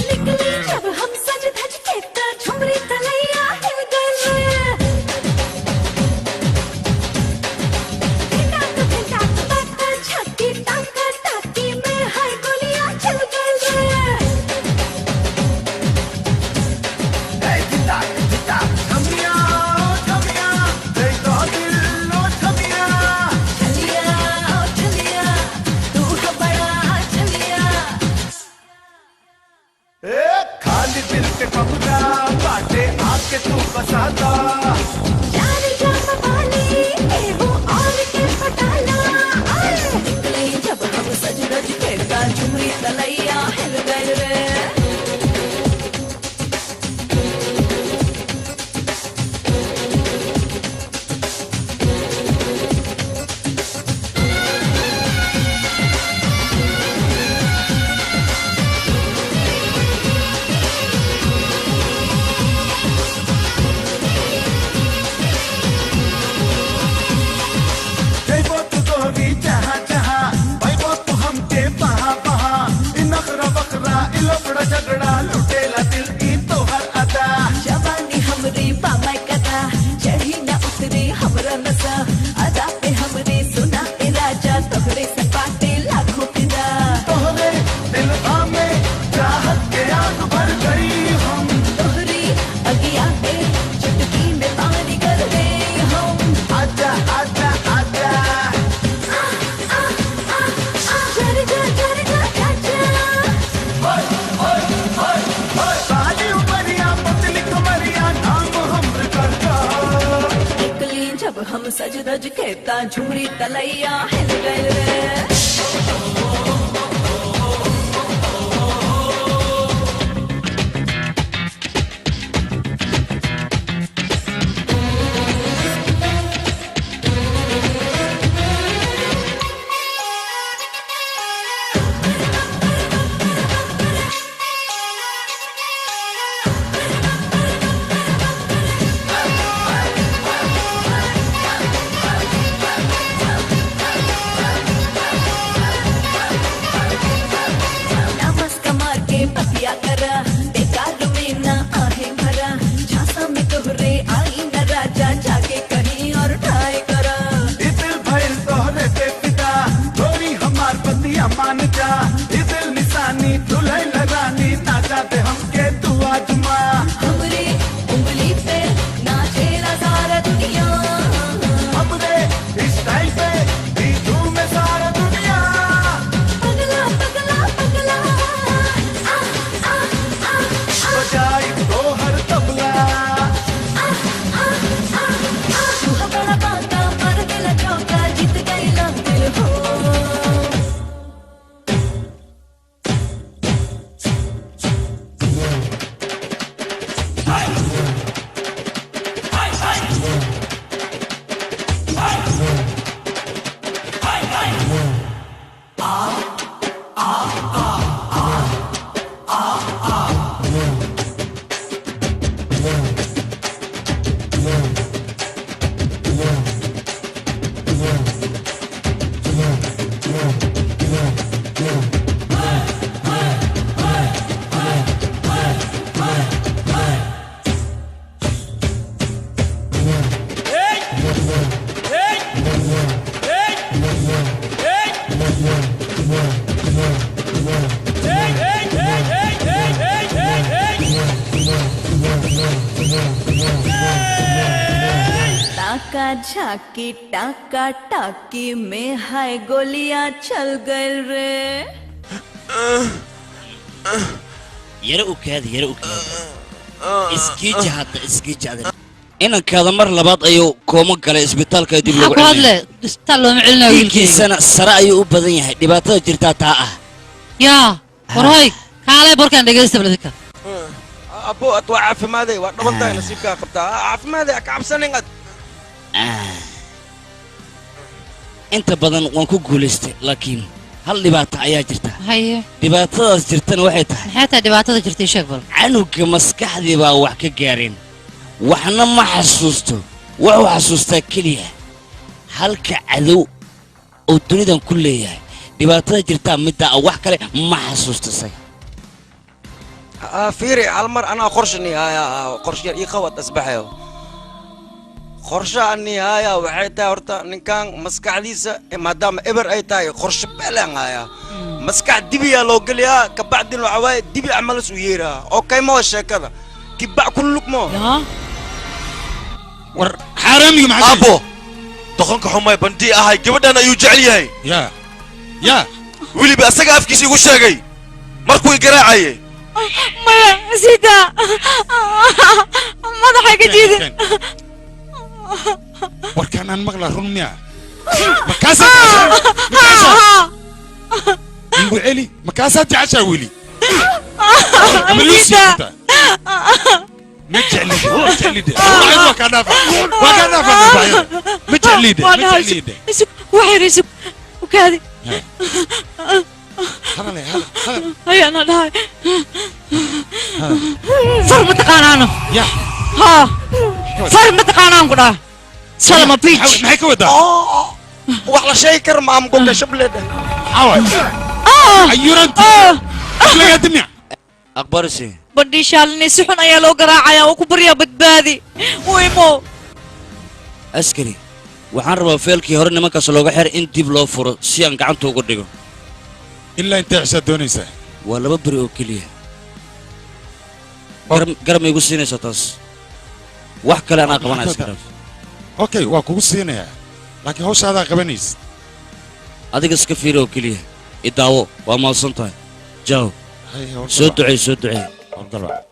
निकले जब हम सज धज के त झुमरी तलैया हिल गए। धिंडाक धिंडाक बात छाती ताका ताकी में हर गोलियां चल गए। छलिया ओ छलिया, तू तो बड़ा छलिया। खाली दिल के कमरा बाटे, आके तू बसाता। चार जाम वाली एहो और के पटाला। निकले जब हम सज धज के ता झुमरी तलैया हिल गए रे। जइबो तू गोरी जहाँ जहाँ, पाइबो तू हमके बहा बहा। इ नखरा बखरा, इ लफड़ा झगड़ा, लुटेला दिल ई तोहर अदा। जवानी हमरी बाबा कथा, चढ़ी ना उतरी हमरा नशा। अदा पे हमरे सुना ए राजा, तोहरे सपाटे लाखों फिदा। तोहरे दिल में चाहत के आग भर गई हम। तोहरी अगिया पे चुटकी में पानी कर दे हम। आजा आजा आजा। जर जा जर जा जा जा। सारी उमरिया पतली कमरिया, नाम हमर करता। निकली जब हम सज धज के ता झुमरी तलैया हिल गए रे। जाला झाकी टाका टाकी में हाय गोलियां चल गए रे। Yara u kaadi, yara u kaadi, iskiiji hadda, iskiiji adeer. Inankaada mar labaad ayuu koomo galay, isbitaalka dib maxaa loogu ku hadle? celinayo. Isbitaal looma celinayo wiilkayga. Dhiiggiisana sare ayuu u badan yahay, dhibaatada jirtaa taa ah. Yaa war hoy, kaalay borkaan dhegaysta bal idinka. Abo, ad waa caafimaaday, waa dhaban tahay, nasiibkaa qabtaa. Caafimaaday, ka cabsanin ad. Inta badan waan ku guulaystay, laakiin hal dhibaato ayaa jirta. Haye. Dhibaatadaas jirtana waxay tahay, Maxay tahay dhibaatada jirtay? Sheeg bal. Canuga maskaxdii baa wax ka gaareen, waxna ma xasuusto. Wuxuu xasuustaa keliya halka cadow oo dunidan ku leeyahay. Dhibaatada jirtaa middaa ah, wax kale ma xasuusto isaga. Fiiri, hal mar anaa qorshe nihaaya, qorshe yar ii qawad asbaxayo. Qorshe aan nihaaya waxay tahay, horta ninkan maskaxdiisa maadaama eber ay tahay, qorshe beelaan hayaa. Maskax dibiyaa loo geliyaa, kabacdin waxa waaye dibi camalas u yeeraa. Okay, ma sheekada kibac ku lugmo. War xaaraamiga maxaa? Aabbo, doqonka xumay bandii ahay gabadhan ayuu jecel yahay. Ya ya. Weliba asaga afkiisa igu sheegay markuu i garaacayay. Maya, sida madaxa ka jiidin. Warkaan aan maqlaa run miya? Makaasaa igu celi, makaasaad jeceshaa weli ama Lucy xitaa? Ma jeclide, ma jeclide. Waa kaa dhaafa, waa kaa dhaafa dharbaaxyada. Ma jeclide, ma jeclide. Isug, wax yar isug, ukaadi. Hadal, hadal, hadal. Ayaana dhahay, far ma taqaanaano? Ya. Haa, far ma taqaanaan ku dhaha salama beach. Maxay ka wadaa? Wax la sheegi kara ma amgoga shableedha. Maxaa waay ayuranti lagaadimiya? Aqbarisi. Bandhii shaalinay si xun ayaa loo garaacayaa oo ku baryaa badbaadi wimo. Askari, waxaan rabaa feelkii hore nimankaas looga xir in dib loo furo si aan gacanta ugu dhigo. Ilaa intee xisaad doonaysaa? Waa 2 beri oo keliya. Garab ma igu siinaysaa taas? Wax kale anaa qabanaya, iska dhaaf. Okay, waa kugu siinayaa, laakiin hawshaadaa qabanaysa. Adiga iska fiiri oo keliya, idaawo. Waa mahadsan tahay, jaw. Hay, howlgal. Soo duceey, soo duceey. Howlgal wac.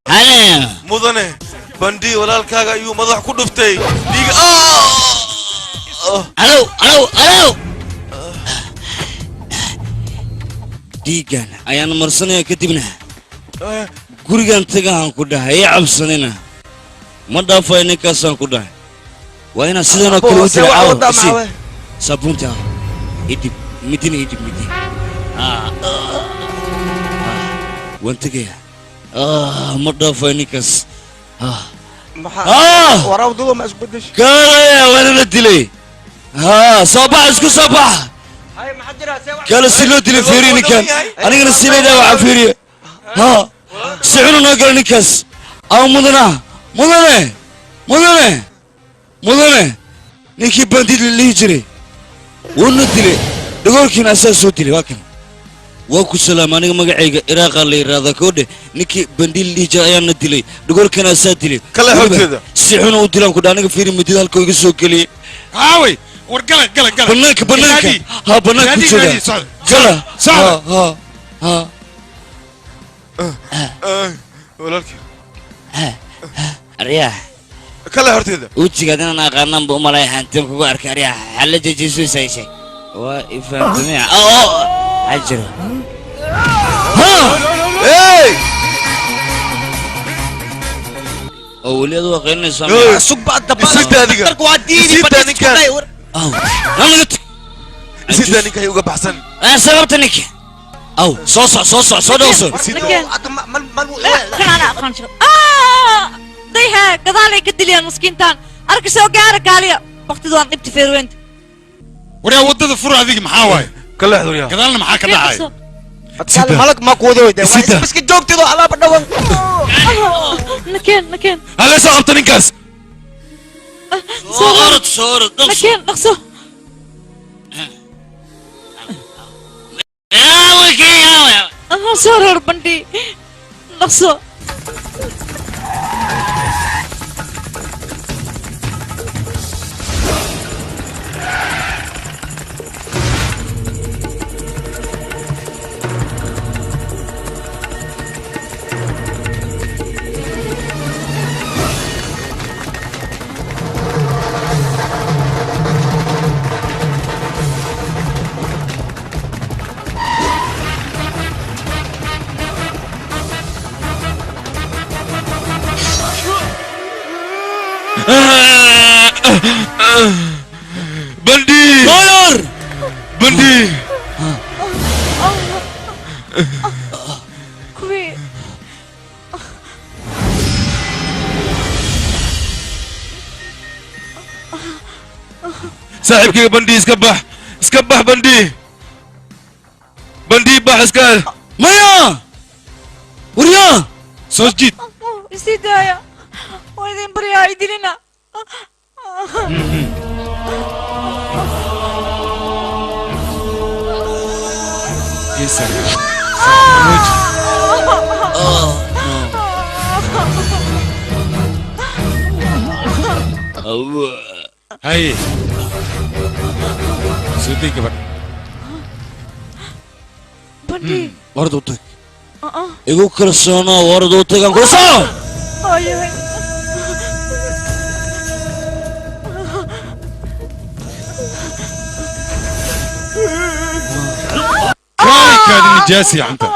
Halo. Mudane bandii, walaalkaaga ayuu madax ku dhuftay dhiiga. Alow, alow, alow! Dhiiggan ayaan marsanaya, kadibna gurigan tagahaan ku dhahay. Ii cabsanina, ma dhaafayo ninkaasaan ku dhahay. Waa inaan sidanoo kale u See dila. waxa Caawa wadaa isi maxaa? Saabuunta idib, midina idib, midi. Waan tegayaa. Ma dhaafayo ninkaas. Maxaa warawdada ma isbedeshay? Kaalaya, waana la dilay. Haa, soo bax, isku soo bax. Hay, maxaa jira? See wax? Kale si loo dilay fiiriye ninkan. Anigana si lay dhaawaca fiiriye. Haa, si xunu noo gala ninkaas. Aw mudana, mudane, mudane, mudane, ninkii bandid la dhihi jiray wuuna dilay, dhagoolkiina asaa soo dilay, waa kan. Waa ku salaama, aniga magacayga Iraaqa la yidhaahdaa. Koodhe, ninkii bandiil la dhihi jiray ayaana dilay, dhagoolkana asaa dilay. Kale Weliba horteeda. Si xuna u dilaan ku dha. Aniga fiiri, midida halkoo iga soo geliyey. Aaway? War gala, gala, gala. Banaanka, banaanka. Ilaadi. Ha, banaanka ku Ilaadi, jooga. ilaadi, socda. Gala. Socda. Ha, ha, ha. Walaalkii. Aryaah. Kale horteeda. Wejigaad inaan aqaanaan bu umalaya, hantiin kugu arkay. Aryaah, xalla jejesuusaysay, waa ifahamtamaya oo maxaa jiro? Hey! Oo weli adu waa qaylinaysaa? Sugba. Isida adiga. Waa diidi. Isida ninkan. Aw, nanaga tag. Isida ninka ay uga baxsan. Sababta ninka aw, soo soc, soo soc, soo dhowso. Kan ana aqaan jiro dayha gadaalay ka diliyaan maskiintan. Arka, soo gaara, kaaliya, waqtidu waan dhibta feerweynta. Waryaa, waddada fur adiga, maxaa waaye? Kale horyaa. Gadaalna maxaa ka dhacay? Malag ma kuwada weyda, waa iska joogtido alaaba dhawan. Nakeen, nakeen. Hala soo qabta ninkaas. Soo orod, soo orod, dhaqso. Nakeen, dhaqso. Soo roor bandhi, dhaqso. Bandi! Lawyer! Bandi! Kuwii Saaxiibkayga Bandi, iska bax, iska bax Bandi, Bandi, bax iska. Maya, waryaa, soo jiid. Isii daaya, waa idin baryaa, idilina. Haye, soo deg gabadha. Bandhi. Warad u tag, igu kalsoonaa, warad u tagaan kula soco. Ayahay. Kaadi nijaasi canta,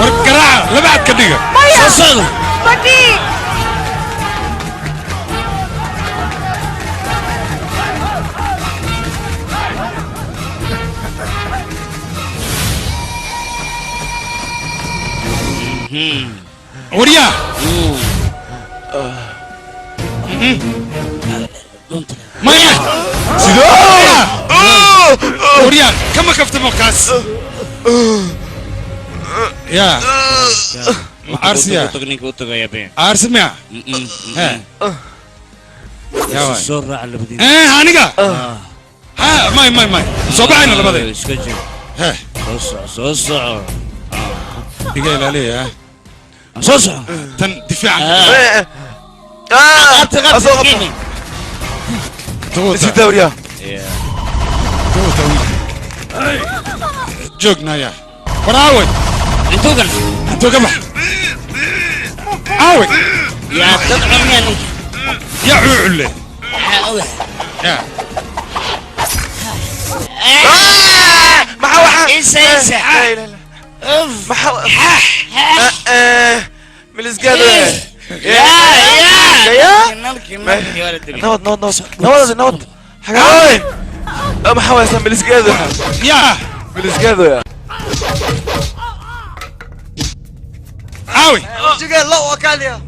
war garaaca, laba cad ka dhiga. Soo socda. Bandhi. Waryaa, maya, sidoo waryaa kama kaftamo kaas ya ma aarsiya? Ninka u tagaya been. Aarsi miya? He yaa waay. Soo raaca labadiina. Eh, aniga ha, may may may, soo baxayna labadeen. Iska jir. He. Soo soco, soo soco. Iga ilaaliya. Soo soco. Tan difaacan. Isii waryaa. Joognaya, war aaway? Intuu gal? Intuu ka bax? Aaway? Yaa dad cunaya ninka. Yaa cuucule yaa. Maxaa waxaa? Isa isa. Maxaa milisgaado? Yaa yaa. Nabad, nabad, nabad, nabad, nabad. Xagaay, maxaa waysan milisgaado? Yaa milisgaado yaa. Aaway? Jiga lo wakaliya.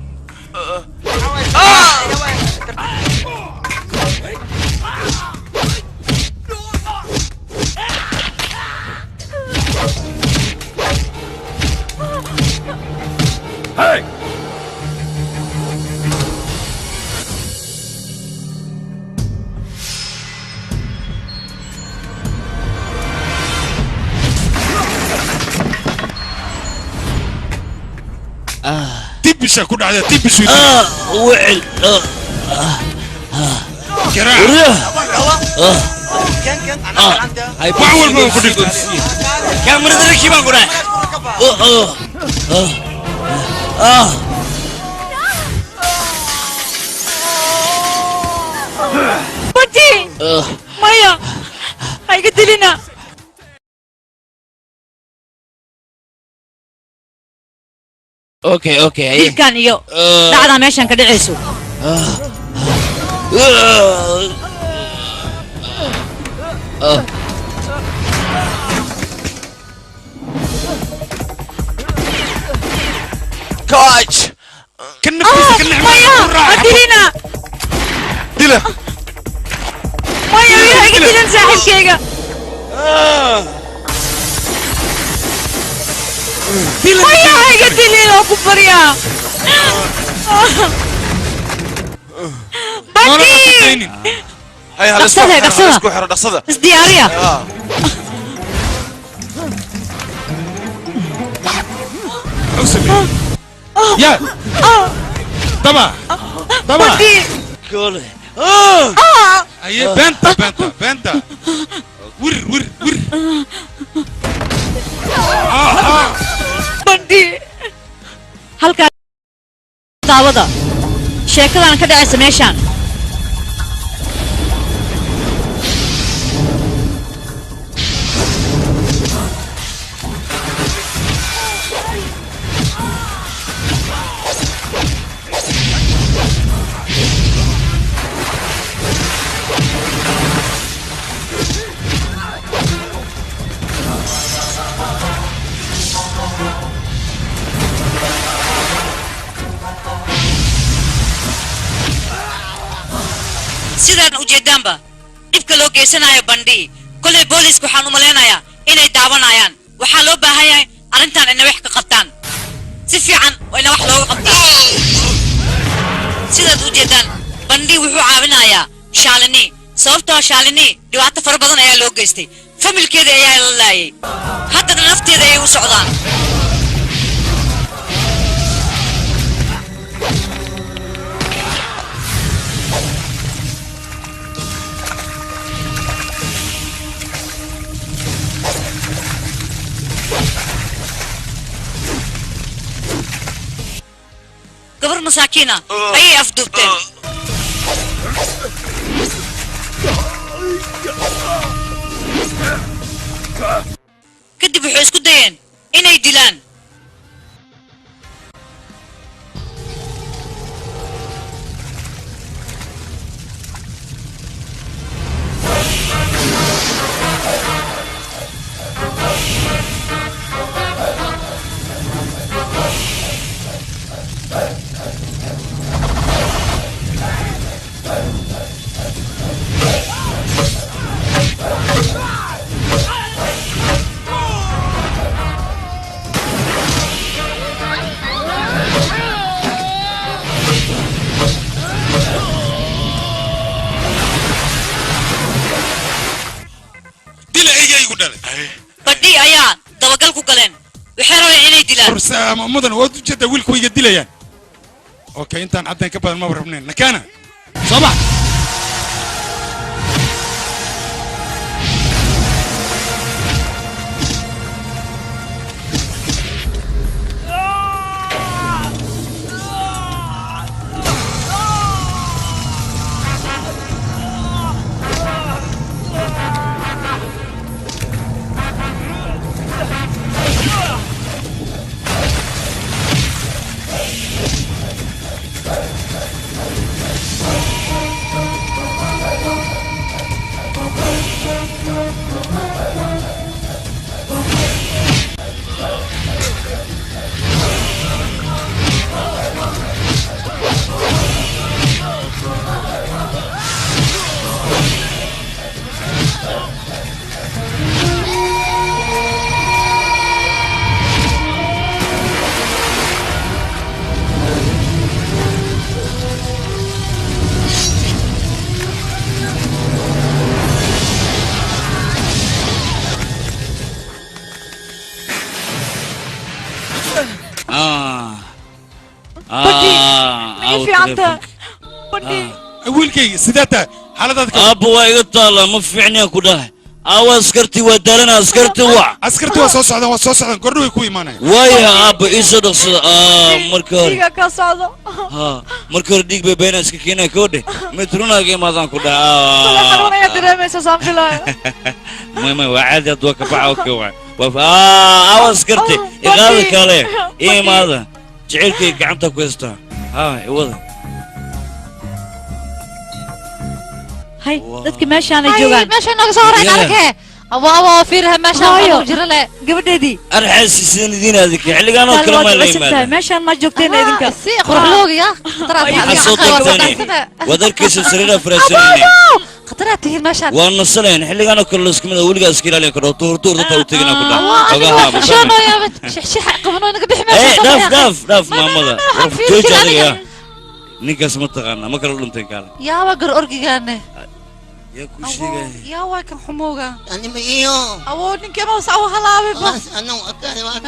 Hey! Tibisha ku dhacday, tibishu. Wicil. Wax walba ku dhigto. Kaamirada rakii baan ku dhahay. Bandhi. Maya, ha iga dilina. Okay, okay, haye. Dilkan iyo dhacdaa meeshan ka dhacayso. Coach! Kan naftiisa kan. Maya, ha dilina. Dila. Maya, ha iga dilin saaxiibkayga. Maya, ha iga dilin oo ku baryaa. Noolana Hay hal isku Dhaqsada, xiro, dhaqsada. isku xiro dhaqsada. Isdiyaariya. Ya daba daba Kole. Aye beenta beenta beenta wir wir wir. Bandhi halkaa daawada sheekadan ka dhacaysa meeshaan. Sidaan ujeedaanba dhibka loo geysanayo Bandhi, kolay booliisku waxaan u malaynayaa inay daawanayaan. Waxaa loo baahan yahay arrintan inay wax ka qabtaan si fiican, waa ina wax looga qabtaa. Sidaad ujeedaan, Bandhi wuxuu caawinayaa Shaalini, sababtoo Shaalini dhibaato fara badan ayaa loo geystay, familkeeda ayaa la laayay, haddana nafteeda ayay u socdaan. Gabar masaakiina ayay afduubteen. Kadib waxay isku dayeen inay dilaan. Dila eyga igu dhalay. Badhi ayaa dabagal ku galeen, waxay rabeen inay dilaan. Fursa mudan waad ujeedaa wiilku way iga dilayaan. Okay, intaan caddayn ka badan maba rabnayn. Nakana soo bax. Wiilkayga sidee tahay xaaladaad? Aabba, waa iga taallaa, ma fiicniya ku dhahay. Aawa askartii? Waa daalana, askartii wac. Askartii waa soo socdaan, waa soo socdaan, gordho way ku imaanayaan. Waaya aabba, ii soo dhaqsada. Marka hore Dhiiga ka socdo. Ha, marka hore dhiig bay beenaa iska keenaya koodhe mid runaaga imaadaan ku Kale xanuun dhaha. Ayaa dareemaysa saan filaayo. May may, waa caadi, hadda waa ka baxa. Okay, waa waa aawa askarti, iqaada kale ii imaada. Jaceylkay gacanta ku haystaa, ha iwada. Hay, dadka meeshaanay Ay, joogaan. Meesha nooga soo horeyn. Yeah. Arkee awo awo, fiirha meesha Hooyo. waxaa jira le. Gabadheedii. Arxaasi sidan idiin aadika xilligaan oo kale maa la tahay yimaada. Meeshaan ma joogteen idinka. Si quruxloogiya khataraad. Maxaa soo doortani? Waad arkaysa sariiraa faraasanaynay. Khataraad tihiin meeshaan. Waa nasanayn xilligaan oo kale laisku mid ah, weligaa iska ilaaliyan kadho duur duur dadka u tegina ku Awo, aniga waa xishoonaya, shixshixa qabno, naga bixi meesha. Ee, dhaaf dhaaf dhaaf maamada. Waxaan jooji fiirkin adiga. aniga. Ninkaas ma taqaanaa, ma kala dhunteen kaale. Yaaba gar orgigaane. Yaa kuu sheegaya? Yaa waa kan xumowga. Anima iyo. Awoo ninkii ma saw halaabay ba. Anuu akaadi waa.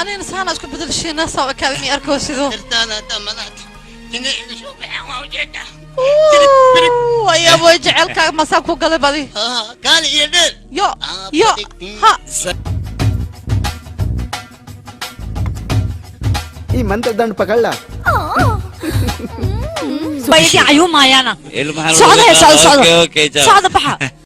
Anina saana isku bedelshiina saw akaadi mi arkoo sidoo. Tirtaana ta madaxda. Tini iga soo baxaan waa ujeedaa. Ayaa way jecelkaaga masaan ku galay badi. Kaali iyo dheer. Yo yo ha. ई मंत्र दंड पकड़ ला Bayadii cayuumayaana. Ilmahan Socda, socda, socda. Okay, okay, ciao. Socda baxa.